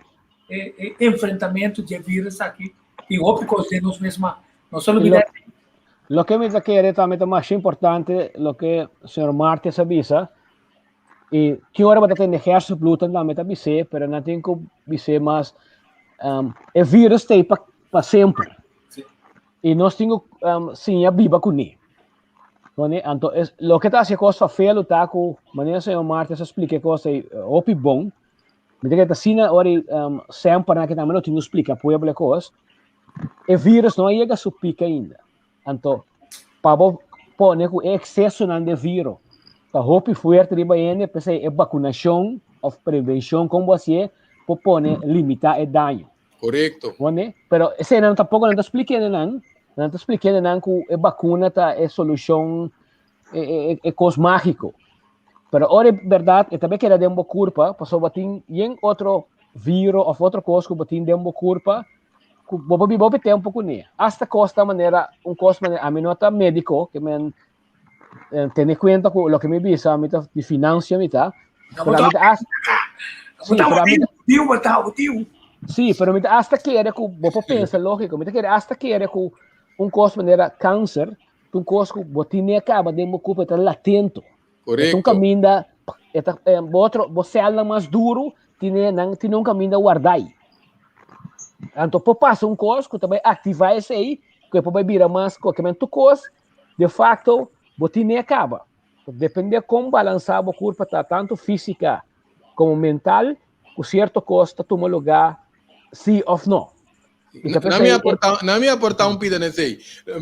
e e enfrentamentu dje virus aki tin hopi kos den nos mes man. No solo Lo, loke mi ta kere tambe ta masha importante loke señor Martes a bisa i ki ora bo ta tende hersenbloed tambe ta bis'é pero nan tin ku bis'é mas um, e virus ta ei pa pa semper. I nos tin ku um, siña biba kuné. Tony, anto es, loke ta hasi e kos fafelu ta ku manera señor Martes a splika e kos ei hopi bon. Mi ta kere ta asina ora i um, semper nan kita lo tin ku splika pueblo e kos. E virus no a yega su pik ainda. Anto, pa bo pone ku e eksesonan de viro ta hopi fuerte riba hende, p'esei e bakunashon òf prevenshon kon bo hasié por pone limitá e daño. Korekto. Wone? Pero esei nan tampoko nan ta splikende nan. Nan ta splikende nan ku e bakuna ta e solushon, e, e, e, e kos mágiko. Pero ora e bèrdat e tambe keda den bo kurpa, pasobra bo tin yen otro viro òf otro kos ku bo tin den bo kurpa ku bo por biba hopi tempu kuné. Asta kos ta manera un kos manera ami no ta médiko, ke men eh, tene kuenta ku loke mi bisa, mi ta di finansia mi ta. Pero ami ta hasta Sí, pero ami ta Diu batau, diu. Sí, pero mi ta hasta kere ku bo por pensa lógiko, mi ta kere hasta kere ku un kos manera kanser, un kos ku bo tine kaba den bo kurpo, e ta latento. E ta un Korekto. kaminda, e ta eh, bo otro, bo sèlnan mas duru, tine nan tine un kaminda wardai. Anto por pasa un kos ku ta bai aktivá esei, ku e por bai bira mas, ku ke men tur kos De facto, bo tin ne caba. Depende con balansa bo curpa ta, tanto fisica como mental, cu cierto cos ta tuma lugar si of no. I ta Na mi p'esei e aporta, na mi aporta un pida nesei.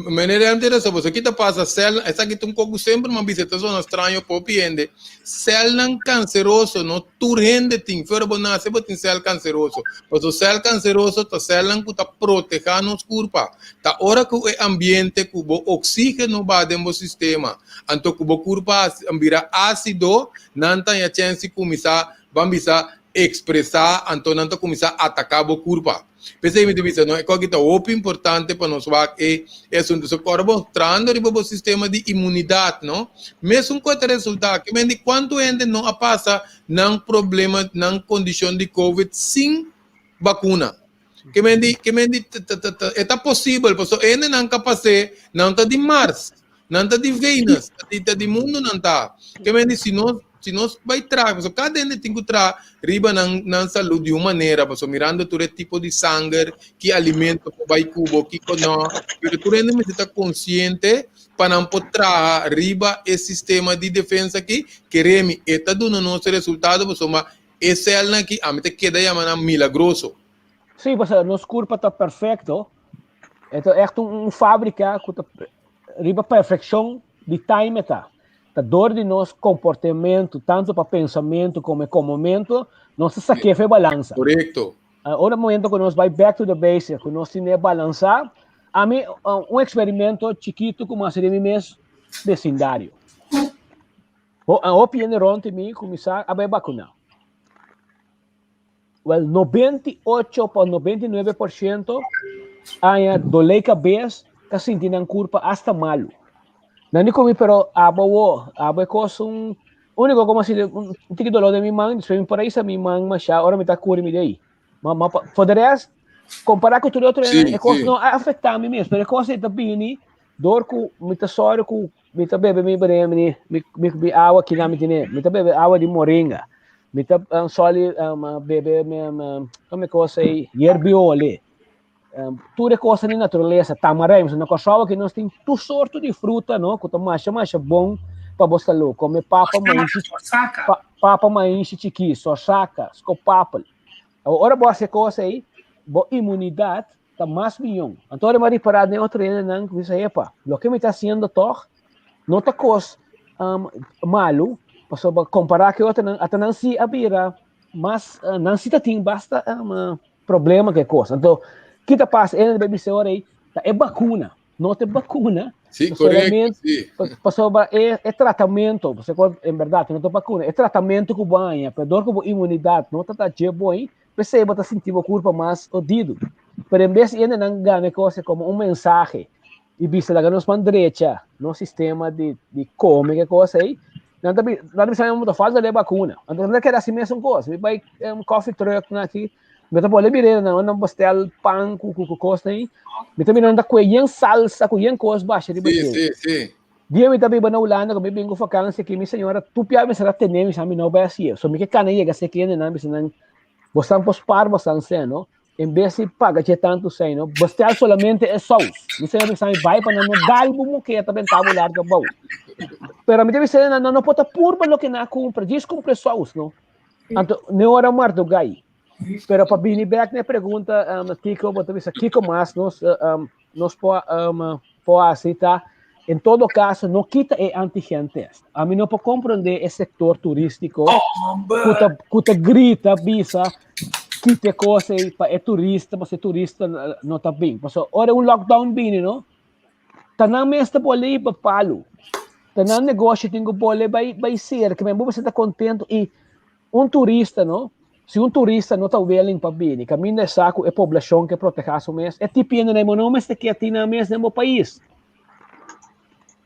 Meneer Emte resa boso, kita pasa cel, esaki ta un kos ku semper mi a bisa, ta zona straño pa hopi hende. Celnan canceroso no tur hende tin. Fuera bo nace bo tin cel canceroso. Paso cel canceroso ta celnan ku ta proteha nos curpa. Ta ora ku e ambiente ku bo oksígeno baha den bo sistema, anto ku bo kurpa a bira ásido, nan ta haña chèns di kuminsá, ban bisa, ekspresá, anto nan ta kuminsá ataká bo kurpa. P'esei mi ta bisa, no, e kòki ta hopi importante pa nos wak e e asuntu. So, ora bo trahando riba bo sistema di imunidat, no, mesun ku e ta resultá, ke men di kuantu hende no a pasa nan problema, nan kondishon di covid sin bakuna. Ke men di, ke men di, e ta posibel, pasobra e hendenan ka pas'é, nan ta di Mars, nan ta di Venus, ta di, ta di mundu nan ta. Ke men di, si nos, si nos bai traha, pasobra kada hende tin ku traha riba nan, nan salud di un manera, pasobra mirando tur e tipo di sanger, ki alimento por bai ku bo, kiko no, pero tur hende mester ta konsiente pa nan por traha riba e sistema di defensa aki, kere mi, e ta duna nos resultado, pasobra e sèlnan aki ami ta keda yama nan milagroso. Sí, pasobra nos kurpa ta perfekto. E ta echt un, un fábrika ku ta riba perfekshon di time ta. Ta dor di nos komportamentu, tantu pa pensamentu komo e komomentu, nos ta saké fe balansa. Korekto. Uh, ora momento ku nos bai back to the basic, ku nos tine balansá, ami uh, un eksperimento chikitu ku mi hasi den mi mes besindario. Ho, hopi hende rònt di mi kuminsá a bai bakuná. Wel, 98 pa 99% aña dolé kabes ta sinti nan kurpa asta malu. Nan di komi pero abo wo, abo e kos un úniko komo si un tiki doló den mi man, despues mi por a hisa mi man mashá ora mi ta kuri mi dei. Ma ma for de rest, kompará ku tur e otro e kos no a afektá mi mes, pero e kos ei ta bini dor ku mi ta sòru ku Mi ta bebe mi bene mi mi mi awa kina mi tene. Mi ta bebe awa di moringa. Mi ta um, soli um, bebe mi um, come cosa ei yerbiole. Um, tur e cosa di naturalesa, tamarijn. Na Kòrsou aki nos tin tur sorto di fruta, no, ku ta masha masha bon pa bo salú. Come papa mainshi, pa, papa mainshi chikí, sosaka, skopapel. Ora bo hasi e cosa ei, bo imunidat ta mas miyon. Anto ora mi a ripará den otro hendenan ku bisa, Epa, loke mi ta hasiendo tòg no ta kos um, malu, pasobra kompará ku e otronan, ata nan sí a bira mas nan si ta tin basta um, problema ku e kos. Anto, ki ta pasa? E ta bisa ora ei, ta e bakuna, no ta e bakuna. Sí, correcto, sí. Pasobra e, e tratamento, pasobra en berdad no ta bakuna, e tratamento ku bo haña, pero dor ku bo inmunidat no ta ta dje bon, p'esei bo ta sinti bo kurpa mas odido. Pero en bes di nan gana e kos komo un mensahe i bisa laga nos man drecha nos sistema di di kome ke kos ei, nan ta nan ta bisa nan ta falta de bakuna. Anto nan ta keda hasi mesun kos. Mi bai coffee truck nan aki, mi ta pone mir'e nan nan bestel pan ku ku kos ei, mi ta mira nan ta kue yen salsa ku yen kos basha riba dje. Sí, sí, sí. Dia mi ta biba na Hulanda ku mi bin ku vakansi aki, mi señora tur pia mi sera tene mi sa mi no bai hasié. So mi ke kana yega seki hende nan bisa nan bosan por spar bosan sèn no. En bes di paga dje tantu sèn no, bestel solamente e sous. Mi señora bisa mi bai pa nan no dal bo moketa benta bo larga bou. Pero mi ta bisa nan nan no por ta purba loke nan a kumpra, djis kumpra e sous no. Anto ne ora mardugai. Pero pa bini bek na e pregunta um, Kiko, bo ta bisa kiko mas nos um, nos por um, por hasi ta en todo caso no kita e antigen test. Ami no por comprende e sector turístico ku ta, ku ta grita bisa kita e kos ei pa e turista, pasobra e turista no ta bin. Pasobra ora un lockdown bini no, ta nan mes ta bole pa palu. Ta nan negoshi tin ku bole bai bai serka, men bo mester ta contento i Un turista no, si un turista no ta willing pa bini, kaminda e sa ku e poblashon ke protehá su mes, e tipiendo na e bo no mester ke tin nan mes den bo pais.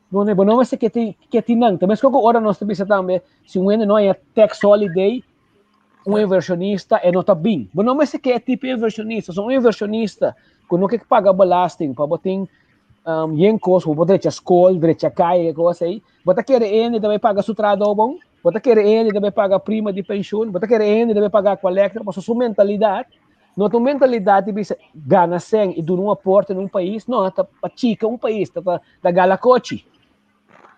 No, bo no mester ke tin ke tin nan. Ta meskos ku ora nos ta bisa tambe, si un hende no haña tax holiday, un invershonista e no ta bin. Bo no mester ke e tipo invershonista. So un invershonista ku no ke paga belasting pa bo tin um, yen kos, bo drecha skol, drecha kaya, kos ei, bo ta kere e hende ta bai paga su trado bon? Bo ta kere hende ta bai paga prima di penshun? Bo ta kere hende ta bai paga Aqualectra? Pasobra su mentalidat no ta un mentalidat di bisa gana sèn i duna un aporte na un pais, no, ta pa chika un pais, ta pa ta gala kochi.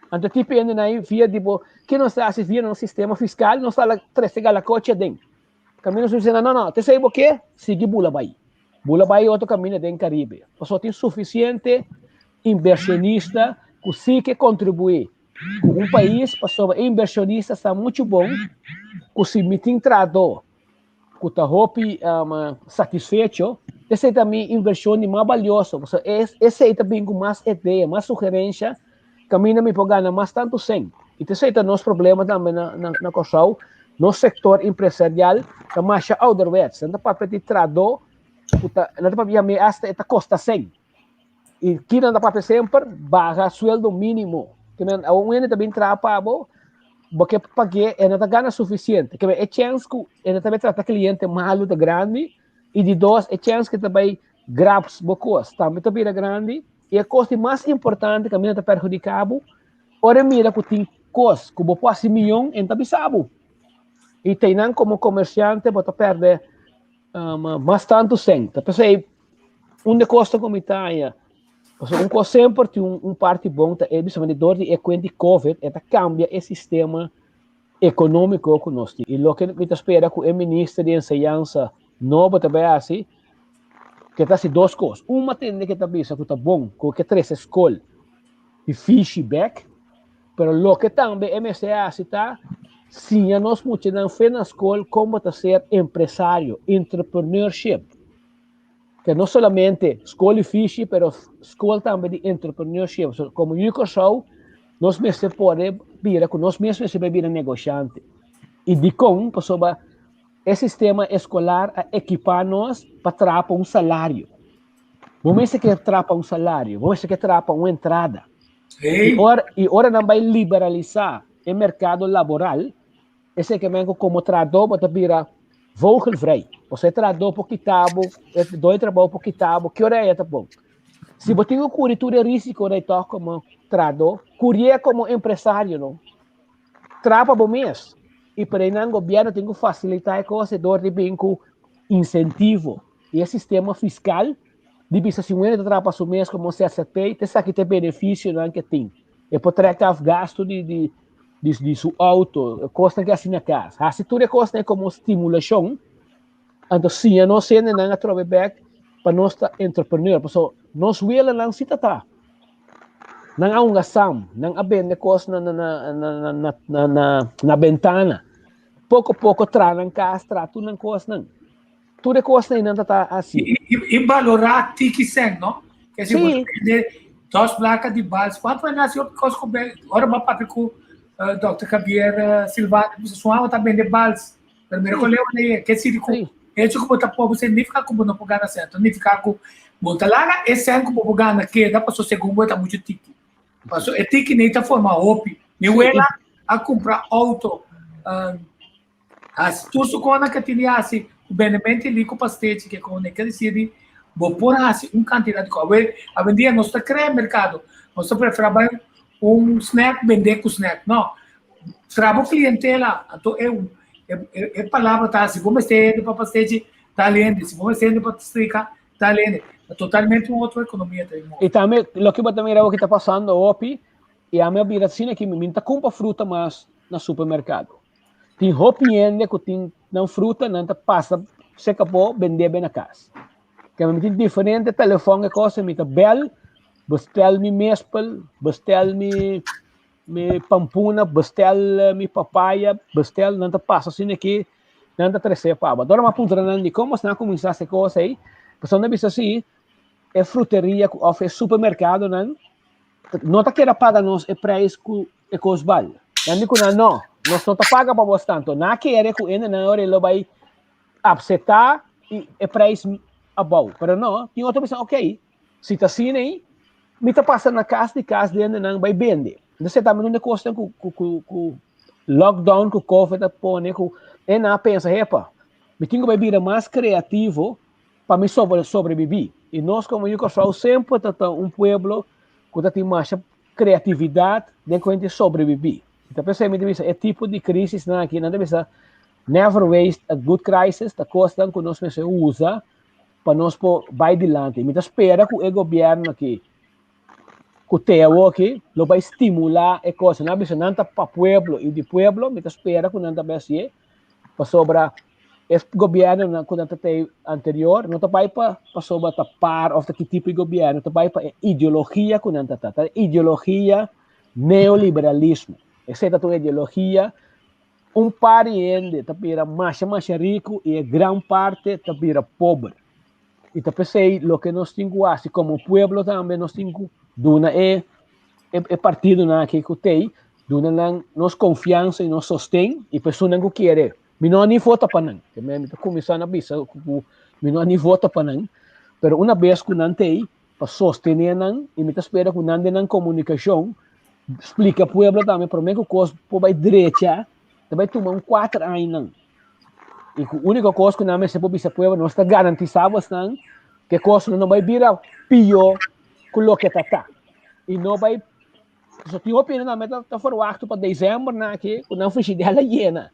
Anto tipo hendenan ei via di bo, ke nos ta hasi via nos sistema fiskal, nos ta ala trese gala kochi aden. Kaminda nos bisa, no, no, t'esei bo ke, sigui bula bai. Bula bai otro kaminda den Karibe. Pasobra tin sufisiente invershonista ku si ke kontribuí ku un pais pasobra e inversionista sa muchu bon ku si mi tin trahadó ku ta hopi satisfecho esei ta mi inversion di mas balioso pasobra esei ta bin ku mas idea mas sugerensha kaminda mi por gana mas tantu sen i esei ta nos problema tambe na Kòrsou nos sektor empresarial ta masha ouderwets nan ta papia di trahadó ku ta nan ta papia yam'é asta e ta kosta sen. I kinan ta papia semper, baha sueldo mínimo. Ke men, awor un hende ta bin traha pa bo, bo ke pag'é, e no ta gana sufisiente. Ke men, e chèns ku e no ta bai trata kliente malu ta grandi, i di dos, e chèns ku e ta bai grabs bo kos tambe ta bira grandi. I e kos di mas importante ku a mi no ta perhudiká bo, ora e mira ku tin kos ku bo por hasi mion, e no ta bisa bo. I teinan komo komersiante bo ta pèrdè mas tantu sèn. Ta p'esei Un de kos ta ku mi ta haña, pasobra un kos semper tin un parti bon ta e bisa dor di e kuent di covid e ta kambia e sistema ekonómiko ku nos tin. I loke mi ta spera ku e minister di enseñansa nobo ta bai hasi, ke ta hasi dos kos. Un mi a tende ke ta bisa ku ta bon ku ke trese skol di fishi bèk, pero loke tambe e mester hasi ta siña nos muchanan fe na skol kon bo ta ser empresario, entrepreneurship. Que no solamente skol di fishi, pero skol tambe di entrepreneurship. So, como yu Kòrsou, nos mester pone bira ku nos mes mester bira negoshante. I dikon? Pasobra e sistema eskolar a ekipá nos pa traha pa un salario. Bo mester ke traha pa un salario, bo mester ke traha pa un entrada. I ora, i ora nan bai liberalisá e merkado laboral, Esei ke men ku komo trahadó bo ta bira vogelvrij. Pasobra e trahadó por kita bo, e doño di trabou por kita bo, ki ora ei ta bon. Si bo tin ku kuri tur e risiko ei tòg komo trahadó, kurié komo empresario no. Traha pa bo mes. I por einan gobièrnu tin ku fasilitá e kos ei dor di bin ku insentivo. I e sistema fiskal di bisa si un hende ta traha pa su mes komo ZZP, ta esaki ta e benefisionan ke tin. E por trek af gasto di di di di su auto, kosnan ke hasi na kas. Hasi tur e kosnan komo stimulashon, anto siña nos hendenan atrobe bek pa nos ta entrepreneur. Pasobra nos welanan si ta ta. Nan a hunga sam, nan a bende kos na na na na na na na bentana. Poko poko traha nan kas, traha tur nan kosnan. Tur e kosnan ei nan ta ta hasi. I balorá tiki sèn, no? Ke si bo ta bende dos plaka di bals, kuantu nan hasi hopi kos ku ora bo a papia ku Dòkter Javier Silvano, e bisa su mama ta bende bals, pero mira kon leu nan yega. Ke sidi ku hecho ku bo ta pober significa ku bo no por gana sèn, ta nifiká ku bo ta laga e sèn ku bo por gana keda pasobra segun bo e ta muchu tiki. Paso e tiki nei ta forma hopi. Mi wela a kumpra outo, hasi tur su kona ke tini hasi ku bendemento li ku pastechi ke kone ke disidi bo por hasi un kantidat di kos. Awe awendia nos ta krea merkado, nos ta prefera bai un snack bende ku snack. No, tra bo klientela, anto e e palabra ta si bo mester hende pa pastechi ta hende, si bo mester hende pa strika Ta lene, ta totalmente un otro economia ta move. I tambe loke bo ta mira awor ki ta pasando hopi, i ami a bira asina ki mi ta kumpra fruta mas na supermerkado. Tin hopi hende ku tin nan fruta, nan ta pasa seka bo bende be na kas. Ke mi tin diferente telefòn e kos, mi ta bèl, bestel mi mespel, bestel mi mi pampuna, bestel mi papaya, bestel, nan ta pasa asina ki nan ta trese pa bo. Dor mi a puntra nan di kon boso nan a kuminsá hasi kos ei, pasobra nan a bisa si e fruteria ku òf e supermerkadonan no ta keda paga nos e preis ku e kos bal. Nan di ku nan no, nos no ta paga pa bos tantu. Nan a kere ku hende nan ora lo bai apseptá i e preis abou. Pero no, tin otro bisa ok, si ta asina ei, mi ta pasa na kas di kas di hendenan bai bende. Entonces tambe un de kosnan ku ku ku ku lockdown ku covid a pone ku e nan a pensa hepa mi tin ku bai bira mas kreativo pa mi sobre sobreviví. I nos komo yu Kòrsou semper ta ta un pueblo ku ta tin masha kreatividat den kuenta di sobreviví. Mi ta pensa mi ta bisa e tipo di krisisnan aki nan ta bisa never waste a good crisis ta kosnan ku nos mester usa pa nos por bai dilanti. Mi ta spera ku e gobièrnu aki, ku te awoki, lo bai stimulá e kos. Nan a bisa nan ta pa pueblo i di pueblo, mi ta spera ku nan ta bai hasié, pasobra e gobièrnunan ku nan ta tei anterior no ta bai pa pasobra ta par òf ta ki tipo di gobièrnu, ta bai pa e ideologia ku nan ta ta. Ta ideologia neoliberalismo. Esei ta un ideologia Un par di hende ta bira masha masha riku i e gran parte ta bira pober. I ta p'esei loke nos tin ku hasi komo pueblo tambe nos tin ku duna e e partidonan aki ku t'ei, duna nan nos konfiansa i nos sosten i pa esunnan ku kere. Mi no a ni vota pa nan, ke mi ta kuminsá na bisa ku mi no a ni vota pa nan, pero una bes ku nan t'ei pa sostené nan i mi ta spera ku nan den nan komunikashon splika pueblo tambe promé ku kos por bai drecha ta bai tuma un kuater añanan i ku úniko kos ku nan mester por bisa pueblo nos ta garantisá bosnan ku e kos no bai bira pió ku loke ta ta i no bai so tin hopi hende tambe ta ferwachtu pa desèmber nan aki ku nan frishidèr a yena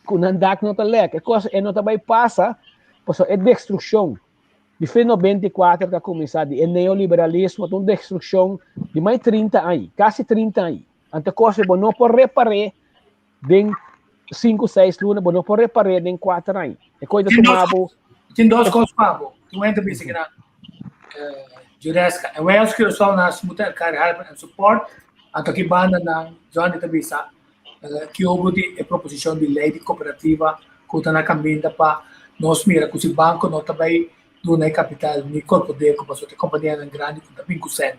ku nan dak no ta lèk e kos e no ta bai pasa pasobra e destrukshon Di fin 94 ta kuminsá di e neoliberalismo ta un destrukshon di mai 30 aña, kasi 30 aña. Anto kos bo no por repar'é den sinku, seis luna, bo no por repar'é den kuater aña. E kos ta tuma bo. Tin dos kos pa bo. Tin un hende bisa kina Jureska. En wij als Curaçao nas moeten elkaar helpen en support. Anto ki banda nan Johnny ta bisa ki obro di e proposishon di lei di kooperativa ku ta na kaminda pa nos mira ku si banko no ta bai duna e kapital ni Korpodeko pasobra e kompanianan grandi ku ta bin ku sèn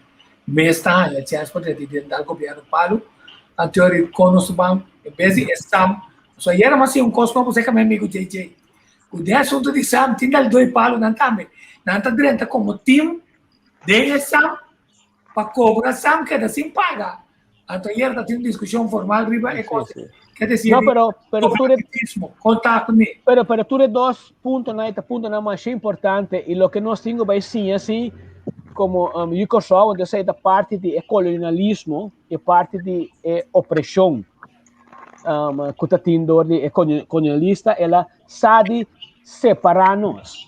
mes ta haña chèns pa drenta den dal gobièrnu palu. Anto ri kon nos ta ban en bes di e sam pasobra ayera mas tin un kos nobo serka mi amigu JJ ku den asuntu di sam tin dal doi palunan tambe nan ta drenta komo tim den e sam pa kobra sam keda sin paga. Anto ayer ta tin un diskushon formal riba e kos. Ke desi No, pero, pero tur e, konta ku mi. Pero, pero tur e dos puntonan ta puntonan masha importante i loke nos tin ku bai siña si komo um, yu Kòrsou, anto esei ta parti di e kolonialismo i parti di e opreshon um, ku ta tin dor di e kolonialista, el a sa di separá nos.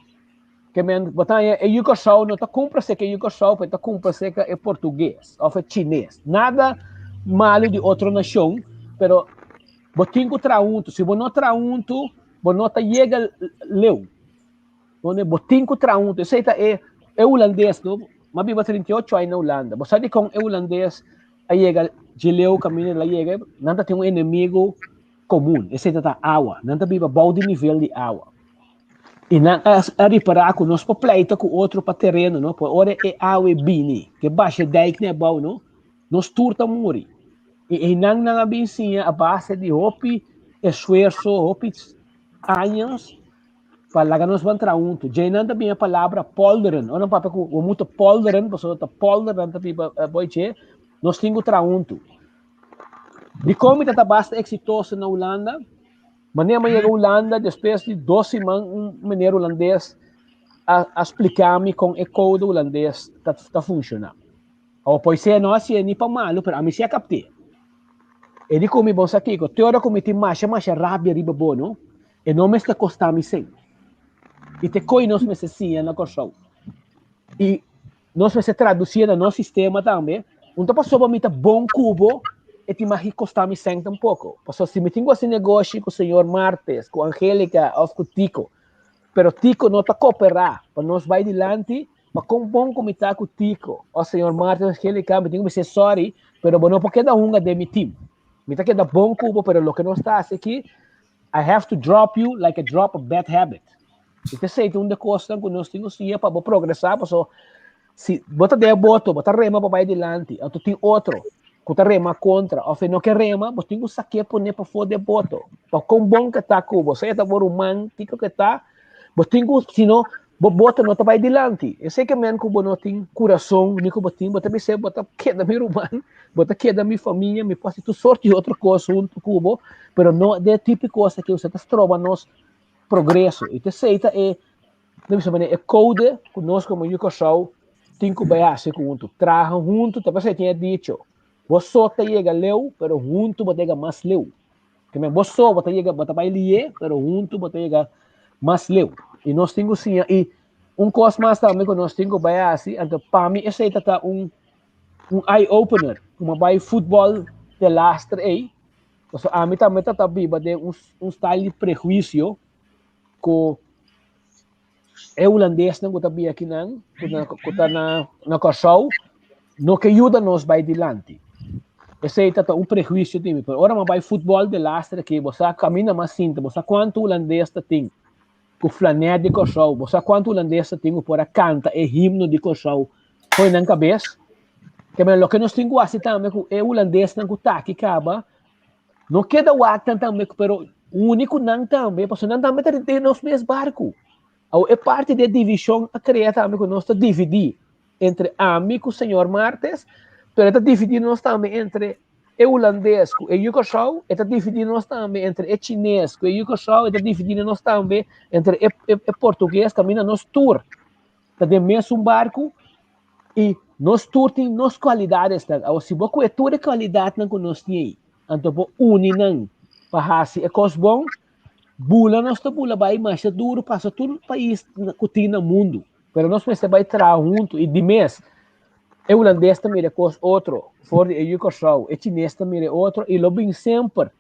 Ke men bo ta haña e yu Kòrsou no ta kumpra seka e yu Kòrsou, pero e ta kumpra seka e portugues òf e chines. Nada malu di otro nashon, pero bo tin ku traha huntu. Si bo no traha huntu, bo no ta yega leu. Donde bo tin ku traha huntu. Esei ta e e hulandes, no? Mi a biba 38 aña na Hulanda. Bo sa dikon e hulandes a yega dje leu kaminda el a yega? Nan ta tin un enemigu. komun, esei ta ta awa. Nan ta biba bou di nivel di awa. I nan a, a ripará ku nos por pleita ku otro pa tereno, no? Por ora e awa e bini, ke basha e dijk na abou, no? Nos tur ta muri. I einan nan a bin siña a base di hopi esfuerso, hopi años, pa laga nos ban traha huntu. Djeinan ta bin e palabra polderen. Ora nan papia ku bo mutu polderen, pasobra ta polder nan ta biba boi dje, nos tin ku traha huntu. Dikon mi ta ta basta eksitoso na Hulanda? Manera mi a yega Hulanda, despues di dos siman un meneer hulandes a a splika mi kon e kode hulandes ta ta funshoná. Awor por ser no a hasié ni pa malu, pero ami si a kapt'é. E di ku mi, Bo sa kiko, te ora ku mi tin masha masha rabia riba bo no, e no mester kosta mi sen. I te koi nos mester siña na Kòrsou. I nos mester tradusié na nos sistema tambe. Un ta pasobra mi ta bon ku bo, e tin mag kosta mi sèn tampoko. Pasobra si mi tin ku hasi negoshi ku señor Martes, ku Angelica òf ku Tico, pero Tico no ta koperá pa nos bai dilanti, pa kon bon ku mi ta ku Tico òf señor Martes, Angelica, mi tin ku bis'é sòri, pero bo no por keda hunga den mi tim. Mi ta keda bon ku bo, pero loke nos ta hasi aki, I have to drop you like I drop a bad habit. I ta esei ta un di e kosnan ku nos tin ku siña pa bo progresá, paso si bo ta den e boto, bo ta rema pa bai dilanti, anto tin otro ku ta rema kontra òf e no ke rema, bo tin ku sak'é pon'é pafó di e boto. Pa kon bon ke ta ku bo, sea ta bo ruman, kiko ke ta, bo tin ku, si no, bo boto no ta bai dilanti. Esei ke men ku bo no tin kurason, ni ku bo tin, bo ta bis'é bo ta keda mi ruman, bo ta keda mi famia, mi por hasi tur sorti di otro kos huntu ku bo, pero no den e tipo di kos aki, esei ta stroba nos progreso. I t'esei ta e, no bisa manera, e kode ku nos komo yu Kòrsou tin ku bai hasi ku huntu. Traha huntu, ta p'esei tin e dicho, bo so ta yega leu, pero huntu bo ta yega mas leu. Ke men bo so bo ta yega, bo ta bai lié, pero huntu bo ta yega mas leu. I nos tin ku siña, i un kos mas tambe ku nos tin ku bai hasi, anto pa mi esei ta ta un un eye opener, ku bai futbòl de laster ei, pasobra ami tambe ta ta biba den un un style di prehuisio ku e hulandesnan ku ta bia akinan, ku na ku ta na na Kòrsou, no ke yuda nos bai dilanti. Esei ta ta un prehuisio di mi. Pero ora mi bai futbòl de laster aki, bo sa kaminda mas sinta, bo sa kuantu hulandes ta tin ku flanè di Kòrsou, bo sa kuantu hulandes ta tin ku por a kanta e himno di Kòrsou fo'i nan kabes. Ke men loke nos tin ku hasi tambe ku e hulandesnan ku ta aki kaba, no keda wak nan tambe, pero uni ku nan tambe, pasobra nan tambe ta den nos mes barku. Awor e parti di e divishon a krea tambe ku nos ta dividí entre ami ku señor Martes, pero e ta dividí nos tambe entre e hulandes ku e yu Kòrsou, e ta dividí nos tambe entre e chines ku e yu Kòrsou, e ta dividí nos tambe entre e e portugues, kaminda nos tur ta den mesun barku i nos tur tin nos kualidadesnan. Awor si bo kue tur e kualidatnan ku nos tin ei, anto bo uni nan pa hasi e kos bon, Bula nos ta bula bai masha duru pasa tur pais ku tin na mundu. Pero nos mester bai traha huntu i di mes e hulandes ta mira e kos otro for di e yu Kòrsou, e chines ta mira e otro i lo bin semper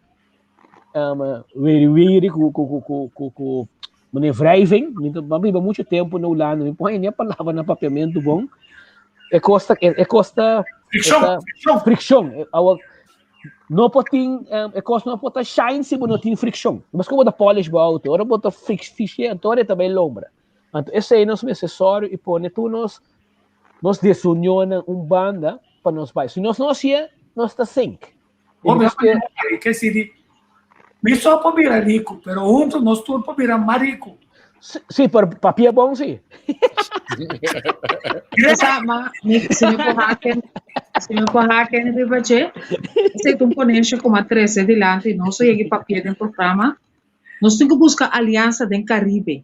um, wiri wiri ku ku ku ku ku ku meneer wrijving. Mi ta biba muchu tempu na Hulanda, mi por haña ni e palabra na papiamentu bon. E kos ta e kos ta Frikshon, frikshon. Frikshon. Awor No por tin, e kos no por ta shine si bo no tin frikshon. Mas ku bo ta polish bo auto, ora bo ta fix fishe, anto ora e ta bai lombra. Anto esei nos mester sòru i pone tur nos nos desunionnan un banda pa nos bai. Si nos no hasié, nos ta sink. I nos ke. Ke si di, mi so por bira riku, pero huntu nos tur por bira mas riku. Sí, pero papia bon sí. Esa, ma, mi, si mi por haken, si mi por haken riba dje, esei ta un ponencia ku m'a trese dilanti, nos a yega papia den programa. Nos tin ku buska aliansa den Caribe.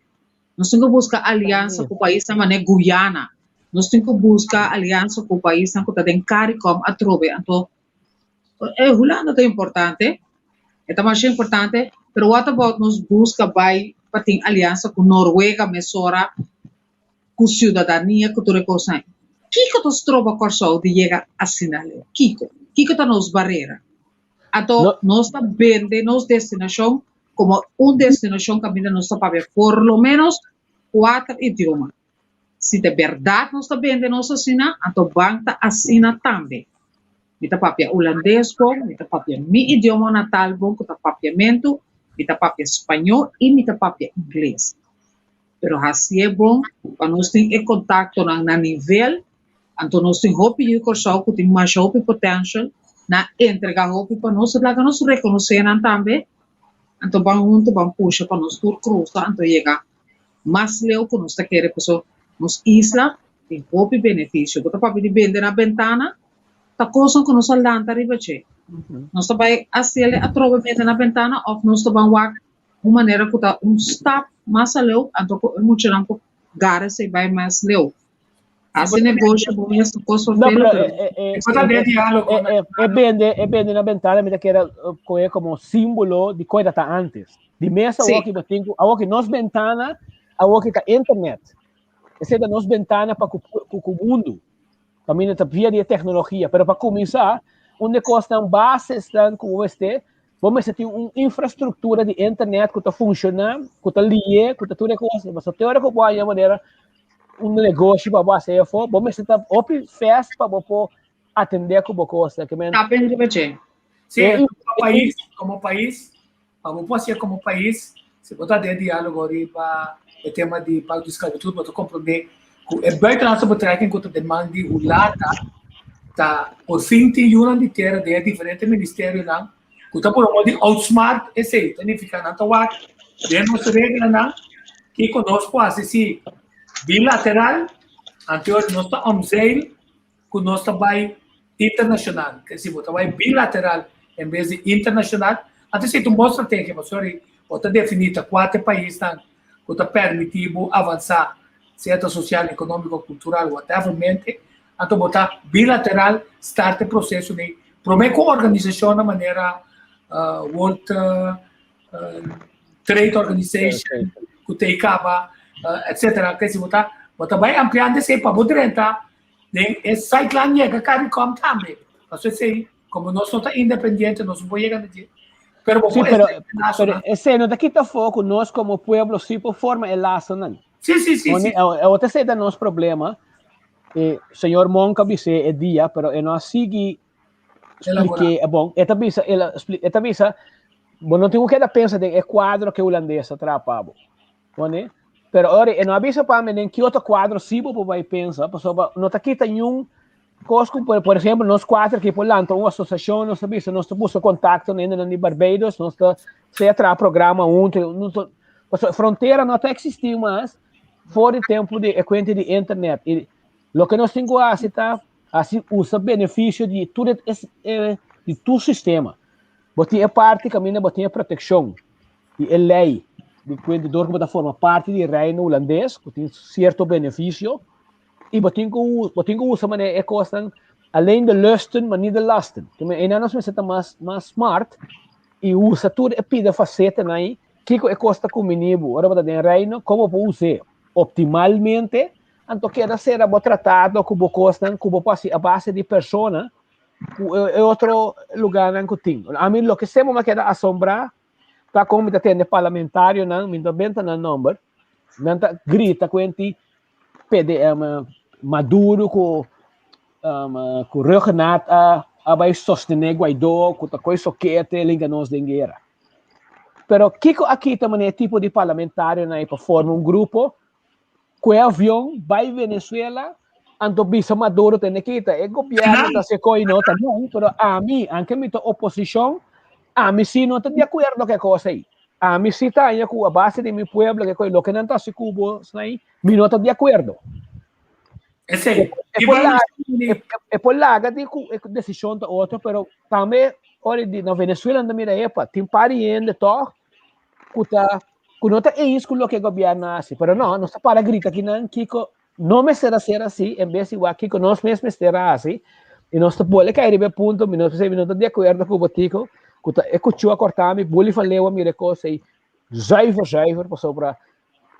Nos tin ku buska aliansa ku paisnan manera Guyana. Nos tin ku buska aliansa ku paisnan ku ta den Caricom atrobe. Anto, e Hulanda ta importante, e ta masha importante, pero what about nos buska bai pa tin aliansa ku Noruega mesora, ku siudadania, ku tur e kosnan. Kiko ta stroba Kòrsou di yega asina leu? Kiko? Kiko ta nos barera? Anto nos ta bende nos destinashon komo un destinashon kaminda nos ta papia por lo ménos kuater idioma. Si ta bèrdat nos ta bende nos asina, anto ban ta asina tambe. Mi ta papia hulandes bon, mi ta papia mi idioma natal bon ku ta papiamentu, mi ta papia spañó i mi ta papia ingles. Pero hasié bon pa nos tin e kontaktonan na nivel, anto nos tin hopi yu Kòrsou ku tin masha hopi potential na entrega hopi pa nos, laga nos rekonosé nan tambe, anto ban huntu ban pusha pa nos tur krusa anto yega mas leu ku nos ta kere paso nos isla tin hopi benefisio. Bo ta papia di bende na bentana, ta kosnan ku nos a lanta riba dje. Nos ta bai hasiel atrobe bende na bentana òf nos ta ban wak un manera ku ta un stap mas aleu anto ku e muchanan por gara esei bai mas leu. Hasi negoshi bo mes ta kos No, papel, pero pero Bo ta den diálogo na e bende na bentana mi ta kere kohe komo símbolo di koe ta ta antes. Di mes Sí. awoki bo tin ku awoki nos bentana awoki ta internet. Esei ta nos bentana pa ku ku mundu. Kaminda ta via di e teknologia. Pero pa kuminsá, un di e kosnan basesnan ku bo mester, bo mester tin un infrastruktura di internet ku ta funshoná, ku ta lié, ku ta tur e kos. Pasobra te ora ku bo haña manera un negoshi pa bo hasi afó, bo mester ta hopi fast pa bo por atendé ku bo kosnan. Ke men Ta ben riba dje. Sí, komo pais, komo pais, pa bo por hasié komo pais, si bo ta den diálogo riba e tema di pago di sklabitut, bo ta komprondé ku e buitenlandse betrekking ku ta den man di Hulanda ta por fin tin yunan di tera den e diferente ministerionan ku ta por di outsmart esei. Ta nifiká nan ta wak den nos reglanan kiko nos por hasi si bilateral, anto nos ta omzeil ku nos ta bai internashonal, ke si bo ta bai bilateral en bes di internashonal, anto esei ta un bon strategia pasobra ri bo ta definí ta kua ta e paisnan ku ta permití bo avansá sea ta sosial, ekonómiko, kultural, whatever mente, anto bo ta bilateral start e proseso di promé ku organisashonnan manera World Trade Organization ku ta kaba etcetera, ke si bo ta bo ta bai ampliando esei pa bo drenta Den e sideline yega Caricom tambe. Paso esei, como nos no ta independiente, nos no por yega na dje. Pero bo Sí, por pero, estrecha lazo pero nan. esei no ta kita afó ku nos komo pueblo sí por forma e lazonan. Sí, sí, sí, Oni, sí. e otro esei ta nos problema. E señor Monk a bis'é e dia, pero e no a sigui Elaborá. spliké. E bon, e ta bisa, el a spli, e ta bisa, bo no tin ku keda pensa den e kuadro ku e hulandes a traha pa bo. Pone? Pero ora e no a bisa pa mi den ki otro cuadro si bo por bai pensa, pasobra no ta kita niun cos cu por, por ejemplo, nos cuatro aki por lanta un asociacion, nos ta bisa, nos ta busca contacto na hendenan di Barbados, nos ta sea traha programa hunto, nos ta, pasobra frontera no ta existi mas for di tempo di e cuenta di internet. Y loke nos tin cu haci ta haci usa beneficio di tur e, e, di tur sistema. Bo tin e parti caminda bo tin e proteccion di e lei di kuenta dor ku bo ta forma parti di Reino Hulandes ku tin sierto benefisio i bo tin ku bo tin ku usa manera e kosnan alleen de lusten maar niet de lasten. Te einan nos mester ta mas mas smart i usa tur e pida fasetenan ei kiko e kos ta kuminí bo ora bo ta den Reino komo bo por us'é optimalmente anto keda sera bo tratado ku bo kosnan ku bo por hasi a base di persona ku e otro lugarnan ku tin. Ami loke semper mi a keda asombrá ta kon mi ta tende parlamentarionan, mi no ta benta nan nomber, nan ta grita ku enti PDM Maduro ku ku Rhuggenaath a a bai sostené Guaidó ku ta koi sokete linka nos den guera. Pero kiko a kita manera e tipo di parlamentarionan ei pa forma un grupo Ku e avion bai Venezuela, anto bisa Maduro tene kita. E gobierno ta se koi no ta bon, pero ami, anke mi ta oposishon, ami si no ta di akuerdo ku e kos ei. Ami si ta haña ku a base di mi pueblo ke koi loke nan ta hasi ku bo snai, mi no ta di akuerdo. Esei. E por laga, e por laga di ku e desishon ta otro, pero tambe ora di na Venezuela nan ta mira epa, tin par di hende tòg ku ta ku no ta eens ku loke gobièrnu a hasi, pero no, nos ta para grita kinan kiko no mester a ser asi, en bes di wak kiko nos mes mester a hasi, i nos ta bole kai riba e punto, mi no mi no ta di akuerdo ku bo Tico, ku ta e kuchú a kòrta mi, Bully van Leeuwen mira e kos ei zuiver zuiver, pasobra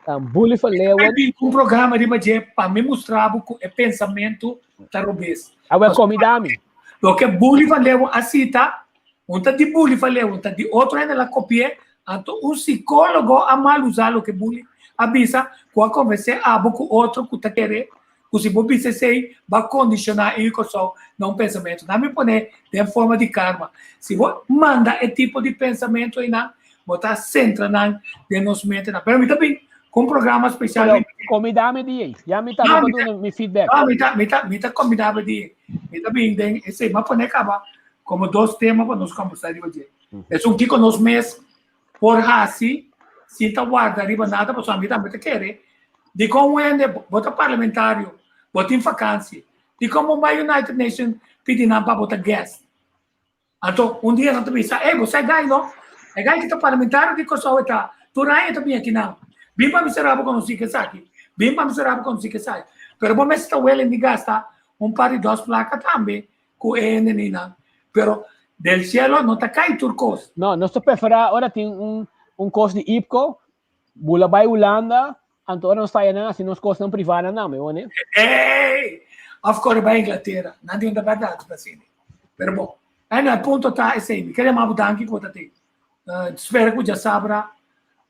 Bully van Leeuwen. Un programa riba dje pa mi mustra bo ku e pensamentu ta robes. Awel komida mi. Loke Bully van Leeuwen a sita Un ta di Bully van Leeuwen, un ta di otro hende la kopi'é, anto un sikólogo a mal usá loke Bully a bisa ku a konvensé abo ku otro ku ta kere. Ku si bo bisa esei, bo a kondishoná e yu Kòrsou na un pensamentu. Nan mi pone den forma di karma. Si bo manda e tipo di pensamentu einan, bo ta sentra nan den nos mentenan. Pero mi ta bin ku un programa spesial. Pero komida mi di ei. Ya mi ta No, pa mi ta, duna mi feedback. no, mi ta, mi ta, mi ta komida mi di ei. Mi ta bin den esei. Mi a pone kaba komo dos tema pa nos kombersá riba dje. Esun kiko nos mes por hasi sin ta warda riba nada pasobra mi tambe ta kere dikon un hende bo ta parlamentario bo tin vakantie dikon bo bai United Nation pidi nan pa bo ta guest anto un dia nan ta bisa ey bo sa e gai no e gai ki ta parlamentario di Kòrsou e ta tur aña e ta bini akinan bin pa mi sera bo konosí ku esaki bin pa mi sera bo konosí ku esaki pero bo mester ta willing di gasta un par di dos plaka tambe ku e hendenan, pero del cielo no ta kai tur kos. No, nos ta preferá ora tin un un kos di IPCO, bula bai Hulanda, anto ora nos faya nan hasi nos kosnan privá nan nan, mi wone. Ey! Of kore bai Inglatera, nan tin un ta bèrdat ta asina. Pero bon, anyway, e punto ta esei, mi kere yama bo danki ku bo ta tin. Spera ku djasabra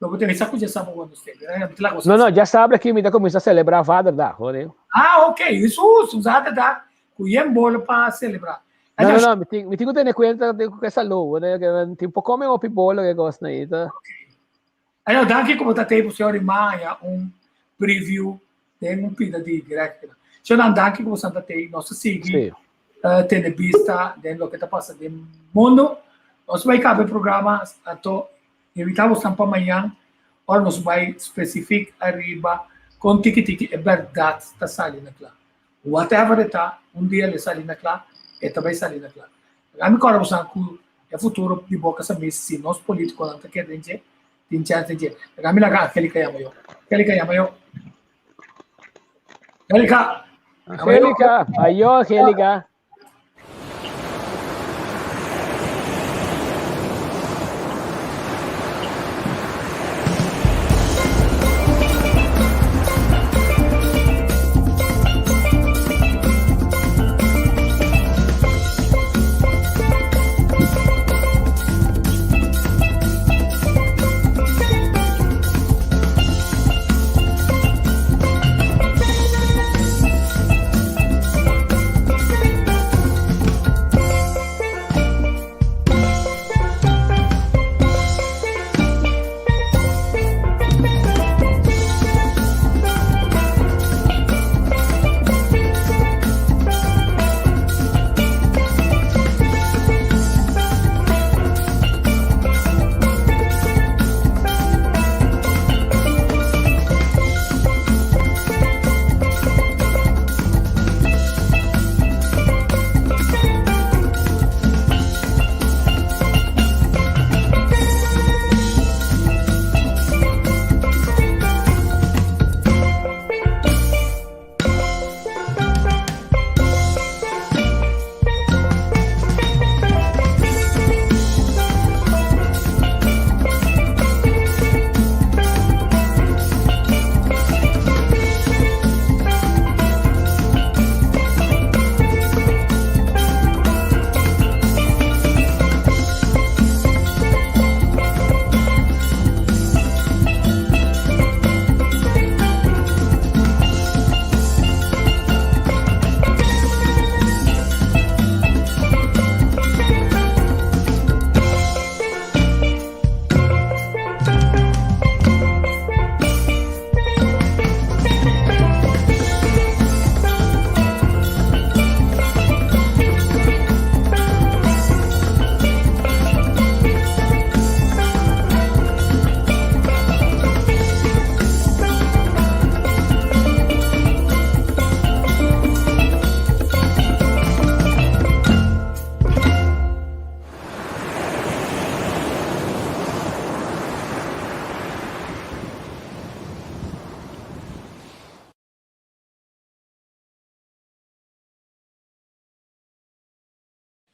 lo bo tene, sa ku djasabra bo nos tene, mi ta laga bo No, no, djasabra aki mi ta kuminsá selebrá Vaderdag, wone. Ah, ok, Jesus, un Zaterdag ku yen bolo pa selebrá. No, no, no, mi tin, mi tin ku tene kuenta ku e salú, wone, ke tin por kome hopi bolo ke kosnan ei ta. Ok. Anyway, danki ku bo ta tei pasobra ori maya un preview den un pida di Greg. Shownan, danki ku bo ta tei. Nos ta sigui tene bista den loke ta pasa den mundo. Nos bai kaba e programa, anto invitá bosnan pa mañan ora nos bai specific ariba kon tiki tiki e bèrdat ta sali na kla. Whatever e ta, un dia lo e sali na kla, e ta bai sali na kla. Laga mi kòrda boso ku e futuro di Boka sa mis si nos polítikonan ta keda den dje, tin chèns den dje. Laga mi laga Angélica yama yo. Angélica yama yo. Angélica! Angélica! Ayo Angélica!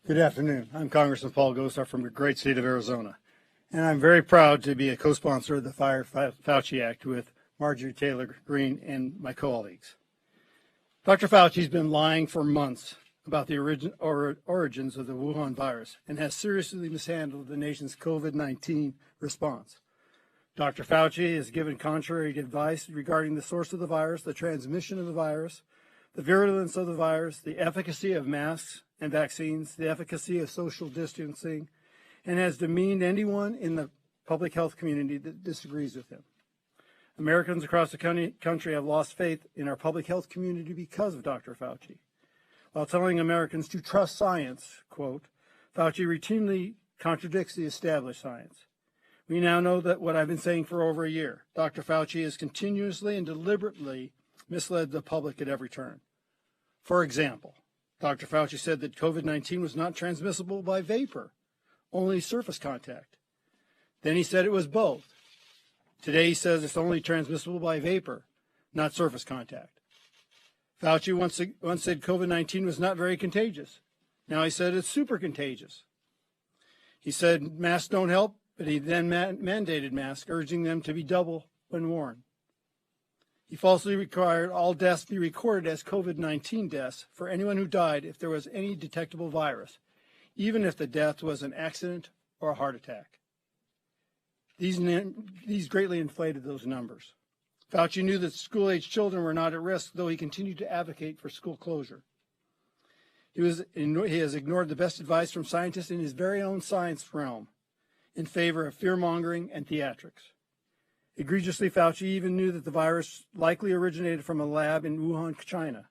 Good afternoon. I'm Congressman Paul Gosar from the great state of Arizona, and I'm very proud to be a co-sponsor of the Fire Fauci Act with Marjorie Taylor Greene and my colleagues. Dr. Fauci's been lying for months about the origins of the Wuhan virus and has seriously mishandled the nation's COVID-19 response. Dr. Fauci has given contrary advice regarding the source of the virus, the transmission of the virus, the virulence of the virus, the efficacy of masks and vaccines, the efficacy of social distancing, and has demeaned anyone in the public health community that disagrees with him. Americans across the country have lost faith in our public health community because of Dr. Fauci. While telling Americans to trust science, quote, Fauci routinely contradicts the established science. We now know that what I've been saying for over a year, Dr. Fauci has continuously and deliberately misled the public at every turn. For example, Dr. Fauci said that COVID-19 was not transmissible by vapor, only surface contact. Then he said it was both. Today he says it's only transmissible by vapor, not surface contact. Fauci once said COVID-19 was not very contagious. Now he said it's super contagious. He said masks don't help, but he then mandated masks, urging them to be double when worn. He falsely required all deaths be recorded as COVID-19 deaths for anyone who died if there was any detectable virus, even if the death was an accident or a heart attack. These greatly inflated those numbers. Fauci knew that school-aged children were not at risk, though he continued to advocate for school closure. He has ignored the best advice from scientists in his very own science realm in favor of fear-mongering and theatrics. Egregiously, Fauci even knew that the virus likely originated from a lab in Wuhan, China.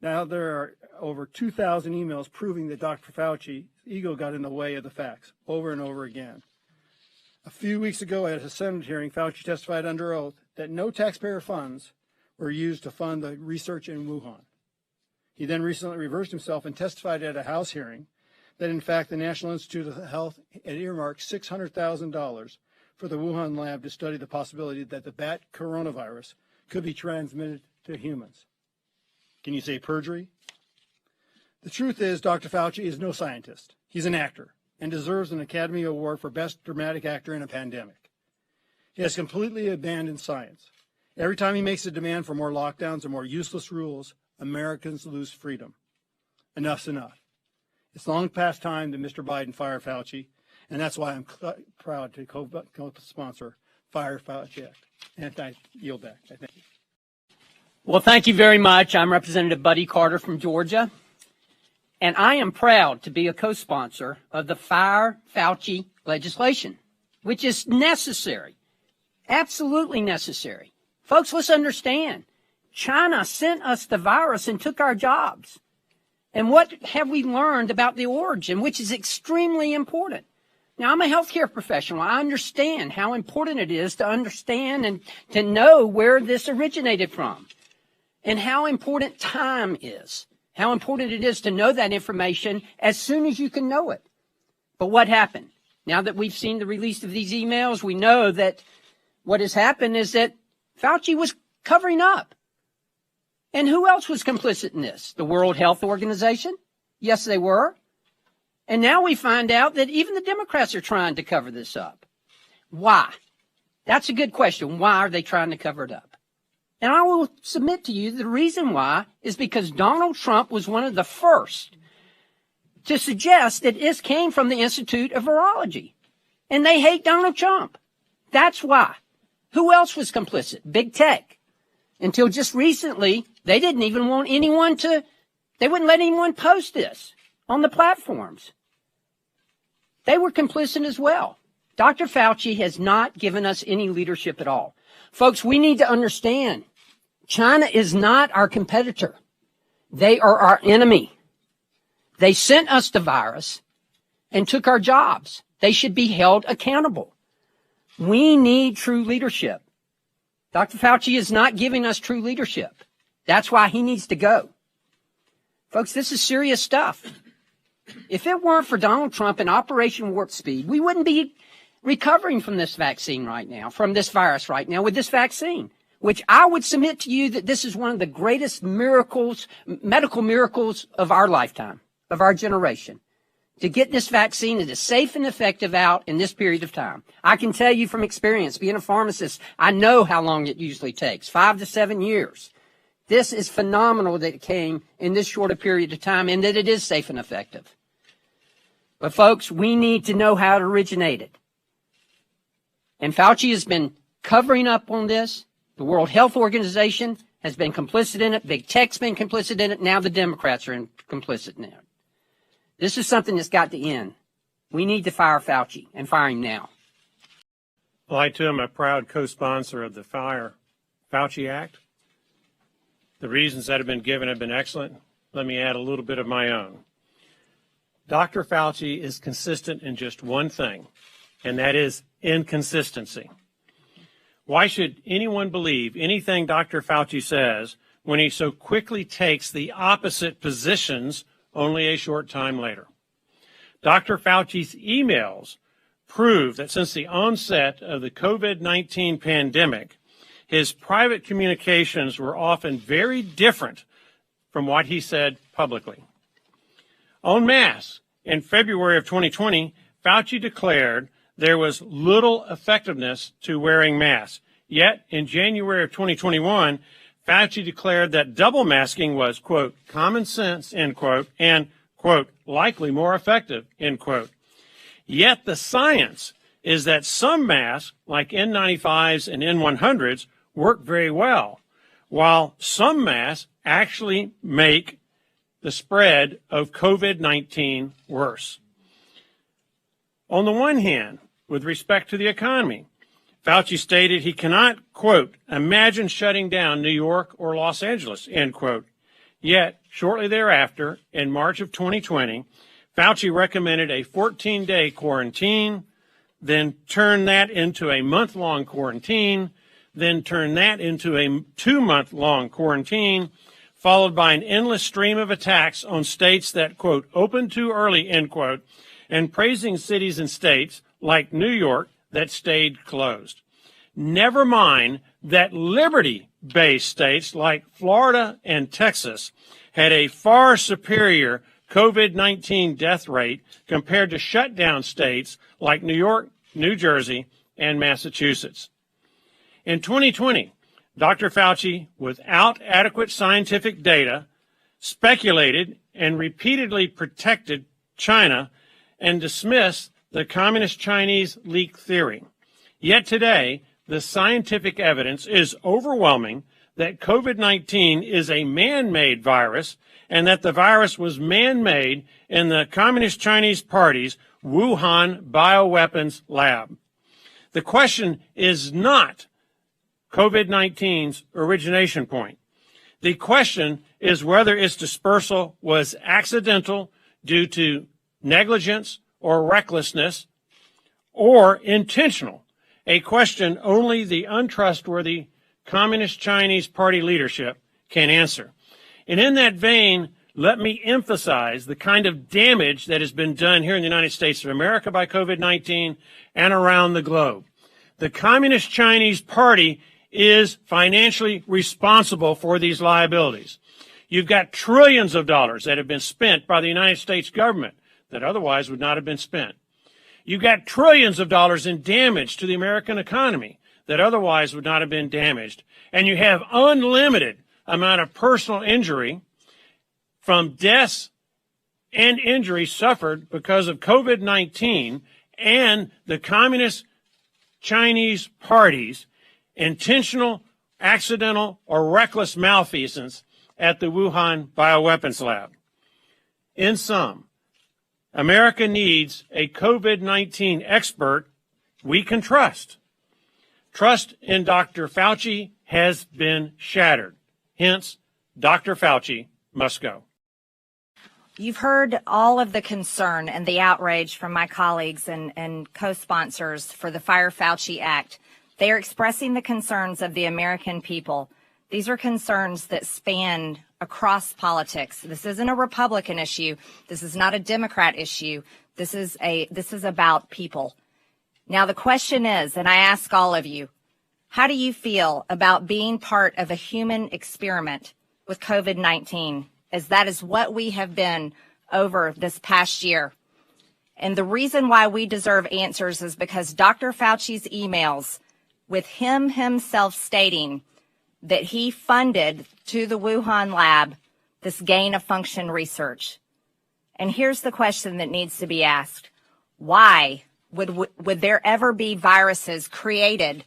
Now there are over 2,000 emails proving that Dr. Fauci's ego got in the way of the facts over and over again. A few weeks ago at a Senate hearing, Fauci testified under oath that no taxpayer funds were used to fund the research in Wuhan. He then recently reversed himself and testified at a House hearing that, in fact, the National Institute of Health had earmarked $600,000 for the Wuhan lab to study the possibility that the bat coronavirus could be transmitted to humans. Can you say perjury? The truth is, Dr. Fauci is no scientist. He's an actor and deserves an Academy Award for Best Dramatic Actor in a Pandemic. He has completely abandoned science. Every time he makes a demand for more lockdowns or more useless rules, Americans lose freedom. Enough's enough. It's long past time that Mr. Biden fire Fauci, and that's why I'm proud to co-sponsor Fire Fauci Act. And I yield back. I thank you. Well, thank you very much. I'm Representative Buddy Carter from Georgia, and I am proud to be a co-sponsor of the Fire Fauci legislation, which is necessary, absolutely necessary. Folks, let's understand, China sent us the virus and took our jobs. And what have we learned about the origin, which is extremely important? Now, I'm a healthcare professional. I understand how important it is to understand and to know where this originated from and how important time is, how important it is to know that information as soon as you can know it. But what happened? Now that we've seen the release of these emails, we know that what has happened is that Fauci was covering up. And who else was complicit in this? The World Health Organization? Yes, they were. And now we find out that even the Democrats are trying to cover this up. Why? That's a good question. Why are they trying to cover it up? And I will submit to you the reason why is because Donald Trump was one of the first to suggest that this came from the Institute of Virology. And they hate Donald Trump. That's why. Who else was complicit? Big tech. Until just recently, they didn't even want anyone to, they wouldn't let anyone post this on the platforms. They were complicit as well. Dr. Fauci has not given us any leadership at all. Folks, we need to understand China is not our competitor. They are our enemy. They sent us the virus and took our jobs. They should be held accountable. We need true leadership. Dr. Fauci is not giving us true leadership. That's why he needs to go. Folks, this is serious stuff. If it weren't for Donald Trump and Operation Warp Speed, we wouldn't be recovering from this vaccine right now, from this virus right now with this vaccine, which I would submit to you that this is one of the greatest miracles, medical miracles of our lifetime, of our generation, to get this vaccine that is safe and effective out in this period of time. I can tell you from experience, being a pharmacist, I know how long it usually takes, 5 to 7 years. This is phenomenal that it came in this short a period of time and that it is safe and effective. But folks, we need to know how it originated. And Fauci has been covering up on this. The World Health Organization has been complicit in it. Big Tech's been complicit in it. Now the Democrats are in, complicit in it. This is something that's got to end. We need to fire Fauci and fire him now. Well, I too am a proud co-sponsor of the Fire Fauci Act. The reasons that have been given have been excellent. Let me add a little bit of my own. Dr. Fauci is consistent in just one thing, and that is inconsistency. Why should anyone believe anything Dr. Fauci says when he so quickly takes the opposite positions only a short time later? Dr. Fauci's emails prove that since the onset of the COVID-19 pandemic, his private communications were often very different from what he said publicly. On masks, in February of 2020, Fauci declared there was little effectiveness to wearing masks. Yet, in January of 2021, Fauci declared that double masking was, quote, common sense, end quote, and, quote, likely more effective, end quote. Yet the science is that some masks, like N95s and N100s, work very well, while some masks actually make the spread of COVID-19 worse. On the one hand, with respect to the economy, Fauci stated he cannot, quote, imagine shutting down New York or Los Angeles, end quote. Yet, shortly thereafter, in March of 2020, Fauci recommended a 14-day quarantine, then turned that into a month-long quarantine, then turned that into a 2-month-long quarantine, followed by an endless stream of attacks on states that, quote, opened too early, end quote, and praising cities and states like New York that stayed closed. Never mind that liberty-based states like Florida and Texas had a far superior COVID-19 death rate compared to shutdown states like New York, New Jersey, and Massachusetts. In 2020, Dr. Fauci, without adequate scientific data, speculated and repeatedly protected China and dismissed the Communist Chinese leak theory. Yet today, the scientific evidence is overwhelming that COVID-19 is a man-made virus and that the virus was man-made in the Communist Chinese Party's Wuhan bioweapons lab. The question is not COVID-19's origination point. The question is whether its dispersal was accidental due to negligence or recklessness or intentional, a question only the untrustworthy Communist Chinese Party leadership can answer. And in that vein, let me emphasize the kind of damage that has been done here in the United States of America by COVID-19 and around the globe. The Communist Chinese Party is financially responsible for these liabilities. You've got trillions of dollars that have been spent by the United States government that otherwise would not have been spent. You've got trillions of dollars in damage to the American economy that otherwise would not have been damaged. And you have unlimited amount of personal injury from deaths and injuries suffered because of COVID-19 and the Communist Chinese Party's intentional, accidental, or reckless malfeasance at the Wuhan bioweapons lab. In sum, America needs a COVID-19 expert we can trust. Trust in Dr. Fauci has been shattered. Hence, Dr. Fauci must go. You've heard all of the concern and the outrage from my colleagues and co-sponsors for the Fire Fauci Act. They are expressing the concerns of the American people. These are concerns that span across politics. This isn't a Republican issue. This is not a Democrat issue. This is about people. Now, the question is, and I ask all of you, how do you feel about being part of a human experiment with COVID-19, as that is what we have been over this past year? And the reason why we deserve answers is because Dr. Fauci's emails with him himself stating that he funded to the Wuhan lab this gain of function research. And here's the question that needs to be asked. Why would there ever be viruses created,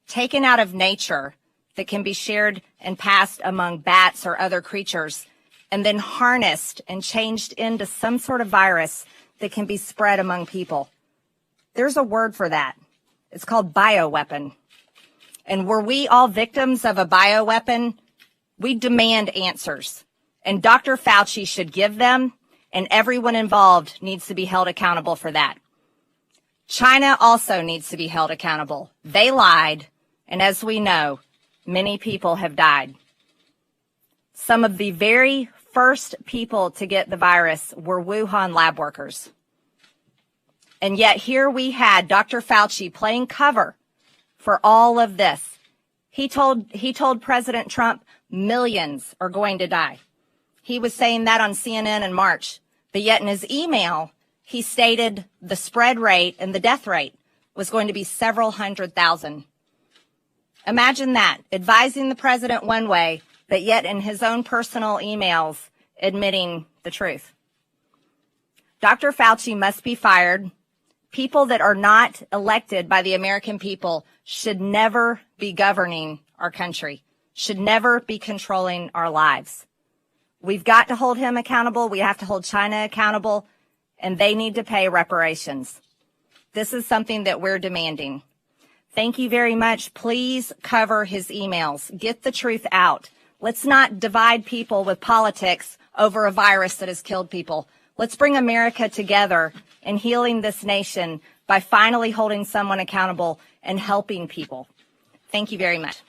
taken out of nature, that can be shared and passed among bats or other creatures and then harnessed and changed into some sort of virus that can be spread among people. There's a word for that. It's called bioweapon. And were we all victims of a bioweapon? We demand answers. And Dr. Fauci should give them, and everyone involved needs to be held accountable for that. China also needs to be held accountable. They lied, and as we know, many people have died. Some of the very first people to get the virus were Wuhan lab workers. And yet here we had Dr. Fauci playing cover for all of this. He told, he told President Trump millions are going to die. He was saying that on CNN in March. But yet in his email, he stated the spread rate and the death rate was going to be several 100,000. Imagine that, advising the president one way, but yet in his own personal emails admitting the truth. Dr. Fauci must be fired. People that are not elected by the American people should never be governing our country, should never be controlling our lives. We've got to hold him accountable. We have to hold China accountable, and they need to pay reparations. This is something that we're demanding. Thank you very much. Please cover his emails. Get the truth out. Let's not divide people with politics over a virus that has killed people. Let's bring America together in healing this nation by finally holding someone accountable and helping people. Thank you very much.